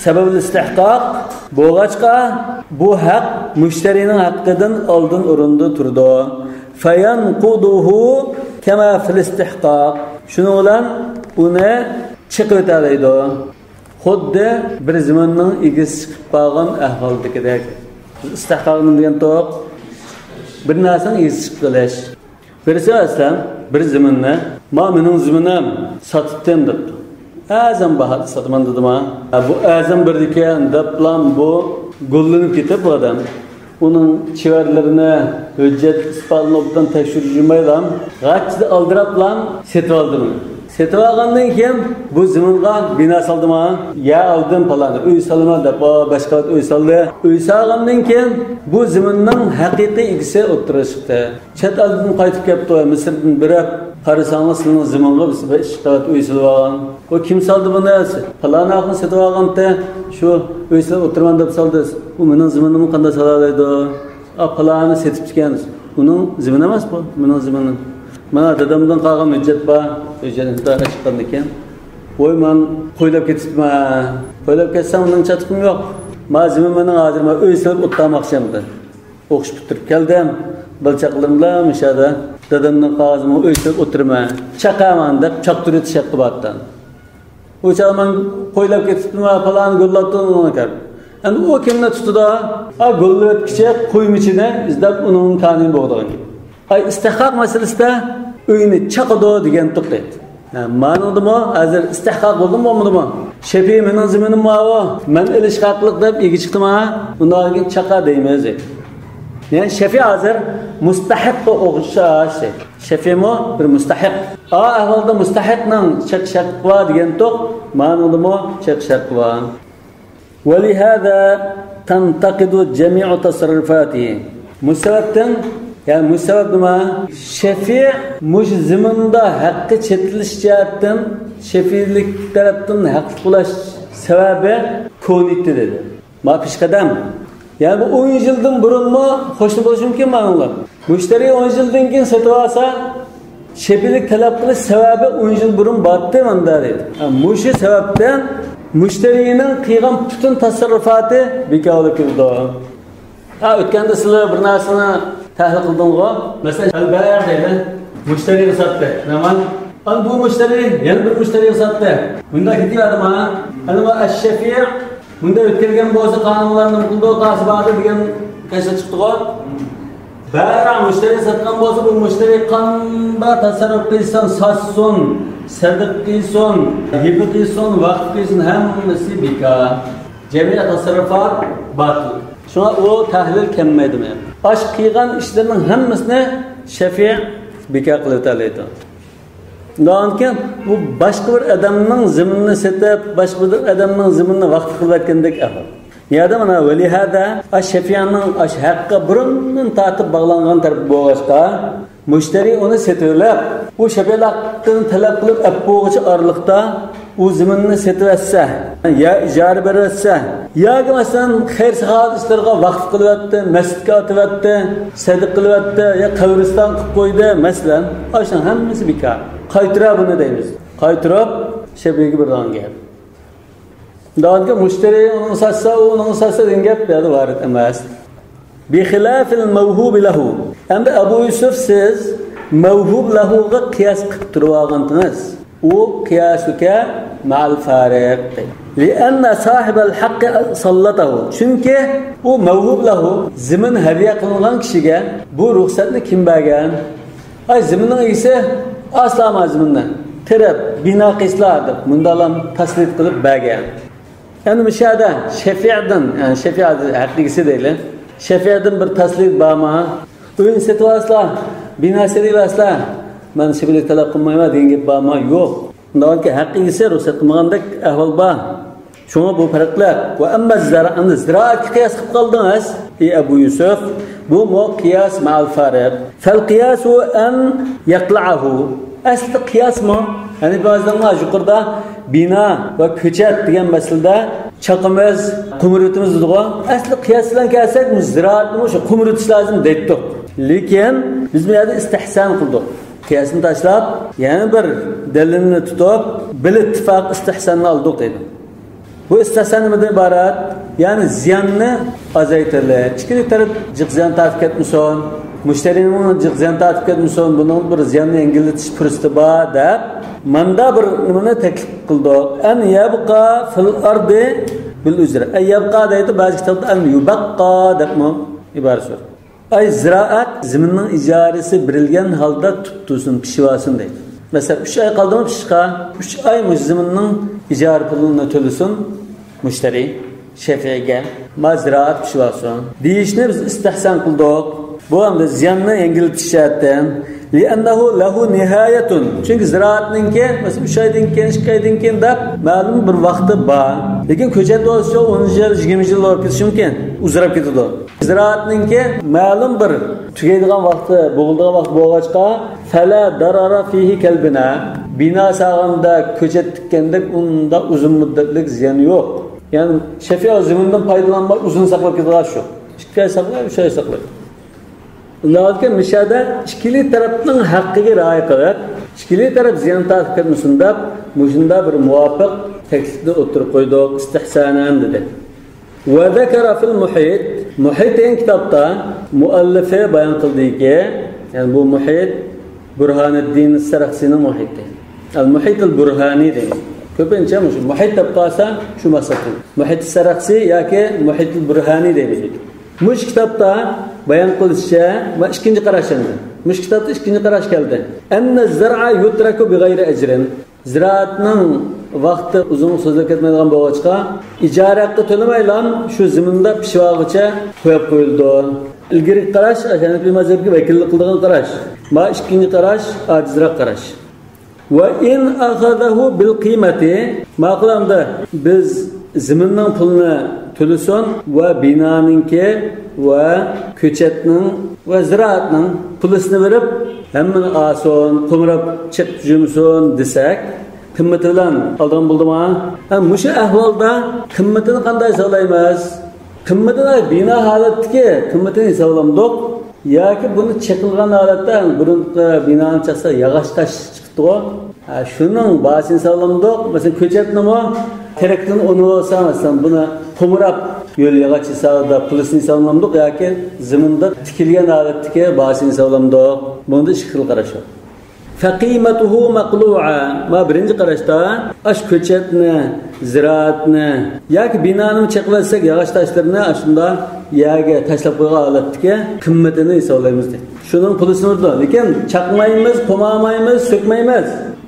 سەۋەبىل ئىستىھقاق بولغاچقا، بۇ ھەق مۇشتەرىنىڭ ھەققىدىن ئالدىن ئورۇندا تۇرىدۇ. فينقضه كما في الاستحقاق. شۇنىڭ بىلەن ئۇنى چېقىۋېتەلەيدۇ. خۇددى بىر زېمىننىڭ ئىگىسى چىقىپ قالغان ئەھۋالدىكىدەك. ئىستىھقاق نېمە دېگەن توق؟ بىر نەرسىنىڭ ئىگىسى چىقىپ قېلىش. بىرسى ئەسلەن بىر زېمىننى، ما مېنىڭ زېمىنىم، ساتتىم دەپتۇ. ئەرزان باھادا ساتىمەن دېدىما. ھە، بۇ ئەرزان بېرىدىكەن دەپلا بۇ گۈللىنىپ كېتىپ بۇ ئادەم. ئۇنىڭ چېۋەرلىرىنى، ھۆججەت ئىسپاتلىرىنى ئوبدان تەكشۈرۈپ يۈرمەيلا، غاچچىدا ئالدىراپلا سېتىۋالدىم. سېتىۋالغاندىن كېيىن بۇ زېمىنغا بىنا سالدىما؟ يا ئالدىم پالانى، ئۆي سالىمەن دەپ، ئا، بەش قەۋەت ئۆي سالدى. ئۆي سالغاندىن كېيىن بۇ زېمىننىڭ ھەقىقىي ئىگىسى ئوتتۇرىغا چىقتى. چەت ئەلدىن قايتىپ كەپتۇ، مىسىردىن بېرىپ قارىساڭلار، سىلىنىڭ زېمىنىغا بىز بىر ئىككى قەۋەت ئۆي سېلىۋالغان. ئۇ كىم سالدى بۇنى؟ پالانى ئاخۇن سېتىۋالغانتى، شۇ ئۆي سېلىپ ئولتۇرىمەن دەپ سالدى. ئۇ مېنىڭ زېمىنىمنى قانداق سالالايدۇ؟ ئا، پالانى سېتىپتىكەن. ئۇنىڭ زېمىنى ئەمەس بۇ، مېنىڭ زېمىنىم. مانا دادامدىن قالغان ھۆججەت بار، ھۆججەتنى چىققاندىكىن. ۋوي، مەن قويلاپ كېتىپتىمەن. قويلاپ كەتسەڭ، مېنىڭ چاتىقىم يوق. ما زېمىن مېنىڭ، ھازىر مەن ئۆي سېلىپ ئولتۇرماقچىمەن. ئوقۇش پۈتتۈرۈپ كەلدىم. بالا چاقىلىرىم بىلەن مۇشۇ يەردە دادامنىڭ قاغىزىمغا ئۆي سېلىپ ئولتۇرىمەن. چاقىمەن دەپ چاقتۇرۇۋېتىش ھەققى بارتتى. ئۇ چاغدا مەن قويلاپ كېتىپتىمەن، پالان گۈللاپتۇ دېگەن گەپ. ئەمدى ئۇ كىمنى تۇتىدۇ؟ ھا، گۈللىۋەتكۈچى قويمىچىنى ئىزدەپ ئۇنىڭ كانىنى بوغىدىغان گەپ. ئاي، ئىستىھقاق مەسىلىسىدە ئۆينى چاقىدۇ دېگەن توق دەيدۇ. ھە، مانىڭدىمۇ ھازىر ئىستىھقاق بولدىمۇ بولمىدىمۇ؟ شەپىئى مېنىڭ زېمىنىم ماۋۇ، مەن ئېلىشقا ھەقلىق دەپ ئىگە چىقتىما؟ ئۇنداق كېيىن چاقا دەيمىز. يەنى شەپىئى ھازىر مۇستەھىققا ئوخشاش. شەپىئىمۇ بىر مۇستەھىق. ئا ئەھۋالدا مۇستەھىقنىڭ چېقىش ھەققى بار دېگەن توق، مانىڭدىمۇ چېقىش ھەققى بار. ولهذا تنتقض جميع تصرفاته. مۇشۇ سەۋەبتىن، يەنى مۇشۇ سەۋەب نېمە؟ شەفىئ مۇشۇ زېمىندا ھەققى چېتىلىش جەھەتتىن شەفىئلىك تەرەپتىن ھەقلىق بولۇش سەۋەبى كونىتى دېدى. ما پېشقەدەم. يەنى بۇ ئون يىلدىن بۇرۇنمۇ قوشنا بولۇشى مۇمكىن ماڭىلار. مۇشتەرى ئون يىلدىن كېيىن سېتىۋالسا، شەپىئلىك تەلەپ قىلىش سەۋەبى ئون يىل بۇرۇن بارتتى ماندا دەيدۇ. ھە، مۇشۇ سەۋەبتىن مۇشتەرىنىڭ قىلغان پۈتۈن تەسەررۇپاتى بىكار بولۇپ كېتىدۇ. ھە، ئۆتكەندە سىلەر بىر نەرسىنى تەھلىل قىلدىڭغۇ؟ مەسىلەن، ئەلبەيئۇ دەيدۇ، مۇشتەرىگە ساتتى. نېمە؟ ئەنە بۇ مۇشتەرى يەنە بىر مۇشتەرىگە ساتتى. بۇنداق كېتىۋەردىما؟ ئەنە بۇ ئەششەفىئ بۇنداق ئۆتكەلگەن بولسا، قانۇنلار نېمە قىلىدۇ، قاسى باردى دېگەن قەيسەر چىقتىغۇ. بارا مۇشتەرى ساتقان بولسا، بۇ مۇشتەرى قانداق تەسەررۇپ قىلسۇن، ساتسۇن، سەدىقە قىلسۇن، ھىبە قىلسۇن، ۋەقىف قىلسۇن، ھەممىسى بىكار. جەمئىي تەسەررۇپات باتىل. شۇڭا ئۇ تەھلىل كەلمەيدۇ. ئاشۇ قىلغان ئىشلىرىنىڭ ھەممىسىنى شەفىئ بىكار قىلىۋېتەلەيدۇ. ئۇنداقكەن، بۇ باشقا بىر ئادەمنىڭ زېمىنىنى سېتىپ، باشقا بىر ئادەمنىڭ زېمىنىنى ۋەقىف قىلىۋەتكەندەك ئەھۋال. يەنە مانا ۋەلىھەزا ئاش شەفىئنىڭ ئاش ھەققى بۇرۇندىن تارتىپ باغلانغان تەرىپى بولغاچقا، مۇشتەرى ئۇنى سېتىۋېلىپ، ئۇ شەپىئىلىك ھەققىنى تەلەپ قىلىپ ئەپ بولغۇچە ئارىلىقتا ئۇ زېمىننى سېتىۋەتسە، يا ئىجارە بېرىۋەتسە، ياكى مەسىلەن خەير-ساخاۋەت ئىشلىرىغا ۋەقىف قىلىۋەتتى، مەسچىتكە ئاتىۋەتتى، سەدىقە قىلىۋەتتى، يا قەبرىستان قىلىپ قويدى، مەسىلەن، ئاشۇنىڭ ھەممىسى بىكار. قايتۇرە بۇنى دەيمىز. قايتۇرۇپ شەپىئىگە بېرىدىغان گەپ. دەۋاتقان مۇشتەرى ئۇنىڭ ساتسا، ئۇ ئۇنىڭ ساتسا دېگەن گەپ بۇ يەردە ۋارىد ئەمەس. بخلاف الموهوب له. ئەمدى ئەبۇ يۈسۈپ، سىز مەۋھۇب لەھۇغا قىياس قىلىپ تۇرۇۋالغانتىڭىز. ئۇ قىياسۇكە مەئەل فارىق دەيدۇ. لىئەننە ساھىبەل ھەققى ساللەتەھۇ. چۈنكى ئۇ مەۋھۇب لەھۇ، زېمىن ھەدىيە قىلىنغان كىشىگە بۇ رۇخسەتنى كىم بەرگەن؟ ئاي، زېمىننىڭ ئىگىسى، ئاسلام زېمىننى تېرىپ، بىنا قىلسىلا دەپ، مۇنداقلام تەسلىت قىلىپ بەرگەن. ئەمدى مۇشۇ يەردە شەفىئىدىن، يەنى شەفىئە ھەق ئىگىسى دەيلى. شەفىئىدىن بىر تەسلىت بارمۇ؟ ئۆينى سېتىۋالسىلا، بىنا سېلىۋەرسىلە، مەن شىبىلىك تەلەپ قىلمايمەن دېگەن گەپ بارمۇ؟ يوق. ئۇنداقكى ھەق ئىگىسى رۇخسەت قىلمىغاندەك ئەھۋال بار. شۇڭا بۇ پەرقلىق. ۋە ئەمما زىرا-، ئەمدى زىرائەتكە قىياس قىلىپ قالدىڭىز، ئى ئەبۇ يۈسۈف. بۇمۇ قىياس مەئەل فارىق. فەل قىياسۇ ئەن يەقلەئەھۇ. ئەسلى قىياسمۇ؟ يەنى بەزىلەرنىڭ يۇقىرىدا بىنا ۋە كۆچەت دېگەن مەسىلىدە چاقىمىز، قومۇرۇۋېتىمىز دېدىغۇ. ئەسلى قىياس بىلەن كەلسەك، بۇ زىرائەتنىمۇ شۇ قومۇرۇۋېتىش لازىم دەيتتۇق. لېكىن بىز بۇ يەردە ئىستىھسان قىلدۇق. قىياسنى تاشلاپ، يەنە بىر دەلىلنى تۇتۇپ، بىل ئىتتىپاق ئىستىھساننى ئالدۇق دەيدۇ. بۇ ئىستىھسان نېمىدىن ئىبارەت؟ يەنى زىياننى ئازايتىلى، ئىككىلا تەرەپ جىق زىيان تارتىپ كەتمىسۇن، مۇشتەرىنىڭ جىق زىيان تارتىپ كەتمىسۇن، بۇنىڭ بىر زىياننى يەڭگىللىتىش پۇرسىتى بار دەپ، ماندا بىر نېمىنى تەكلىپ قىلدۇق. ئەن يەبقا فىل ئەردى بىل ئۈزرى. ئەن يەبقا دەيدۇ، بەزى كىتابتا ئەن يۇبەققا دەپمۇ ئىبارە سۆز. ئاي، زىرائەت زېمىننىڭ ئىجارىسى بېرىلگەن ھالدا تۇتۇپ تۇرسۇن، پىشىۋالسۇن دەيدۇ. مەسىلەن، ئۈچ ئاي قالدىمۇ پىشىشقا، ئۈچ ئاي مۇشۇ زېمىننىڭ ئىجارە پۇلىنى تۆلىسۇن مۇشتەرى شەفىئىگە، ما زىرائەت پىشىۋالسۇن دېيىشنى بىز ئىستىھسان قىلدۇق. بۇ ئەمدى زىياننى يەڭگىللىتىش جەھەتتىن. لىئەننەھۇ لەھۇ نىھايەتۇن. چۈنكى زىرائەتنىڭكى، مەسىلەن، ئۈچ ئايدىن كېيىن، ئىككى ئايدىن كېيىن دەپ مەلۇم بىر ۋاقتى بار. لېكىن كۆچەت بولسا ئون يىل، يىگىرمە يىل بولۇپ كېتىشى مۇمكىن. ئۇزىراپ كېتىدۇ. زىرائەتنىڭكى مەلۇم بىر تۈگەيدىغان ۋاقتى، بوغۇلىدىغان ۋاقتى بولغاچقا، فەلا دەرەرە فىھى كەلبىنا، بىنا سالغاندا كۆچەت تىككەندەك ئۇنداق ئۇزۇن مۇددەتلىك زىيان يوق. يەنى شەفىئە زېمىندىن پايدىلانماي ئۇزۇن ساقلاپ كېتىدىغان شۇ. ئىككى ئاي ساقلاي، ئۈچ ئاي ساقلاي. ئۇنداقكەن مۇشۇ يەردە ئىككىلى تەرەپنىڭ ھەققىگە رىئايە قىلىپ، ئىككىلى تەرەپ زىيان تارتىپ كەتمىسۇن دەپ، مۇشۇنداق بىر مۇۋاپىق تەكلىپنى ئوتتۇرىغا قويدۇق، ئىستىھسانەن دېدى. ۋە زەكەرە فىل مۇھىت، مۇھىت دېگەن كىتابتا مۇئەللىفى بايان قىلدىكى، يەنى بۇ مۇھىت بۇرھانىددىن سەرەخسىنىڭ مۇھىتى. ئەل مۇھىتىل بۇرھانى دەيمىز. كۆپىنچە مۇشۇ مۇھىت دەپ قالسا شۇ مەقسەت. مۇھىت سەرەخسى ياكى مۇھىتىل بۇرھانى دەيمىز. مۇشۇ كىتابتا بايان قىلىشىچە، ۋە ئىككىنچى قاراش ئەمدى. مۇشۇ كىتابتا ئىككىنچى قاراش كەلدى. ئەننە زەرئە يۇترەكۇ بىغەيرى ئەجرىن. زىرائەتنىڭ ۋاقتى ئۇزۇن سوزۇلۇپ كەتمەيدىغان بولغاچقا، ئىجارە ھەققى تۆلىمەيلا شۇ زېمىندا پىشىۋالغۇچە قويۇپ قويۇلىدۇ. ئىلگىرىكى قاراش، ھەنەفىي مەزھەپكە ۋەكىللىك قىلىدىغان قاراش. ما ئىككىنچى قاراش، ئاجىزراق قاراش. ۋە ئىن ئەخەزەھۇ بىل قىيمەتى. ماقۇل، ئەمدى بىز زېمىننىڭ پۇلىنى تۆلىسۇن ۋە بىنانىڭكى ۋە كۆچەتنىڭ ۋە زىرائەتنىڭ پۇلىسىنى بېرىپ، ھەممىنى ئالسۇن، قومۇراپ چېقىپ جۈمسۇن دېسەك، قىممىتى بىلەن ئالىدىغان بولدىما؟ ھە، مۇشۇ ئەھۋالدا قىممىتىنى قانداق ھېسابلايمىز؟ قىممىتىنى بىنا ھالەتتىكى قىممىتىنى ھېسابلامدۇق ياكى بۇنى چېقىلغان ھالەتتە، بۇرۇنقى بىنانى چاقسا ياغاچ تاش چىقىپتىغۇ. ھە، شۇنىڭ باھاسىنى ھېسابلامدۇق. مەسىلەن، كۆچەتنىمۇ تېرەكتىن ئۇنى بولسا، مەسىلەن، بۇنى قومۇراپ يول ياغاچ ھېسابىدا پۇلىسىنى ھېسابلامدۇق ياكى زېمىندا تىكىلگەن ھالەتتىكى باھاسىنى ھېسابلامدۇق. بۇنىڭدا ئىككى خىل قاراش بار. فەقىمەتۇھۇ مەقلۇئە. ما بىرىنچى قاراشتا ئاش كۆچەتنى، زىرائەتنى ياكى بىنانى چېقىۋەتسەك، ياغاچ تاشلىرىنى ئاشۇندا يەرگە تاشلاپ قويغان ھالەتتىكى قىممىتىنى ھېسابلايمىز دەيدۇ. شۇنىڭ پۇلىسىنى بېرىدۇ. لېكىن چاقمايمىز، قومارمايمىز، سۆكمەيمىز.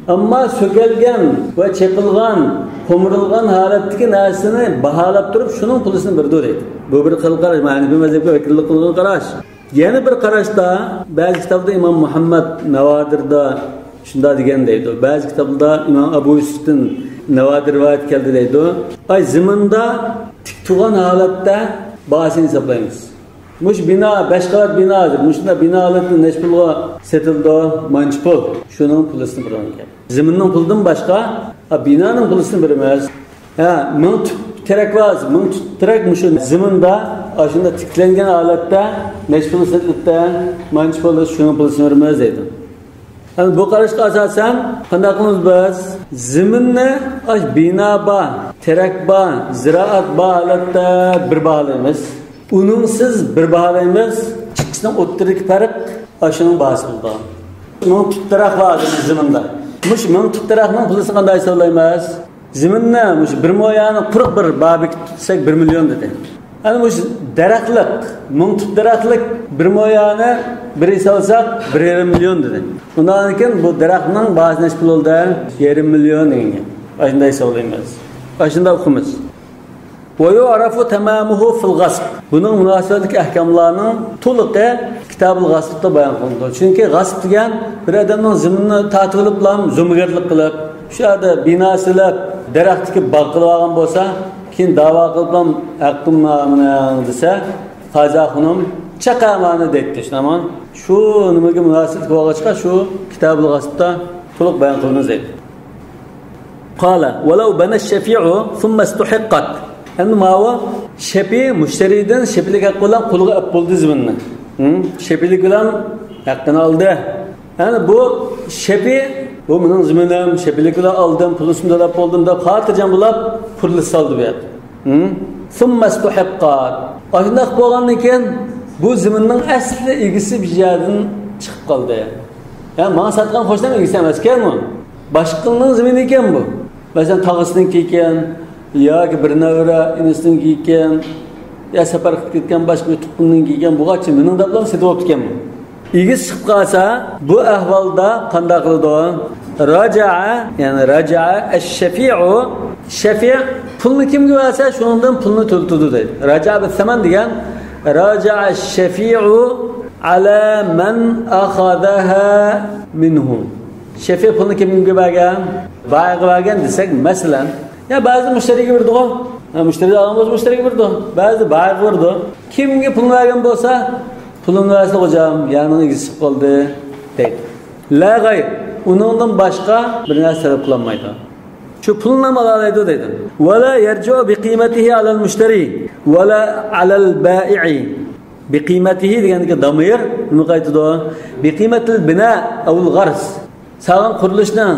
ئەمما سۆكەلگەن ۋە چېقىلغان، قومۇرۇلغان ھالەتتىكى نەرسىنى باھالاپ تۇرۇپ، شۇنىڭ پۇلىسىنى بېرىدۇ دەيدۇ. بۇ بىر خىل قاراش، ھەنەفىي مەزھەپكە ۋەكىللىك قىلغان قاراش. يەنە بىر قاراشتا، بەزى كىتابدا ئىمام مۇھەممەد ناۋادىردا شۇنداق دېگەن دەيدۇ. بەزى كىتابلاردا ئىمام ئەبۇ يۈسۈفتىن ناۋادىر رىۋايەت كەلدى دەيدۇ. ئاي، زېمىندا تىك تۇرغان ھالەتتە باھاسىنى ھېسابلايمىز. مۇشۇ بىنا، بەش قەۋەت بىنا ھازىر. مۇشۇنداق بىنا ھالەتتە نەچچە پۇلغا سېتىلىدۇ؟ مانچە پۇل. شۇنىڭ پۇلىسىنى بېرىدىكەن. زېمىننىڭ پۇلىدىن باشقا، ھە، بىنانىڭ پۇلىسىنى بېرىمىز. ھە، مىڭ تۈپ تېرەك بار، مىڭ تۈپ تېرەك مۇشۇ زېمىندا، ئاشۇنداق تىكلەنگەن ھالەتتە نەچچە پۇل سېتىلىدۇ؟ مانچە پۇل، شۇنىڭ پۇلىسىنى بېرىمىز دەيدۇ. يەنى بۇ قاراشقا ئاساسەن قانداق قىلىمىز بىز؟ زېمىننى ئاش بىنا بار، تېرەك بار، زىرائەت بار ھالەتتە بىر باھالايمىز. ئۇنىڭسىز بىر باھالايمىز. ئىككىسىنىڭ ئوتتۇرىدىكى پەرق ئاشۇنىڭ باھاسى بولىدۇ. مىڭ تۈپ دەرەخ بار زېمىندا. مۇشۇ مىڭ تۈپ دەرەخنىڭ پۇلىسىنى قانداق ھېسابلايمىز؟ زېمىننى مۇشۇ بىر مو يەرنى قۇرۇق بىر بابىككە تىكسەك بىر مىليون دېدى. ئەنە مۇشۇ دەرەخلىك، مىڭ تۈپ دەرەخلىك بىر مو يەرنى بىر سالساق بىر يېرىم مىليون دېدى. ئۇنداقتىن كېيىن بۇ دەرەخنىڭ باھاسى نەچچە پۇل بولدى؟ يېرىم مىليون دېگەن گەپ. ئاشۇنداق ھېسابلايمىز. ئاشۇنداق ئۇقىمىز. ويعرف تمامه في الغصب. بۇنىڭ مۇناسىۋەتلىك ئەھكاملارنىڭ تولۇقى كىتابۇل غەسبتە بايان قىلىنىدۇ. چۈنكى غەسب دېگەن بىر ئادەمنىڭ زېمىنىنى تارتىۋېلىپلا زومىگەرلىك قىلىپ، شۇ يەردە بىنا سېلىپ، دەرەخ تىكىپ باغ قىلىۋالغان بولسا، كېيىن داۋا قىلىپلا ھەققىم مانا دېسە، قازى خانىم چاقا مانا دەيتتى، شۇنداقمۇ؟ شۇ نېمىگە مۇناسىۋەتلىك بولغاچقا، شۇ كىتابۇل غەسبتە تولۇق بايان قىلىنىدۇ دەيدۇ. قال ولو بنى الشفيع ثم استحقت. ئەمدى ماۋۇ شەپىي مۇشتەرىدىن شەپىيلىك ھەققى بىلەن قۇلغا ئەپ بولدى زېمىننى. ھە؟ شەپىيلىك بىلەن ھەققىنى ئالدى. يەنى بۇ شەپىي، بۇ مېنىڭ زېمىنىم، شەپىيلىك بىلەن ئالدىم، پۇلىسىنى تۆلەپ بولدۇم دەپ خاتىرجەم بولۇپ قۇرۇلۇش سالدى بۇ يەردە. ھە؟ ثم استحقت. ئاشۇنداق بولغاندىن كېيىن بۇ زېمىننىڭ ئەسلى ئىگىسى بىر يەردىن چىقىپ قالدى. يا ماڭا ساتقان قوشنام ئىگىسى ئەمەسكەن بۇ. باشقىنىڭ زېمىنى ئىكەن بۇ. مەسىلەن، تاغىسىنىڭكى ئىكەن، ياكى بىر نەۋرە ئىنىسىنىڭكى ئىكەن، يا سەپەر قىلىپ كەتكەن باشقا بىر تۇغقىنىنىڭكى ئىكەن، بۇغاچ مېنىڭ دەپلا سېتىۋاپتىكەن بۇ. ئىگىسى چىقىپ قالسا، بۇ ئەھۋالدا قانداق قىلىدۇ؟ راجا، يەنى راجا ئەششەفىئۇ، شەفىئ پۇلنى كىمگە بەرسە، شۇنىڭدىن پۇلنى تۆلىتىدۇ دەيدۇ. راجا بىسسەمەن دېگەن، راجا ئەششەفىئۇ ئەلا مەن ئەخەزەھا مىنھۇ. شەفىئ پۇلنى كىمگە بەرگەن؟ بايىغا بەرگەن دېسەك، مەسىلەن، يا بەزىدە مۇشتەرىگە بېرىدىغۇ. ھە، مۇشتەرى ئالغان بولسا مۇشتەرىگە بېرىدۇ. بەزىدە بايىغا بېرىدۇ. كىمگە پۇلنى بەرگەن بولسا، پۇلۇمنى بەرسە خوجام، يەرنىڭ ئىگىسى چىقىپ قالدى دەيدۇ. لا غەير، ئۇنىڭدىن باشقا بىر نەرسە تەلەپ قىلالمايدۇ. شۇ پۇلنى ھەم ئالالايدۇ دەيدۇ. ۋەلا يەرجىئۇ بىقىيمەتىھى ئەلەل مۇشتەرى ۋەلا ئەلەل بائىئى. بىقىيمەتىھى دېگەندىكى دامىر نېمە قايتىدۇ؟ بىقىيمەتىل بىنا ئەۋل غەرس. سالغان قۇرۇلۇشنىڭ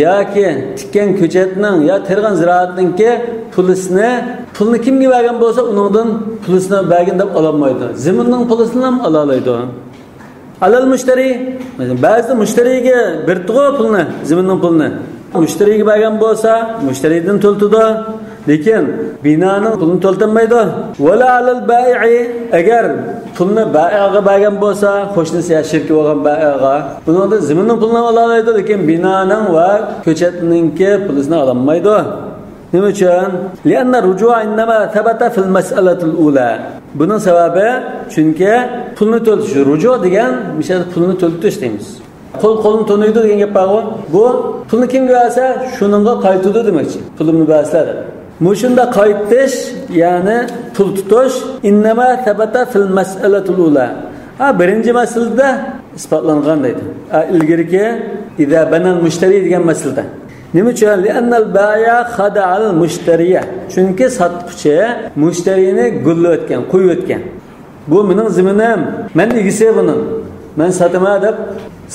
ياكى تىككەن كۆچەتنىڭ يا تېرىغان زىرائەتنىڭكى پۇلىسىنى، پۇلنى كىمگە بەرگەن بولسا، ئۇنىڭدىن پۇلىسىنى بەرگىن دەپ ئالالمايدۇ. زېمىننىڭ پۇلىسىنى ھەم ئالالايدۇ. ئەلەل مۇشتەرى، بەزىدە مۇشتەرىگە بېرىدىغۇ پۇلنى، زېمىننىڭ پۇلىنى. مۇشتەرىگە بەرگەن بولسا، مۇشتەرىدىن تۆلىتىدۇ. لېكىن بىنانىڭ پۇلىنى تۆلىتەلمەيدۇ. ۋەلا ئەلەل بائىئى، ئەگەر پۇلنى بائىئغا بەرگەن بولسا، قوشنىسى يا شېرىكى بولغان بائىئغا، بۇنىڭدا زېمىننىڭ پۇلىنى ئالالايدۇ، لېكىن بىنانىڭ ۋە كۆچەتنىڭكى پۇلىسىنى ئالالمايدۇ. نېمە ئۈچۈن؟ لأن الرجوع إنما ثبت في المسألة الأولى. بۇنىڭ سەۋەبى، چۈنكى پۇلنى تۆلىتىش، رۇجۇ دېگەن مۇشۇ پۇلنى تۆلىتىش دەيمىز. قول قولنى تونۇيدۇ دېگەن گەپ بارغۇ. بۇ پۇلنى كىمگە بەرسە، شۇنىڭغا قايتىدۇ دېمەكچى. پۇلۇمنى بەرسىلەر دەپ. مۇشۇنداق قايتىش، يەنى پۇل تۇتۇش، إنما ثبت في المسألة الأولى. ھا، بىرىنچى مەسىلىدە ئىسپاتلانغان دەيدۇ. ھا، ئىلگىرىكى إذا بنى المشتري دېگەن مەسىلىدە. نېمە ئۈچۈن؟ لأن البائع خدع المشتري. چۈنكى ساتقۇچى مۇشتەرىنى گۈللەۋەتكەن، قويۇۋەتكەن. بۇ مېنىڭ زېمىنىم، مەن ئىگىسى بۇنىڭ، مەن ساتىمەن دەپ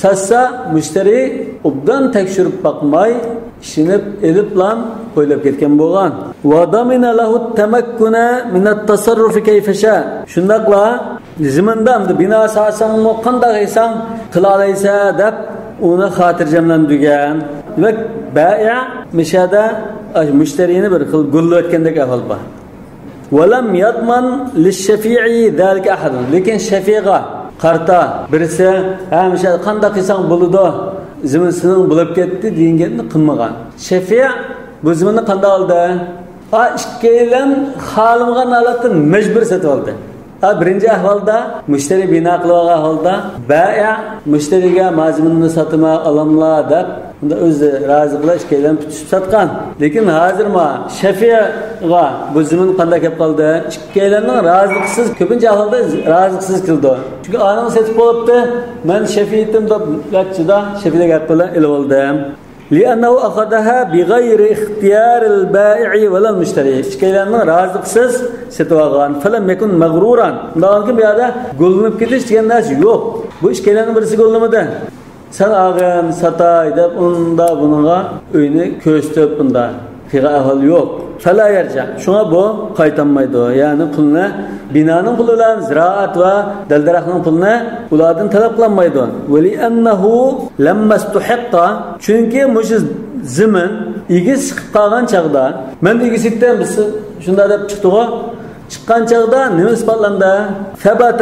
ساتسا، مۇشتەرى ئوبدان تەكشۈرۈپ باقماي، ئىشىنىپ ئېلىپلا قويلاپ كەتكەن بولغان. وضمن له التمكن من التصرف كيف شاء. شۇنداقلا زېمىندا ئەمدى بىنا سالساڭمۇ قانداق قىلساڭ قىلالايسەن دەپ ئۇنى خاتىرجەملەندۈرگەن. دېمەك، بائىئ مۇشۇ يەردە مۇشتەرىنى بىر خىل گۈللەۋەتكەندەك ئەھۋال بار. ولم يضمن للشفيع ذلك أحد. لېكىن شەفىئغا قارىتا بىرسى، ھە، مۇشۇ قانداق قىلساڭ بولىدۇ، زېمىن سېنىڭ بولۇپ كەتتى دېگەن گەپنى قىلمىغان. شەفىئ بۇ زېمىننى قانداق ئالدى؟ ھا، ئىككىيلەن خالىمىغان ھالەتتە مەجبۇر سېتىۋالدى. ھا، بىرىنچى ئەھۋالدا مۇشتەرى بىنا قىلىۋالغان ھالدا بائىئ مۇشتەرىگە ما زېمىننى ساتىمەن، ئالاملا دەپ، ئۇندا ئۆزى رازى قىلىپ ئىككىيلەن پۈتۈشۈپ ساتقان. لېكىن ھازىر ما شەفىئغا بۇ زېمىن قانداق كەپ قالدى؟ ئىككىيلەننىڭ رازىلىقسىز، كۆپىنچە ئەھۋالدا رازىلىقسىز كېلىدۇ. چۈنكى ئانىڭ سېتىپ بولۇپتۇ، مەن شەفىئ ئېتىم دەپ گەپ چىدا، شەفىئلىك ھەق بىلەن ئېلىۋالدىم. لأنه أخذها بغير اختيار البائع ولا المشتري. ئىككىيلەننىڭ رازىلىقسىز سېتىۋالغان. فلم يكن مغرورا. ئۇنداق بۇ يەردە گۈللىنىپ كېتىش دېگەن نەرسە يوق. بۇ ئىككىيلەننىڭ بىرسى گۈللىمىدى. سەن ئالغىن، ساتاي دەپ ئۇندا بۇنىڭغا ئۆينى كۆرسىتىپ ئۇندا. قىلغان ئەھۋال يوق. فلا يرجع. شۇڭا بۇ قايتالمايدۇ. يەنى پۇلنى، بىنانىڭ پۇلى بىلەن زىرائەت ۋە دەل-دەرەخنىڭ پۇلىنى ئۇلاردىن تەلەپ قىلالمايدۇ. ولأنه لما استحق. چۈنكى مۇشۇ زېمىن ئىگىسى چىقىپ قالغان چاغدا، مەن ئىگىسى ئىدىم، بىز شۇنداق دەپ چىقتىغۇ. چىققان چاغدا نېمە ئىسپاتلاندى؟ ثبت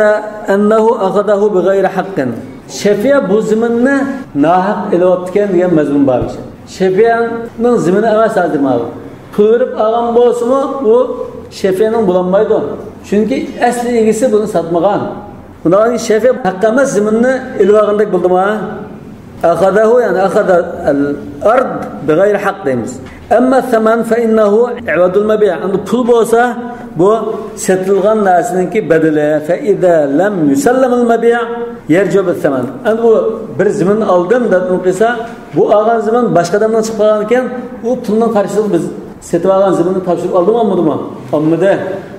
أنه أخذه بغير حق. شەفىئە بۇ زېمىننى ناھەق ئېلىۋاپتىكەن دېگەن مەزمۇن بار ئىكەن. شەفىئەنىڭ زېمىنى ئەمەس ھازىر ماۋۇ. پۇل بېرىپ ئالغان بولسىمۇ، ئۇ شەفىئەنىڭ بولالمايدۇ. چۈنكى ئەسلى ئىگىسى بۇنى ساتمىغان. ئۇنداق شەفىئە ھەق ئەمەس زېمىننى ئېلىۋالغاندەك بولدىما؟ أخذه، يەنى أخذ الأرض بغير حق دەيمىز. أما الثمن فإنه عوض المبيع. ئەمدى پۇل بولسا، بۇ سېتىلغان نەرسىنىڭكى بەدىلى. فإذا لم يسلم المبيع يرجع بالثمن. ئەمدى ئۇ بىر زېمىننى ئالدىم دەپ قىلسا، بۇ ئالغان زېمىن باشقا ئادەمنىڭ چىقىپ قالغان ئىكەن، ئۇ پۇلنىڭ قارشىلىقى بىز سېتىپ ئالغان زېمىننى تاپشۇرۇپ ئالدىمۇ ئالمىدىمۇ؟ ئالمىدى.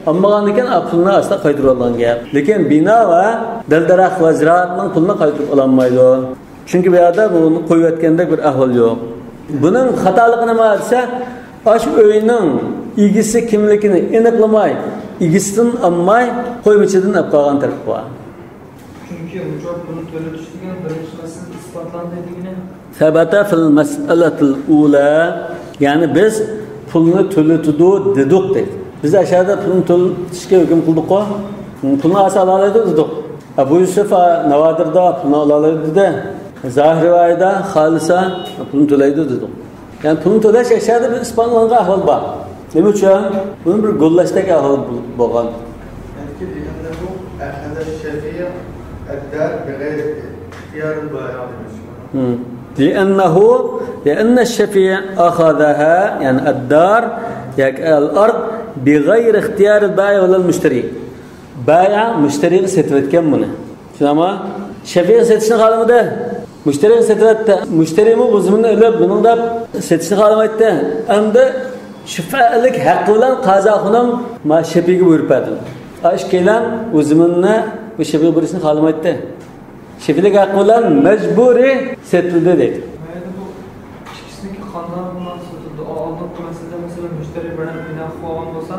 ئالمىغاندىكىن، ئا، پۇلنى ئاستا قايتۇرۇۋالغان گەپ. لېكىن بىنا ۋە دەل-دەرەخ ۋە زىرائەتنىڭ پۇلىنى قايتۇرۇپ ئالالمايدۇ. چۈنكى بۇ يەردە بۇنى قويۇۋەتكەندەك بىر ئەھۋال يوق. بۇنىڭ خاتالىقى نېمە دېسە، ئاشۇ ئۆينىڭ ئىگىسى كىملىكىنى ئېنىقلىماي، ئىگىسىدىن ئالماي، قويمىچىدىن ئېلىپ قالغان تەرەپ بار. چۈنكى مۇشۇ پۇلنى تۆلىتىش دېگەن بىرىنچى مەسىلىدە ئىسپاتلاندى دېگىنى. ثبت في المسألة الأولى، يەنى بىز پۇلنى تۆلىتىدۇ دېدۇق دەيدۇ. بىز ئەشەدە پۇلنى تۆلىتىشكە ھۆكۈم قىلدۇققۇ. پۇلنى ئالسا ئالالايدۇ دېدۇق. ئەبۇ يۈسۈپ ناۋادىردا پۇلنى ئالالايدۇ دېدى. زاھىر رىۋايەتتە خالىسا پۇلنى تۆلەيدۇ دېدۇق. يەنى پۇلنى تۆلەش ئەشەدە بىر ئىسپاتلانغان ئەھۋال بار. نېمە ئۈچۈن؟ بۇنى بىر گوللاشتەك ئەھۋال بولغان. لأنه أخذ الشفيع الدار بغير اختيار البائع. لأنه، لأن الشفيع أخذها، يعني الدار، ياكى الأرض، بغير اختيار البائع ولا المشتري. بايع مۇشتەرىگە سېتىۋەتكەن بۇنى. چۈشىنەما؟ شەفىئى سېتىشنى خالىمىدى. مۇشتەرىگە سېتىۋەتتى. مۇشتەرىمۇ بۇ زېمىننى ئېلىپ، مېنىڭ دەپ سېتىشنى خالىمايتتى. ئەمدى شۈفەئەلىك ھەققى بىلەن قازا خۇنۇم ما شەپىگە بۇيرۇپ بەردى. ئىككىيلەن بۇ زېمىننى بۇ شەپىگە بېرىشنى خالىمايتتى. شەپىلىك ھەققى بىلەن مەجبۇرىي سېتىلدى دەيدۇ. مەيلى، بۇ ئىككىسىنىڭكى قانداق بولغان سېتىلدى؟ ئالدىنقى مەسىلىدە، مەسىلەن، مۇشتەرى بىر نەرسە بىنا قىلىۋالغان بولسا،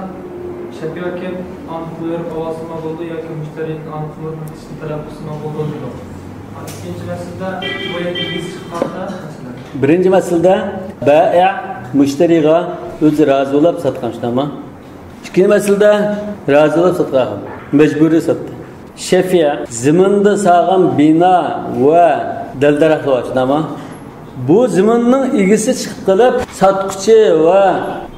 شەپىئە كېلىپ ئاندىن پۇل بېرىپ ئالسىمۇ بولىدۇ ياكى مۇشتەرىدىن ئاندىن پۇل بېرىپ كېتىشنى تەلەپ قىلسىمۇ بولىدۇ دېدۇق. ئىككىنچى مەسىلىدە بۇ يەردە ئىگىسى چىققاندا مەسىلەن. بىرىنچى مەسىلىدە بائىئ مۇشتەرىگە ئۆزى رازى بولۇپ ساتقان، شۇنداقمۇ؟ ئىككىنچى مەسىلىدە رازى بولۇپ ساتقان، مەجبۇرىي ساتتى. شەفىئە زېمىندا سالغان بىنا ۋە دەل-دەرەخلەر بار، شۇنداقمۇ؟ بۇ زېمىننىڭ ئىگىسى چىقىپ قېلىپ، ساتقۇچى ۋە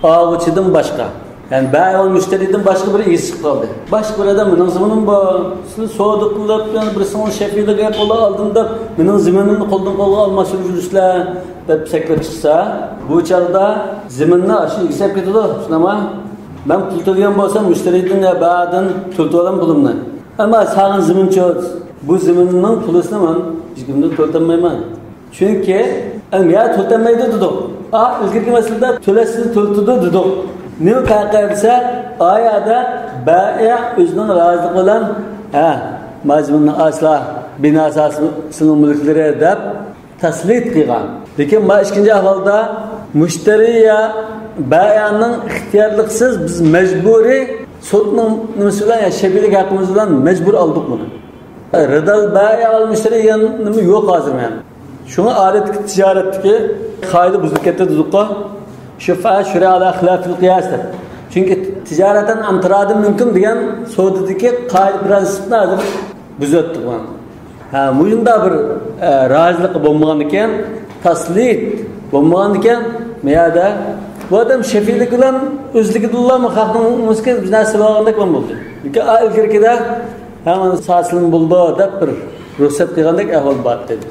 ئالغۇچىدىن باشقا، يەنى بائىئ ۋە مۇشتەرىدىن باشقا بىر ئىگىسى چىقىپ قالدى. باشقا بىر ئادەم، مېنىڭ زېمىنىم بار، سىز سودا قىلىپ، يەنە بىرسىنىڭ شەپىئىلىك گەپ بولا ئالدىم دەپ، مېنىڭ زېمىنىمنى قولدىن قولغا ئالماشتۇرۇپ يۈرسىلەر دەپ سەكرەپ چىقسا، بۇ چاغدا زېمىننى ئاشۇ ئىگىسى ئەپ كېتىدۇ، شۇنداقمۇ؟ مەن پۇل تۆلىگەن بولسام، مۇشتەرىدىن يا بائىئدىن تۆلىتىۋالىمەن پۇلۇمنى. ئەمما سالغان زېمىنچۇ، بۇ زېمىننىڭ پۇلىسىنى مەن ھېچكىمدىن تۆلىتەلمەيمەن. چۈنكى، ئەم، يا تۆلىتەلمەيدۇ دېدۇق. ئا، ئىلگىرىكى مەسىلىدە تۆلەشسىز تۆلىتىدۇ دېدۇق. نېمە پەرقى دېسە، ئا يەردە بائىئ ئۆزىنىڭ رازىلىقى بىلەن، ھە، ما زېمىننى ئاسلا، بىنا ساھەسى سېنىڭ مۈلۈكلىرى دەپ تەسلىت قىلغان. لېكىن ما ئىككىنچى ئەھۋالدا مۇشتەرى يا بائىئنىڭ ئىختىيارلىقسىز بىز مەجبۇرىي سوتنىڭ نېمىسى بىلەن يا شەپىئىلىك ھەققىمىز بىلەن مەجبۇر ئالدۇق بۇنى. رىدال بائىئ ۋەل مۇشتەرى دېگەن نېمە يوق ھازىر يەنى. شۇڭا ئادەتتىكى تىجارەتتىكى قائىدە بۇزۇلۇپ كەتتى دېدۇققۇ. شۇفئە شۇرە ئالا خىلاپىل قىياس دەپ. چۈنكى تىجارەتەن ئەن تەرادىن مىنكۇم دېگەن سودىدىكى قائىدە پىرىنسىپنى ھازىر بۇزۇۋەتتۇق مانا. ھە، مۇشۇنداق بىر، ئە، رازىلىقى بولمىغاندىكىن، تەسلىت بولمىغاندىكىن، مۇ يەردە بۇ ئادەم شەپىئىلىك بىلەن ئۆزلۈكىدىنلا خەقنىڭ مۇسكى بىر نەرسە بولغاندەك بولدى. لېكىن ئا ئىلگىرىكىدە ھەم ساسىلىم بولدى دەپ بىر رۇخسەت قىلغاندەك ئەھۋال بار دېدى.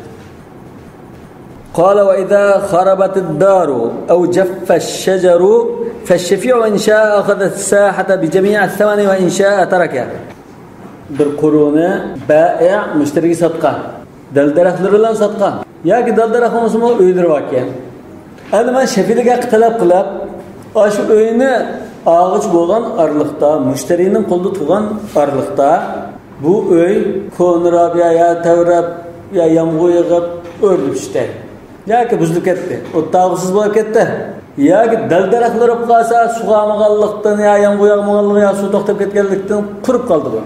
قال وإذا خربت الدار أو جف الشجر فالشفيع إن شاء أخذ الساحة بجميع الثمن وإن شاء تركها. بىر قورۇنى بائىئ مۇشتەرىگە ساتقان، دەل-دەرەخلىرى بىلەن ساتقان ياكى دەل-دەرەخ بولمىسىمۇ ئۆيلىرى باركەن. ئەمدى مەن شەپىئىلىك ھەققى تەلەپ قىلىپ، ئاشۇ ئۆينى ئالغۇچى بولغان ئارىلىقتا، مۇشتەرىنىڭ قولىدا تۇرغان ئارىلىقتا، بۇ ئۆي كونا رابىيە يا تەۋرەپ يا يامغۇر يېغىپ ئۆرۈلۈپ چۈشتى. ياكى بۇزۇلۇپ كەتتى، ئوتتاغۇسىز بولۇپ كەتتى، ياكى دەل-دەرەخلىرى بولۇپ قالسا، سۇ بارمىغانلىقتىن يا يامغۇر ياغمىغانلىقى يا سۇ توختاپ كەتكەنلىكتىن قۇرۇپ قالدى بۇ.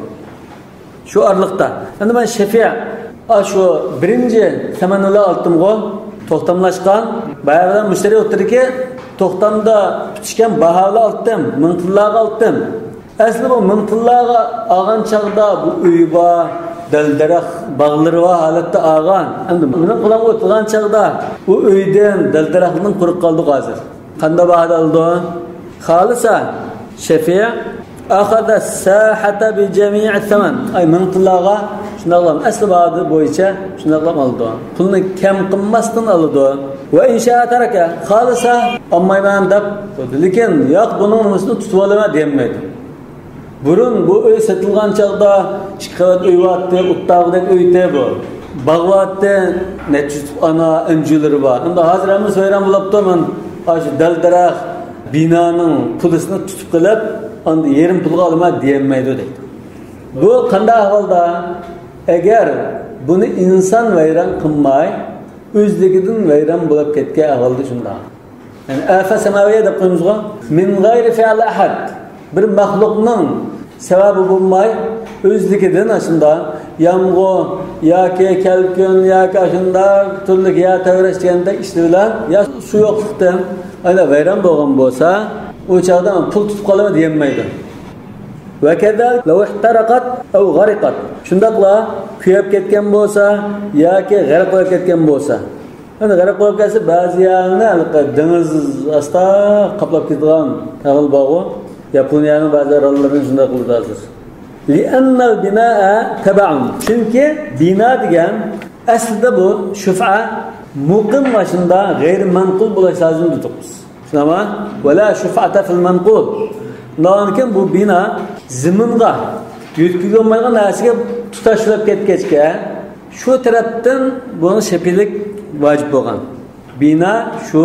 شۇ ئارىلىقتا. ئەمدى مەن شەفىئە، ئا، شۇ بىرىنچى سەمەننى ئالدىمغۇ، توختاملاشقان. بايا بىلەن مۇشتەرى ئوتتۇرىدىكى توختامدا پۈتۈشكەن باھالا ئالدىم، مىڭ تىللاغا ئالدىم. ئەسلى بۇ مىڭ تىللاغا ئالغان چاغدا بۇ ئۆي بار، دەل-دەرەخ باغلىرى بار ھالەتتە ئالغان. ئەمدى مېنىڭ قولۇمغا ئۆتىدىغان چاغدا بۇ ئۆيدىن، دەل-دەرەختىن قۇرۇپ قالدۇق ھازىر. قانداق باھادا ئالىدۇ؟ خالىسا شەفىئە، ئەخەزە ساھەتە بىجەمىئە سەمەن. ئاي، مىڭ تىللاغا شۇنداقلام، ئەسلى باھا بويىچە شۇنداقلام ئالىدۇ. پۇلنى كەم قىلماستىن ئالىدۇ. ۋە ئىن شائە تەرەكە، خالىسا ئالمايمەن دەپ قويدى. لېكىن ياق، بۇنىڭ نېمىسىنى تۇتۇۋالىمەن دېيەلمەيدۇ. بۇرۇن بۇ ئۆي سېتىلغان چاغدا ئىككى قەۋەت ئۆي بارتتى، ئوتتاغۇدەك ئۆي ئىدى بۇ. باغ بارتتى، نەچچە يۈز ئانا ئۈنجۈلىرى بار. ئەمدى ھازىر ھەممىسى ۋەيران بولاپتۇ، مەن ئاشۇ دەل-دەرەخ بىنانىڭ پۇلىسىنى تۇتۇپ قېلىپ، ئاندىن يېرىم پۇلغا ئالىمەن دېيەلمەيدۇ دەيدۇ. بۇ قانداق ئەھۋالدا؟ ئەگەر بۇنى ئىنسان ۋەيران قىلماي، ئۆزلۈكىدىن ۋەيران بولۇپ كەتكەن ئەھۋالدا شۇنداق. يەنى ئافە سەماۋىيە دەپ قويىمىزغۇ. مىن غەيرى فىئلى ئەھەد. بىر مەخلۇقنىڭ سەۋەبى بولماي، ئۆزلۈكىدىن ئاشۇنداق يامغۇر ياكى كەلكۈن ياكى ئاشۇنداق تۈرلۈك يەر تەۋرەش دېگەندەك ئىشلار بىلەن يا سۇ يوقلۇقتىن ئايلا ۋەيران بولغان بولسا، ئۇ چاغدا پۇل تۇتۇپ قالىمەن دېيەلمەيدۇ. ۋە كەزالىك لەۋ ئىھتەرەقەت ئەۋ غەرىقەت. شۇنداقلا كۆيۈپ كەتكەن بولسا ياكى غەرق بولۇپ كەتكەن بولسا. ئەنە غەرق بولۇپ كەتسە، بەزى يەرنى ھېلىقى دېڭىز ئاستا قاپلاپ كېتىدىغان ئەھۋال بارغۇ. ياپونىيەنىڭ بەزى ئاراللىرىنى شۇنداق قىلىدۇ ھازىر. لىئەننەل بىنائە تەبەئۇن. چۈنكى بىنا دېگەن ئەسلىدە بۇ شۇفئە، مۇقىم ماشىنىدا غەيرىي مەنقۇل بولۇش لازىم دېدۇق بىز. شۇنداقمۇ؟ ۋەلا شۇفئەتە فىل مەنقۇل. شۇنداقكەن بۇ بىنا زېمىنغا يۆتكىلىۋالمايدىغان نەرسىگە تۇتاشلىنىپ كەتكەچكە، شۇ تەرەپتىن بۇنىڭ شەپىلىك ۋاجىپ بولغان. بىنا شۇ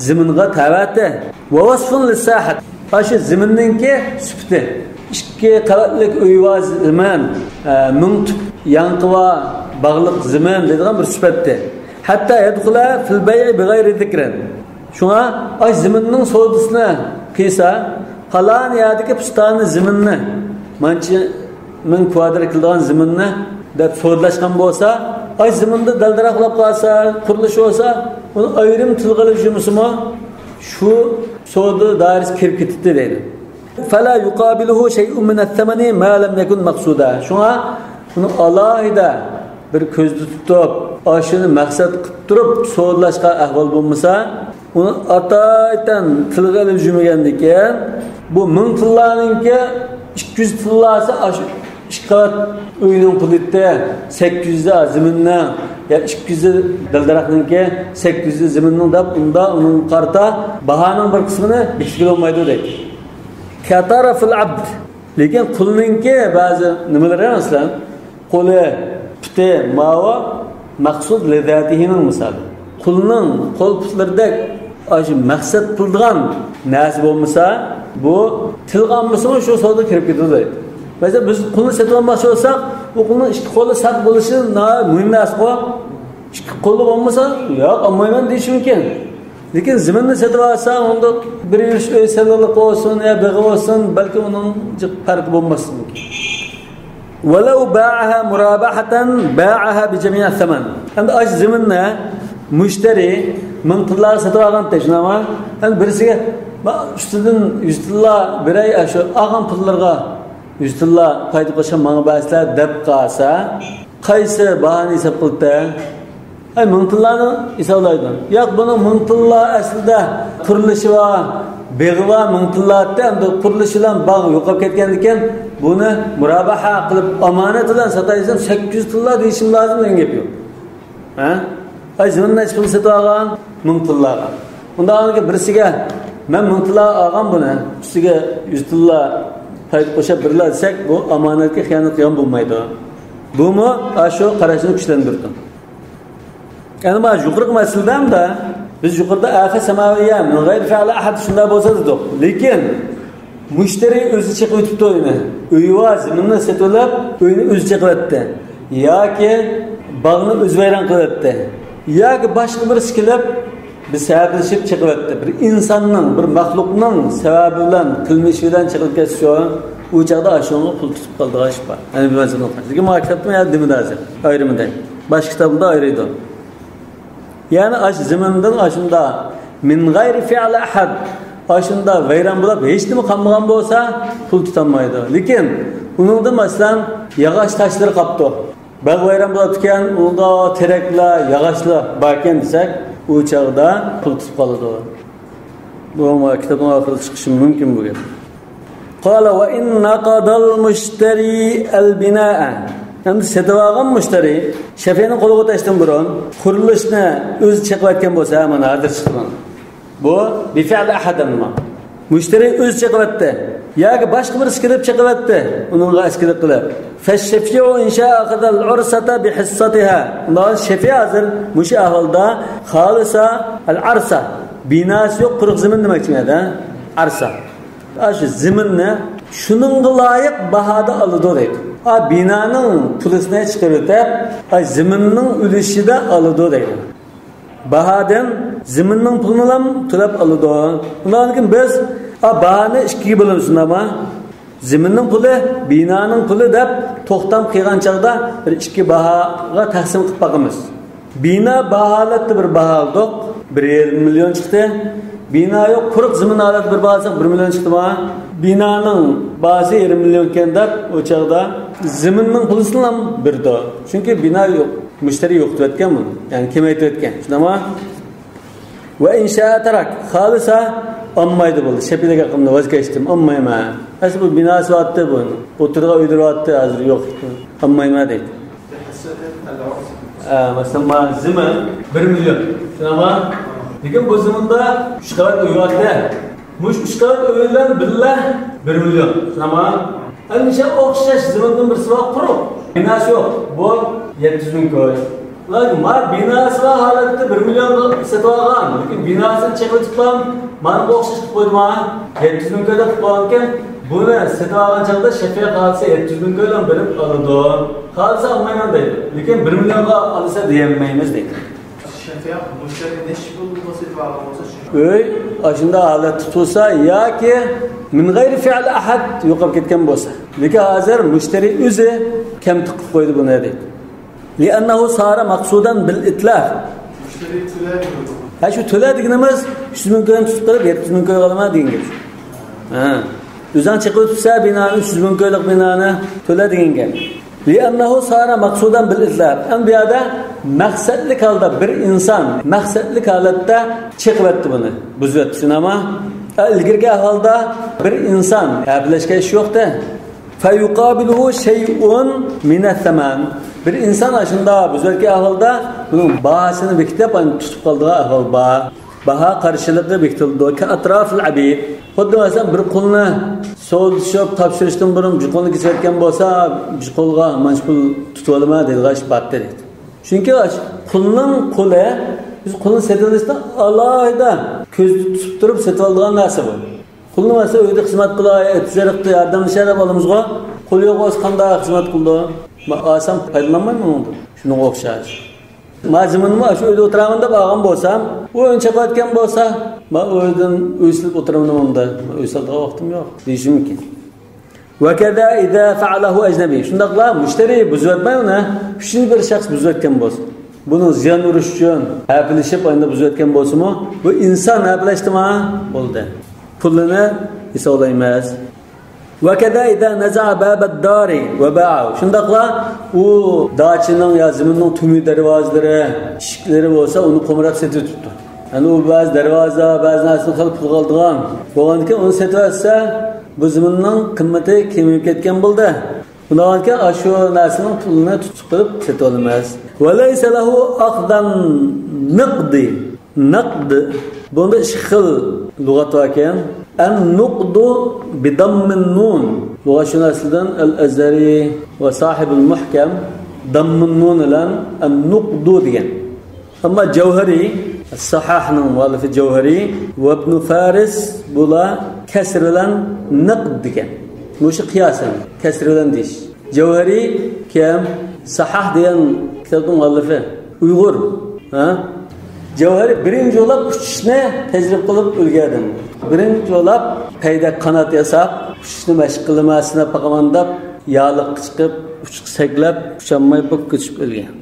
زېمىنغا تەۋەتى. ۋە ۋەسفۇن لىسساھەت. ئاشۇ زېمىننىڭكى سۈپىتى. ئىككى قەۋەتلىك ئۆي بار زېمىن، ئە، مىڭ تۈپ ياڭىقى بار باغلىق زېمىن دەيدىغان بىر سۈپەتتى. ھەتتا يەدخۇلە فىل بەيئى بىغەيرى زىكرىن. شۇڭا ئاش زېمىننىڭ سودىسىنى قىلسا، پالان يەردىكى پۇستانى زېمىننى، مانچە مىڭ كۋادرات كېلىدىغان زېمىننى دەپ سودىلاشقان بولسا، ئاش زېمىندا دەل-دەرەخ بولاپ قالسا، قۇرۇلۇش بولسا، ئۇنى ئايرىم تىلغا ئېلىش يۇمۇسىمۇ شۇ سودا دائىرىسىگە كىرىپ كېتىتتى دەيدۇ. فەلا يۇقابىلۇھۇ شەيئۇن مىنەس سەمەنى ما لەم يەكۇن مەقسۇدا. شۇڭا ئۇنى ئالاھىدە بىر كۆزدە تۇتۇپ، ئاشۇنى مەقسەت قىلىپ تۇرۇپ سودىلاشقان ئەھۋال بولمىسا، ئۇنى ئاتايتەن تىلغا ئېلىپ يۈرمىگەندىكىن، بۇ مىڭ تىللانىڭكى ئىككى يۈز تىللاسى ئاشۇ ئىككى قەۋەت ئۆينىڭ پۇلى ئىدى، سەككىز يۈز زېمىننىڭ، يا ئىككى يۈز دەل-دەرەخنىڭكى، سەككىز يۈز زېمىننىڭ دەپ، ئۇندا ئۇنىڭغا قارىتا باھانىڭ بىر قىسمىنى بېكىتكىلى بولمايدۇ دەيدۇ. كەتارە فىل ئەبد. لېكىن قۇلنىڭكى بەزى نېمىلىرى، مەسىلەن، قولى، پۇتى ماۋۇ مەقسۇد لەززەتىھىنىڭ مىسالى. قۇلنىڭ قول پۇتلىرىدەك ئاشۇ مەقسەت قىلىدىغان نەرسە بولمىسا، بۇ تىلغا ئالمىسىمۇ شۇ سودا كىرىپ كېتىدۇ دەيدۇ. مەسىلەن، بىز قۇلنى سېتىۋالماقچى بولساق، بۇ قۇلنىڭ ئىككى قولى ساق بولۇشى ناھايىتى مۇھىم نەرسىغۇ. ئىككى قولى بولمىسا، ياق، ئالمايمەن دېيىشى مۇمكىن. لېكىن زېمىننى سېتىۋالسا، ئۇندا بىر يۈرۈش ئۆي سېلىنلىقى بولسۇن يا بېغى بولسۇن، بەلكى ئۇنىڭ جىق پەرقى بولماسلىقى مۇمكىن. ۋەلەۋ باعەھا مۇرابەھەتەن باعەھا بىجەمىئەس سەمەن. ئەمدى ئاشۇ زېمىننى مۇشتەرى مىڭ تىللاغا سېتىۋالغانتى، شۇنداقمۇ؟ ئەمدى بىرسىگە، ما، ئۈستىدىن يۈز تىللا بېرەي، ئاشۇ ئالغان پۇللىرىغا يۈز تىللا پايدا قوشۇپ ماڭا بەرسىلە دەپ قالسا، قايسى باھانى ھېساب قىلىدۇ؟ ئەي، مىڭ تىللانى ھېسابلايدۇ. ياق، بۇنىڭ مىڭ تىللا ئەسلىدە قۇرۇلۇشى بار، بېغى بار، مىڭ تىللا ئەتتى، ئەمدى قۇرۇلۇش بىلەن باغ يوقاپ كەتكەندىكىن، بۇنى مۇرابەھە قىلىپ ئامانەت بىلەن ساتاي دېسەم، سەككىز يۈز تىللا دېيىشىم لازىم دېگەن گەپ يوق. ھە؟ ئاي، زېمىننى نەچچە پۇل سېتىۋالغان؟ مىڭ تىللاغا. ئۇنداق ئانىكى بىرسىگە، مەن مىڭ تىللا ئالغان بۇنى، ئۈستىگە يۈز تىللا پايدا قوشۇپ بېرىلا دېسەك، بۇ ئامانەتكە خىيانەت قىلغان بولمايدۇ. بۇمۇ ئاشۇ قاراشنى كۈچلەندۈرىدۇ. يەنى مانا يۇقىرىقى مەسىلىدە ھەمدە بىز يۇقىرىدا ئافە سەماۋىيە، مىن غەيرى فەئلى ئەھەد شۇنداق بولسا دېدۇق. لېكىن مۇشتەرى ئۆزى چېقىۋېتىپتۇ ئۆينى. ئۆيى بار زېمىننى سېتىۋېلىپ، ئۆينى ئۆزى چېقىۋەتتى. ياكى باغنى ئۆزى ۋەيران قىلىۋەتتى. ياكى باشقا بىرسى كېلىپ، بىز سەۋەبلىشىپ چېقىۋەتتى. بىر ئىنساننىڭ، بىر مەخلۇقنىڭ سەۋەبى بىلەن، قىلمىشى بىلەن چېقىلىپ كەتسە، ئۇ چاغدا ئاشۇنىڭغا پۇل تۇتۇپ قالىدىغان ئىش بار. يەنە بىر مەسىلىنى ئوقۇيمىز. لېكىن ماۋۇ كىتابتا يەنە دېمىدى ھازىر. ئايرىمىدا. باشقا كىتابتا ئايرىيدۇ. يەنى ئاشۇ زېمىندىن ئاشۇندا، مىن غەيرى فىئلى ئەھەد، ئاشۇندا ۋەيران بولۇپ، ھېچنېمە قالمىغان بولسا، پۇل تۇتالمايدۇ. لېكىن ئۇنىڭدا، مەسىلەن، ياغاچ تاشلىرى قاپتۇ. باغ ۋەيران بولۇپتىكەن، ئۇنىڭدا تېرەكلەر، ياغاچلار باركەن دېسەك، ئۇ چاغدا پۇل تۇتۇپ قالىدۇ. بۇ كىتابنىڭ ئاخىرىدا چىقىشى مۇمكىن بۇ گەپ. قال وإن نقض المشتري البناء. ئەمدى سېتىۋالغان مۇشتەرى شەفىئىنىڭ قولىغا ئۆتەشتىن بۇرۇن قۇرۇلۇشنى ئۆزى چېقىۋەتكەن بولسا، مانا ھازىر چىقتى مانا. بۇ بىفىئلى ئەھەد ئەمما. مۇشتەرى ئۆزى چېقىۋەتتى. ياكى باشقا بىرسى كېلىپ چېقىۋەتتى. ئۇنىڭغا ئەسكىلىك قىلىپ. فالشفيع إن شاء أخذ العرصة بحصتها. ئۇنداق شەفىئە ھازىر مۇشۇ ئەھۋالدا خالىسا ئەل ئەرسا. بىناسى يوق، قۇرۇق زېمىن دېمەكچى مەن، ھە؟ ئەرسا. ئاشۇ زېمىننى شۇنىڭغا لايىق باھادا ئالىدۇ دەيدۇ. ئا، بىنانىڭ پۇلىسىنى چىقىرىۋېتىپ، ئا، زېمىننىڭ ئۈلۈشىدە ئالىدۇ دەيدۇ. باھادىن زېمىننىڭ پۇلىنىلا تۆلەپ ئالىدۇ. ئۇنداق كېيىن بىز، ئا، باھانى ئىككىگە بۆلىمىز، شۇنداقمۇ؟ زېمىننىڭ پۇلى، بىنانىڭ پۇلى دەپ توختام قىلغان چاغدا بىر ئىككى باھاغا تەقسىم قىلىپ باقىمىز. بىنا بار ھالەتتە بىر باھا ئالدۇق، بىر يېرىم مىليون چىقتى. بىنا يوق، قۇرۇق زېمىن ھالەتتە بىر باھا ئالساق، بىر مىليون چىقتىمۇ؟ بىنانىڭ باھاسى يېرىم مىليونكەن دەپ، ئۇ چاغدا زېمىننىڭ پۇلىسىنىلا بېرىدۇ. چۈنكى بىنا يوق، مۇشتەرى يوقىتىۋەتكەن بۇنى، يەنى كېمەيتىۋەتكەن. شۇنداقمۇ؟ ۋە ئىن شاء تەرەك، خالىسا ئالمايدۇ بولدى. شەپىلىك ھەققىمنى ۋاز كەچتىم، ئالمايمەن. ئەسلى بۇ بىناسى بارتتى، بۇ ئولتۇرىدىغان ئۆيلىرى بارتتى، ھازىر يوق. ئالمايمەن دەيدۇ. ئە، مەسىلەن، ما زېمىن بىر مىليون. شۇنداقمۇ؟ لېكىن بۇ زېمىندا ئۈچ قەۋەت ئۆي بارتتى. مۇشۇ ئۈچ قەۋەت ئۆي بىلەن بىللە بىر مىليون. شۇنداقمۇ؟ ئەمدى شۇ ئوخشاش زېمىندىن بىرسى بار قۇرۇق. بىناسى يوق. بۇ يەتتە يۈز مىڭ كوي. ئۇلار ما بىناسى بار ھالەتتە بىر مىليونغا سېتىۋالغان. لېكىن بىناسىنى چېقىۋېتىپلا مانا بۇ ئوخشاش قىلىپ قويدىما؟ يەتتە يۈز مىڭ كوي دەپ قىلىپ قويغانكەن، بۇنى سېتىۋالغان چاغدا شەفىئە خالىسا يەتتە يۈز مىڭ كويلارنى بېرىپ ئالىدۇ. خالىسا ئالمايمەن دەيدۇ. لېكىن بىر مىليونغا ئالىسا دېيەلمەيمىز دەيدۇ. شەفىئە مۇشتەرى نەچچە پۇلغا سېتىۋالغان بولسا شۇ. ئۆي ئاشۇنداق ھالەتتە تۇرسا ياكى مىن غەيرى فىئلى ئەھەد يوقاپ كەتكەن بولسا. لېكىن ھازىر مۇشتەرى ئۆزى كەمتۈك قىلىپ قويدى بۇنى دەيدۇ. لىئەننەھۇ سارە مەقسۇدەن بىل ئىتلاف. مۇشتەرى تۆلەيدۇ. ھە، شۇ تۆلە دېگىنىمىز ئۈچ يۈز مىڭ كوينى تۇتۇپ قېلىپ يەتتە يۈز مىڭ كويغا ئالىمەن دېگەن گەپ. ھە. ئۆزۈڭ چېقىۋېتىپسەن بىنانى، ئۈچ يۈز مىڭ كويلۇق بىنانى تۆلە دېگەن گەپ. لىئەننەھۇ سارە مەقسۇدەن بىل ئىتلاف. ئەمما بۇ يەردە مەقسەتلىك ھالدا بىر ئىنسان مەقسەتلىك ھالەتتە چېقىۋەتتى بۇنى. بۇزۇۋەتتى، شۇنداقمۇ؟ ئە، ئىلگىرىكى ئەھۋالدا بىر ئىنسان ھەپىلەشكەن ئىش يوقتى. فيقابله شيء من الثمن. بىر ئىنسان ئاشۇنداق بۇزۇۋەتكەن ئەھۋالدا بۇنىڭ باھاسىنى بېكىتىپ، ئاندىن تۇتۇپ قالىدىغان ئەھۋال بار. باھا قارشىلىقى بېكىتىلىدۇ. كأطراف العبيد. خۇددى مەسىلەن، بىر قۇلنى سودىلىشىپ تاپشۇرۇشتىن بۇرۇن بىر قۇلنى كېسىۋەتكەن بولسا، بىر قۇلغا مانچە پۇل تۇتۇۋالىمەن دەيدىغان ئىش بارتتى دەيدۇ. چۈنكى قۇلنىڭ قۇلى، بىز قۇلنى سېتىۋېلىشتا ئالاھىدە كۆزدە تۇتۇپ تۇرۇپ سېتىۋالىدىغان نەرسە بۇ. قۇلنى مەسىلەن ئۆيدە خىزمەت قىلاي، ئېتىزلىرىقتا ياردەملىشەي دەپ ئالىمىزغۇ. قۇل يوق بولسا قانداق خىزمەت قىلىدۇ؟ مەن ئالسام پايدىلانمايمەن ئۇنىڭدىن. شۇنىڭغا ئوخشاش. ما زېمىنمۇ شۇ ئۆيدە ئولتۇرىمەن دەپ ئالغان بولسام، ئۇ ئۆينى چېقىۋەتكەن بولسا، ما ئۇ ئۆيدىن ئۆي سېلىپ ئولتۇرىمەن ئۇندا. ما ئۆي سالىدىغان ۋاقتىم يوق دېيىشى مۇمكىن. وكذا إذا فعله أجنبي. شۇنداقلا مۇشتەرى بۇزۇۋەتمەي ئۇنى، ئۈچىنچى بىر شەخس بۇزۇۋەتكەن بولسا، بۇنىڭ زىيان ئۇرۇش ئۈچۈن ھەپىلىشىپ ئاينىدا بۇزۇۋەتكەن بولسىمۇ، بۇ ئىنسان ھەپىلەشتىما؟ بولدى. پۇلىنى ھېسابلايمىز. وكذا إذا نزع باب الدار وباعه. شۇنداقلا ئۇ داچىنىڭ يا زېمىننىڭ تۈمى، دەرۋازىلىرى، ئىشىكلىرى بولسا ئۇنى قومراپ سېتىۋېتىپتۇ. يەنى ئۇ بەزى دەرۋازا، بەزى نەرسىنى خېلى پۇلغا ئالىدىغان بولغاندىكىن ئۇنى سېتىۋەتسە، بۇ زېمىننىڭ قىممىتى كېمىيىپ كەتكەن بولدى. ئۇنداقكەن ئاشۇ نەرسىنىڭ پۇلىنى تۇتۇپ قېلىپ سېتىۋالىمىز. وليس له أخذا نقد. نقد. بۇندا ئىككى خىل لۇغەت باركەن. النقد بضم النون. لۇغەتشۇناسلىرىدىن ئەل-ئەزھەرى ۋە ساھىبۇل مۇھكەم ضم النون بىلەن النقد دېگەن. ئەمما جەۋھەرى، ساھاھنىڭ مۇئەللىپى جەۋھەرى ۋە ئىبنۇ فارىس بۇلار كەسرى بىلەن نەقد دېگەن. مۇشۇ قىياسەن، كەسرى بىلەن دېيىش. جەۋھەرى كىم؟ ساھاھ دېگەن كىتابنىڭ مۇئەللىپى. ئۇيغۇر. ھە؟ جەۋھەرى بىرىنچى بولۇپ ئۇچۇشنى تەجرىبە قىلىپ ئۆگەندىم. بىرىنچى بولۇپ پەيدە قانات ياساپ، ئۇچۇشنى مەشىق قىلىمەن، سىناپ باقىمەن دەپ، يالىققا چىقىپ، ئۇچقا سەگلەپ، ئۇچالماي بوك كۆچۈپ ئۆلگەن.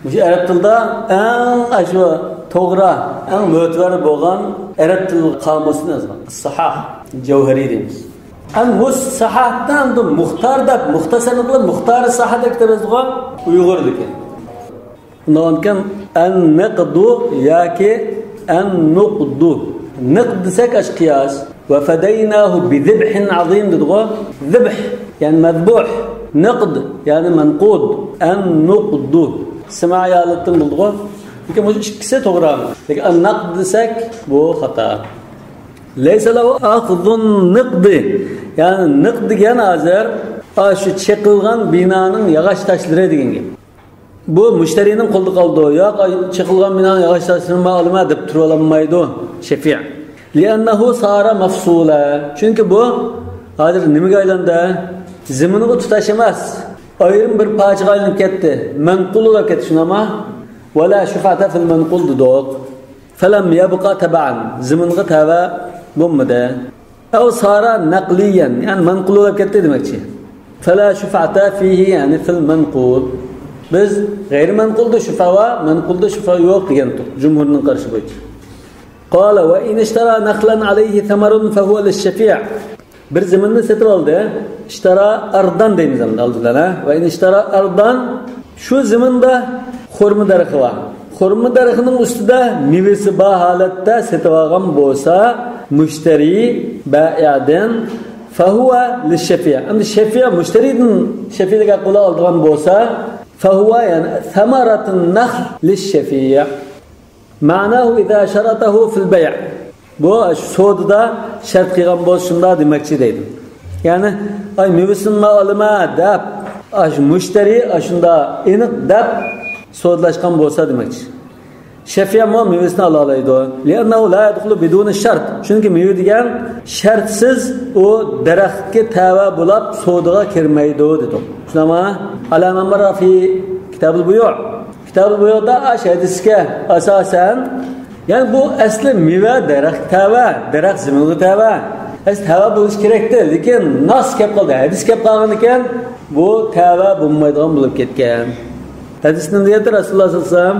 مۇشۇ ئەرەب تىلىدا ئەڭ ئاشۇ توغرا، ئەڭ مۆتىۋەر بولغان ئەرەب تىل قامۇسىنى يازغان. ساھاھ، جەۋھەرى دەيمىز. ئەم مۇ ساھاھتىن ئەمدى مۇختار دەپ، مۇختەسەرنى قىلىپ، مۇختار ساھاھ دەپ كىتاب يازغان ئۇيغۇردىكى. ئۇنداقكەن ئەن نىقدۇ ياكى ئەن نۇقدۇ. نىقد دېسەك ئاش قىياس. ۋە فەدەيناھۇ بىزىبھىن ئازىم دېدىغۇ. زىبھ، يەنى مەزبۇھ. نىقد، يەنى مەنقۇد. ئەن نۇقدۇ. سىمائىي ھالەتتىن بولدىغۇ. لېكىن بۇ ئىككىسى توغرا. لېكىن ئەن نەقد دېسەك بۇ خاتا. لەيسە لەھۇ ئەخزۇن نىقدى. يەنى نىقد دېگەن ھازىر ئاشۇ چېقىلغان بىنانىڭ ياغاچ تاشلىرى دېگەن گەپ. بۇ مۇشتەرىنىڭ قولىدا قالىدۇ. ياق، ئاي، چېقىلغان بىنانىڭ ياغاچ تاشلىرىنى مەن ئالىمەن دەپ تۇرۇۋالالمايدۇ شەفىئ. لىئەننەھۇ سارا مەفسۇلە. چۈنكى بۇ ھازىر نېمىگە ئايلاندى؟ زېمىنغا تۇتاش ئەمەس. ئايرىم بىر پارچىغا ئايلىنىپ كەتتى. مەنقۇل بولۇپ كەتتى، شۇنداقمۇ؟ ۋەلا شۇفئەتە فىل مەنقۇل دېدۇق. فەلەم يەبقە تەبەئەن. زېمىنغا تەۋە بولمىدى. ئەۋ سارا نەقلىيەن، يەنى مەنقۇل بولۇپ كەتتى دېمەكچى. فەلا شۇفئەتە فىھى، يەنى فىل مەنقۇل. بىز غەيرىي مەنقۇلدا شۇفئە بار، مەنقۇلدا شۇفئە يوق دېگەنتۇق، جۇمھۇرنىڭ قارىشى بويىچە. قال ۋە ئىن ئىشتەرا نەخلەن ئەلەيھى سەمەرۇن فەھۇۋە لىششەفىئ. بىر زېمىننى سېتىپ ئالدى. ئىشتەرا ئەردەن دەيمىز ئەمدى ئالدى بىلەن، ھە؟ ۋە ئىن ئىشتەرا ئەردەن، شۇ زېمىندا خورما دەرىخى بار. خورما دەرىخىنىڭ ئۈستىدە مېۋىسى بار ھالەتتە سېتىۋالغان بولسا، مۇشتەرى بەئىدىن، فەھۇۋە لىششەفىئ. ئەمدى شەفىئ مۇشتەرىدىن، شەفىئدىكى ھەققىدە ئالىدىغان بولسا، فەھۇۋە، يەنى سەمەرەتۇن نەخل لىششەفىئ. مەناھۇ ئىزا شەرەتەھۇ فىل بەيئ. بۇ سودىدا شەرت قىلغان بولسا شۇنداق دېمەكچى دەيدۇ. يەنى، ئاي، مېۋىسىنى مەن ئالىمەن دەپ، ئاشۇ مۇشتەرى ئاشۇنداق ئېنىق دەپ سودىلاشقان بولسا دېمەكچى. شەفىئمۇ مېۋىسىنى ئالالايدۇ. لىئەننەھۇ لا يەدخۇلۇ بىدۇنى شەرت. چۈنكى مېۋە دېگەن شەرتسىز ئۇ دەرەخكە تەۋە بولاپ سودىغا كىرمەيدۇ دېدۇق. شۇنداقمۇ؟ ئەلا مەن مەررە فى كىتابىل بۇيۇ. كىتابىل بۇيۇدا ئاش ھەدىسكە ئاساسەن، يەنى بۇ ئەسلى مېۋە دەرەخكە تەۋە، دەرەخ زېمىنغا تەۋە. ئەسلى تەۋە بولۇشى كېرەكتى، لېكىن ناس كەپ قالدى، ھەدىس كەپ قالغان ئىكەن، بۇ تەۋە بولمايدىغان بولۇپ كەتكەن. ھەدىسنى دېگەندە رەسۇلۇللاھ سەللەللاھۇ ئەلەيھى ۋەسەللەم،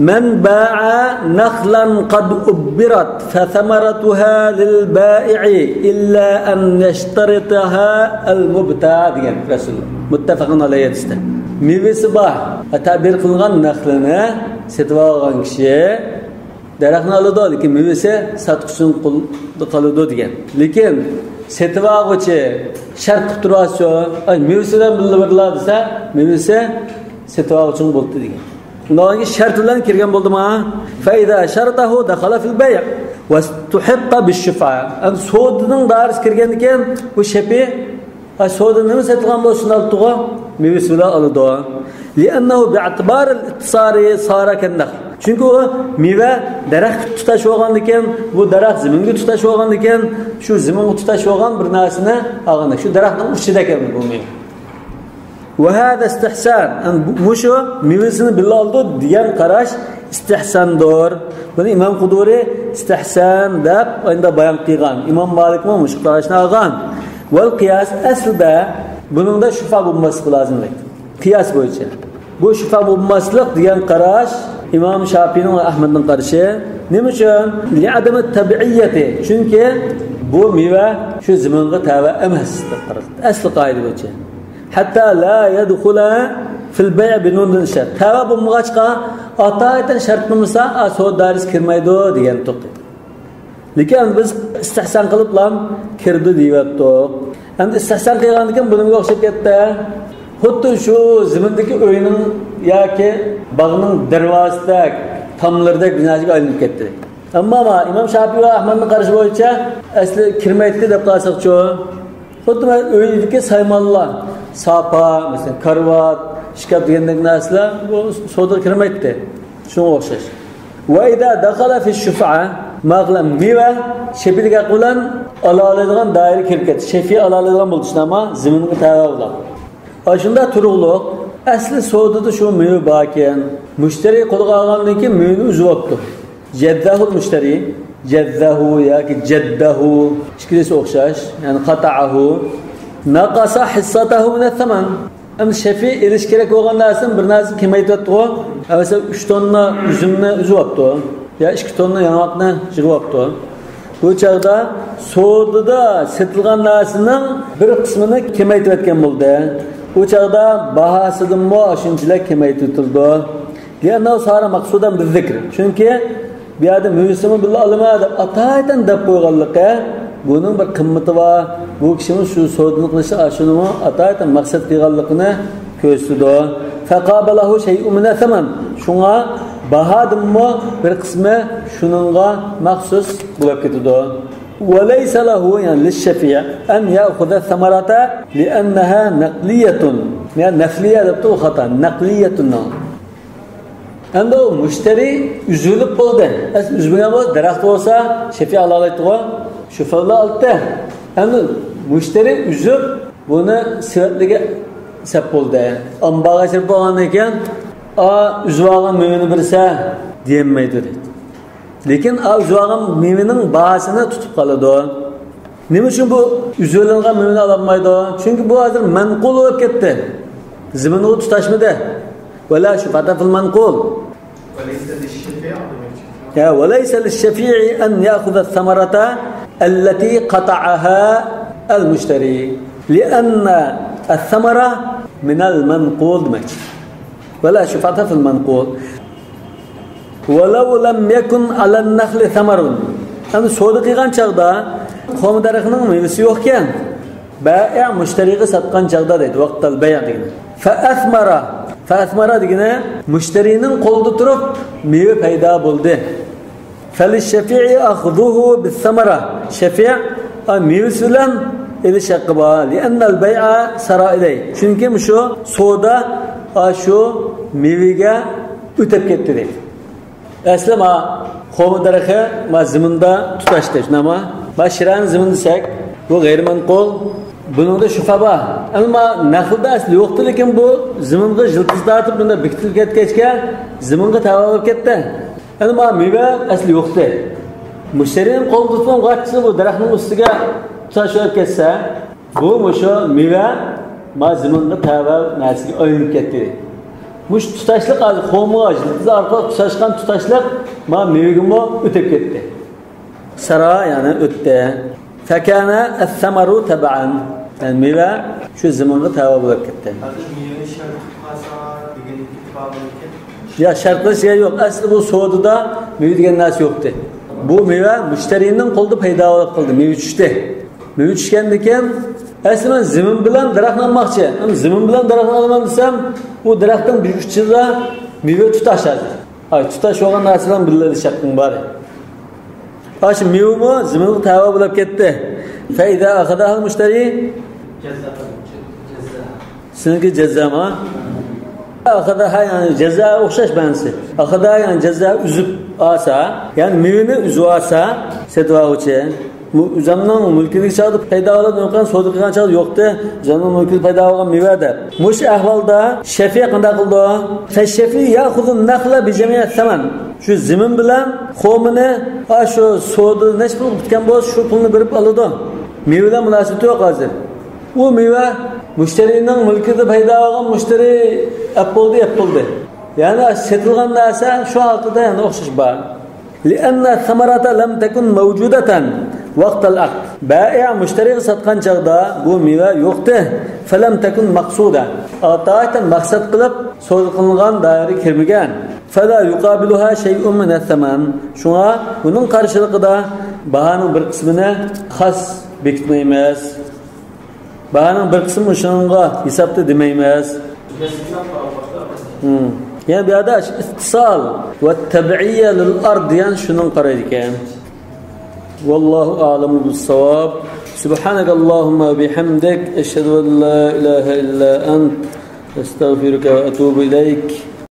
مەن باءە نەخلەن قەد ئۇببىرەت فەسەمەرەتۇھا لىل بائىئى ئىللا ئەن يەشتەرىتەھا ئەل مۇبتاء دېگەن رەسۇلۇللاھ. مۇتتەفەقۇن ئەلەيھى ھەدىستە. مېۋىسى بار، تەبىر قىلىنغان نەخلىنى سېتىۋالغان كىشى دەرەخنى ئالىدۇ، لېكىن مېۋىسى ساتقۇچىنىڭ قولىدا قالىدۇ دېگەن. لېكىن سېتىۋالغۇچى شەرت قىلىپ تۇرۇۋاتسا، ئاي، مېۋىسى بىلەن بىللە بېرىلا دېسە، مېۋىسى سېتىۋالغۇچىنىڭ بولدى دېگەن. ئۇنداق شەرت بىلەن كىرگەن بولدىما؟ فەئىزا شەرەتەھۇ دەخەلە فىل بەيئ ۋەستۇھىققە بىششۇفئە. ئەمدى سودىنىڭ دائىرىسىگە كىرگەندىن كېيىن بۇ شەپىئ، ئا، سودا نېمە سېتىلغان بولسا شۇنى ئالىدىغۇ، مېۋىسى بىلەن ئالىدۇ. لىئەننەھۇ بىئەتىبارىل ئىتتىسارى سارە كەننەخل. چۈنكى ئۇ مېۋە دەرەخكە تۇتاش بولغاندىكىن، بۇ دەرەخ زېمىنگە تۇتاش بولغاندىكىن، شۇ زېمىنغا تۇتاش بولغان بىر نەرسىنى ئالغان، شۇ دەرەخنىڭ ئىچىدە ئىكەن بۇ مېۋە. ۋەھازا ئىستىھسان، يەنى بۇ، مۇشۇ مېۋىسىنى بىللە ئالىدۇ دېگەن قاراش ئىستىھساندۇر. بۇنى ئىمام قۇدۇرى ئىستىھسان دەپ ئاينىدا بايان قىلغان. ئىمام مالىكمۇ مۇشۇ قاراشنى ئالغان. ۋەل قىياس، ئەسلىدە بۇنىڭدا شۇفا بولماسلىقى لازىم دەيدۇ. قىياس بويىچە. بۇ شۇفا بولماسلىق دېگەن قاراش ئىمام شاپىئىنىڭ ۋە ئەھمەدنىڭ قارىشى. نېمە ئۈچۈن؟ لىئەدەمىت تەبىئىيەتى. چۈنكى بۇ مېۋە شۇ زېمىنغا تەۋە ئەمەس دەپ قارىدى. ئەسلى قائىدە بويىچە. ھەتتا لا يەدخۇلە فىل بەيئ بىنۇنىن شەرت. تەۋە بولمىغاچقا، ئاتايىتەن شەرت بولمىسا، ئا، سودا دائىرىسىگە كىرمەيدۇ دېگەن توقى. لېكىن بىز ئىستىھسان قىلىپلا كىردى دېيىۋەتتۇق. ئەمدى ئىستىھسان قىلغاندىكىن بۇنىڭغا ئوخشاپ كەتتى. خۇددى شۇ زېمىندىكى ئۆينىڭ ياكى باغنىڭ دەرۋازىسىدەك، تاملىرىدەك بىر نەرسىگە ئايلىنىپ كەتتى. ئەمما ئىمام شاپىئى ۋە ئەھمەدنىڭ قارىشى بويىچە ئەسلى كىرمەيتتى دەپ قارىساقچۇ؟ خۇددى مانا ئۆيدىكى سايمانلار، ساپا، مەسىلەن، كارىۋات، ئىشكاپ دېگەندەك نەرسىلەر بۇ سودىغا كىرمەيتتى. شۇنىڭغا ئوخشاش. ۋە ئىزا دەخەلە فىش شۇفئە، مەغلەم مېۋە، شەپىئىدىكى ھەق بىلەن ئالالايدىغان دائىرە كىرىپ كەتتى. شەپىئى ئالالايدىغان بولدى، شۇنداقمۇ؟ زېمىنغا تەۋە بولۇپ. ئاشۇنداق تۇرۇقلۇق ئەسلى سودىدا شۇ مېۋە باركەن، مۇشتەرى قولىغا ئالغاندىن كېيىن مېۋىنى ئۈزۈۋاپتۇ. جەززەھۇل مۇشتەرى، جەززەھۇ ياكى جەددەھۇ، ئىككىلىسى ئوخشاش، يەنى قاتەئەھۇ، نەقەسە ھىسسەتەھۇ مىنەس سەمەن. ئەمدى شەفىئى ئېلىش كېرەك بولغان نەرسىنى بىر نەرسە كېمەيتىۋەتتىغۇ. ھە، مەسىلەن، ئۈچ توننا ئۈزۈمنى ئۈزۈۋاپتۇ يا ئىككى توننا ياڭاقنى يىغىۋاپتۇ. بۇ چاغدا سودىدا سېتىلغان نەرسىنىڭ بىر قىسمىنى كېمەيتىۋەتكەن بولدى. بۇ چاغدا باھاسىدىنمۇ شۇنچىلىك كېمەيتىۋېتىلىدۇ. لىئەننەھۇ سارە مەقسۇدەن بىززىكر. چۈنكى بۇ يەردە مېۋىسىمۇ بىللە ئالىمەن دەپ ئاتايىتەن دەپ قويغانلىقى، بۇنىڭ بىر قىممىتى بار. بۇ كىشىمۇ شۇ سودىنى قىلىشتا ئاشۇنىمۇ ئاتايىتەن مەقسەت قىلغانلىقىنى كۆرسىتىدۇ. فەقابەلەھۇ شەيئۇن مىنەس سەمەن. شۇڭا باھادىنمۇ بىر قىسمى شۇنىڭغا مەخسۇس بولۇپ كېتىدۇ. ۋەلەيسە لەھۇ، يەنى لىششەفىئى، ئەن يەئخۇزە سەمەرەتە لىئەننەھا نەقلىيەتۇن. يەنى نەقلىيە دەپتۇ، ئۇ خاتا. نەقلىيەتۇننىڭ. ئەمدى ئۇ مۇشتەرى ئۈزۈلۈپ بولدى. ئەسلى ئۈزمىگەن بولسا، دەرەخ بولسا، شەفىئە ئالالايتتىغۇ. شۇفا بىلەن ئالدى. ئەمدى مۇشتەرى ئۈزۈپ، بۇنى سېۋەتلىگە سەپ بولدى. ئامبارغا سېلىپ بولغاندىن كېيىن، ئا، ئۈزۈۋالغان مېۋىنى بېرىسە دېيەلمەيدۇ دەيدۇ. لېكىن ئا، ئۈزۈۋالغان مېۋىنىڭ باھاسىنى تۇتۇپ قالىدۇ. نېمە ئۈچۈن بۇ ئۈزۈۋېلىنغان مېۋىنى ئالالمايدۇ؟ چۈنكى بۇ ھازىر مەنقۇل بولۇپ كەتتى. زېمىنغا تۇتاشمىدى. ۋەلا شۇفئەتە فىل مەنقۇل. ۋەلەيسە لىششەفىئى دېمەكچى. يا، ۋەلەيسە لىششەفىئى ئەن يەئخۇزە سەمەرەتە ئەللەتى قەتەئەھا ئەل مۇشتەرى. لىئەننە ئەسسەمەرە مىنەل مەنقۇل دېمەكچى. ۋەلا شۇفئەتە فىل مەنقۇل. ۋەلەۋ لەم يەكۇن ئەلەن نەخلى سەمەرۇن. ئەمدى سودا قىلغان چاغدا خورما دەرىخىنىڭ مېۋىسى يوقكەن. بائىئ مۇشتەرىگە ساتقان چاغدا دەيدۇ، ۋەقتەل بەيئ دېگىنى. فەئەسمەرە. فەئەسمەرە دېگىنى مۇشتەرىنىڭ قولىدا تۇرۇپ مېۋە پەيدا بولدى. فەلىششەفىئى ئەخزۇھۇ بىسسەمەرە. شەفىئ، ئا، مېۋىسى بىلەن ئېلىش ھەققى بار. لىئەننەل بەيئە سارا ئىلەيھ. چۈنكى مۇشۇ سودا، ئا، شۇ مېۋىگە ئۆتۈپ كەتتى دەيدۇ. ئەسلى ما خورما دەرىخى ما زېمىندا تۇتاشتى، شۇنداقمۇ؟ ما شىرانى زېمىن دېسەك، بۇ غەيرىي مەنقۇل. بۇنىڭدا شۇبھە بار. ئەمما نەخلىدە ئەسلى يوقتى، لېكىن بۇ زېمىنغا يىلتىز تارتىپ، بۇنداق بېكىتىلىپ كەتكەچكە، زېمىنغا تەۋە بولۇپ كەتتى. ئەمما مېۋە ئەسلى يوقتى. مۇشتەرىنىڭ قولىدا تۇتقان غاچىسى بۇ دەرەخنىڭ ئۈستىگە تۇتاش بولۇپ كەتسە، بۇ مۇشۇ مېۋە ما زېمىنغا تەۋە نەرسىگە ئايلىنىپ كەتتى. مۇشۇ تۇتاشلىق ھازىر خورمىغا يىلتىز ئارقىلىق تۇتاشقان تۇتاشلىق ما مېۋىگىمۇ ئۆتۈپ كەتتى. سارا، يەنى ئۆتتى. فەكانە ئەسسەمەرۇ تەبەئەن. يەنى مېۋە شۇ زېمىنغا تەۋە بولۇپ كەتتى. ھازىر مېۋىنى شەرت قىلىپ قالسا دېگەندىكى بارمىكىن؟ يا، شەرت قىلىش يەر يوق. ئەسلى بۇ سودىدا مېۋە دېگەن نەرسە يوقتى. بۇ مېۋە مۇشتەرىنىڭ قولىدا پەيدا بولۇپ قالدى. مېۋە چۈشتى. مېۋە چۈشكەندىكىن، ئەسلى مەن زېمىن بىلەن دەرەخنى ئالماقچى. ئەمما زېمىن بىلەن دەرەخنى ئالىمەن دېسەم، ئۇ دەرەختىن بىر ئۇچىدا مېۋە تۇتاش ھازىر. ئاي، تۇتاش بولغان نەرسە بىلەن بىللە ئېلىش ھەققىڭ بار. ئاشۇ مېۋىمۇ زېمىنغا تەۋە بولۇپ كەتتى. فەئىزا ئەخەزەھەل مۇشتەرى. سېنىڭكى جەززەما؟ ئەخەزەھا، يەنى جەززا ئوخشاش مەنىسى. ئەخەزەھا، يەنى جەززا ئۈزۈپ ئالسا، يەنى مېۋىنى ئۈزۈپ ئالسا، سېتىۋالغۇچى. بۇ ئۆزۈمنىڭ مۈلكىدىكى چاغدا پەيدا بولۇپ، سودا قىلغان چاغدا يوقتى، ئۆزۈمنىڭ مۈلكىدە پەيدا بولغان مېۋە دەپ. مۇشۇ ئەھۋالدا شەفىئ قانداق قىلىدۇ؟ فەششەفىئ يەخۇزۇن نەخلە بىجەمىئەس سەمەن. شۇ زېمىن بىلەن خورمىنى، ھە، شۇ سودا نەچچە پۇلغا پۈتكەن بولسا، شۇ پۇلنى بېرىپ ئالىدۇ. مېۋە بىلەن مۇناسىۋىتى يوق ھازىر. ئۇ مېۋە مۇشتەرىنىڭ مۈلكىدە پەيدا بولغان، مۇشتەرى ئەپ بولدى، ئەپ بولدى. يەنى سېتىلغان نەرسە شۇ ھالىتىدە يەنە ئوخشاش بار. لىئەننە سەمەرەتە لەم تەكۇن مەۋجۇدەتەن ۋەقتەل ئەقد. بائىئ مۇشتەرىگە ساتقان چاغدا بۇ مېۋە يوقتى. فەلەم تەكۇن مەقسۇدە. ئاتايىتەن مەقسەت قىلىپ سودا قىلىنغان دائىرىگە كىرمىگەن. فەلا يۇقابىلۇھا شەيئۇن مىنەس سەمەن. شۇڭا بۇنىڭ قارشىلىقىدا باھانىڭ بىر قىسمىنى خاس بېكىتمەيمىز. باھانىڭ بىر قىسمى شۇنىڭغا ھېسابتا دېمەيمىز. ھىم. يەنى بۇ يەردە ئىتتىسال ۋە تەبئىيە لىل ئەرد دېگەن شۇنىڭغا قارايدىكەن. ۋاللاھۇ ئەئلەمۇ بىسساۋاب. سۇبھانەكەللاھۇممە ۋە بىھەمدىك. ئەشھەدۇ ئەن لا ئىلاھە ئىللا ئەنت. ئەستەغفىرۇكە ۋە ئەتۇبۇ ئىلەيك.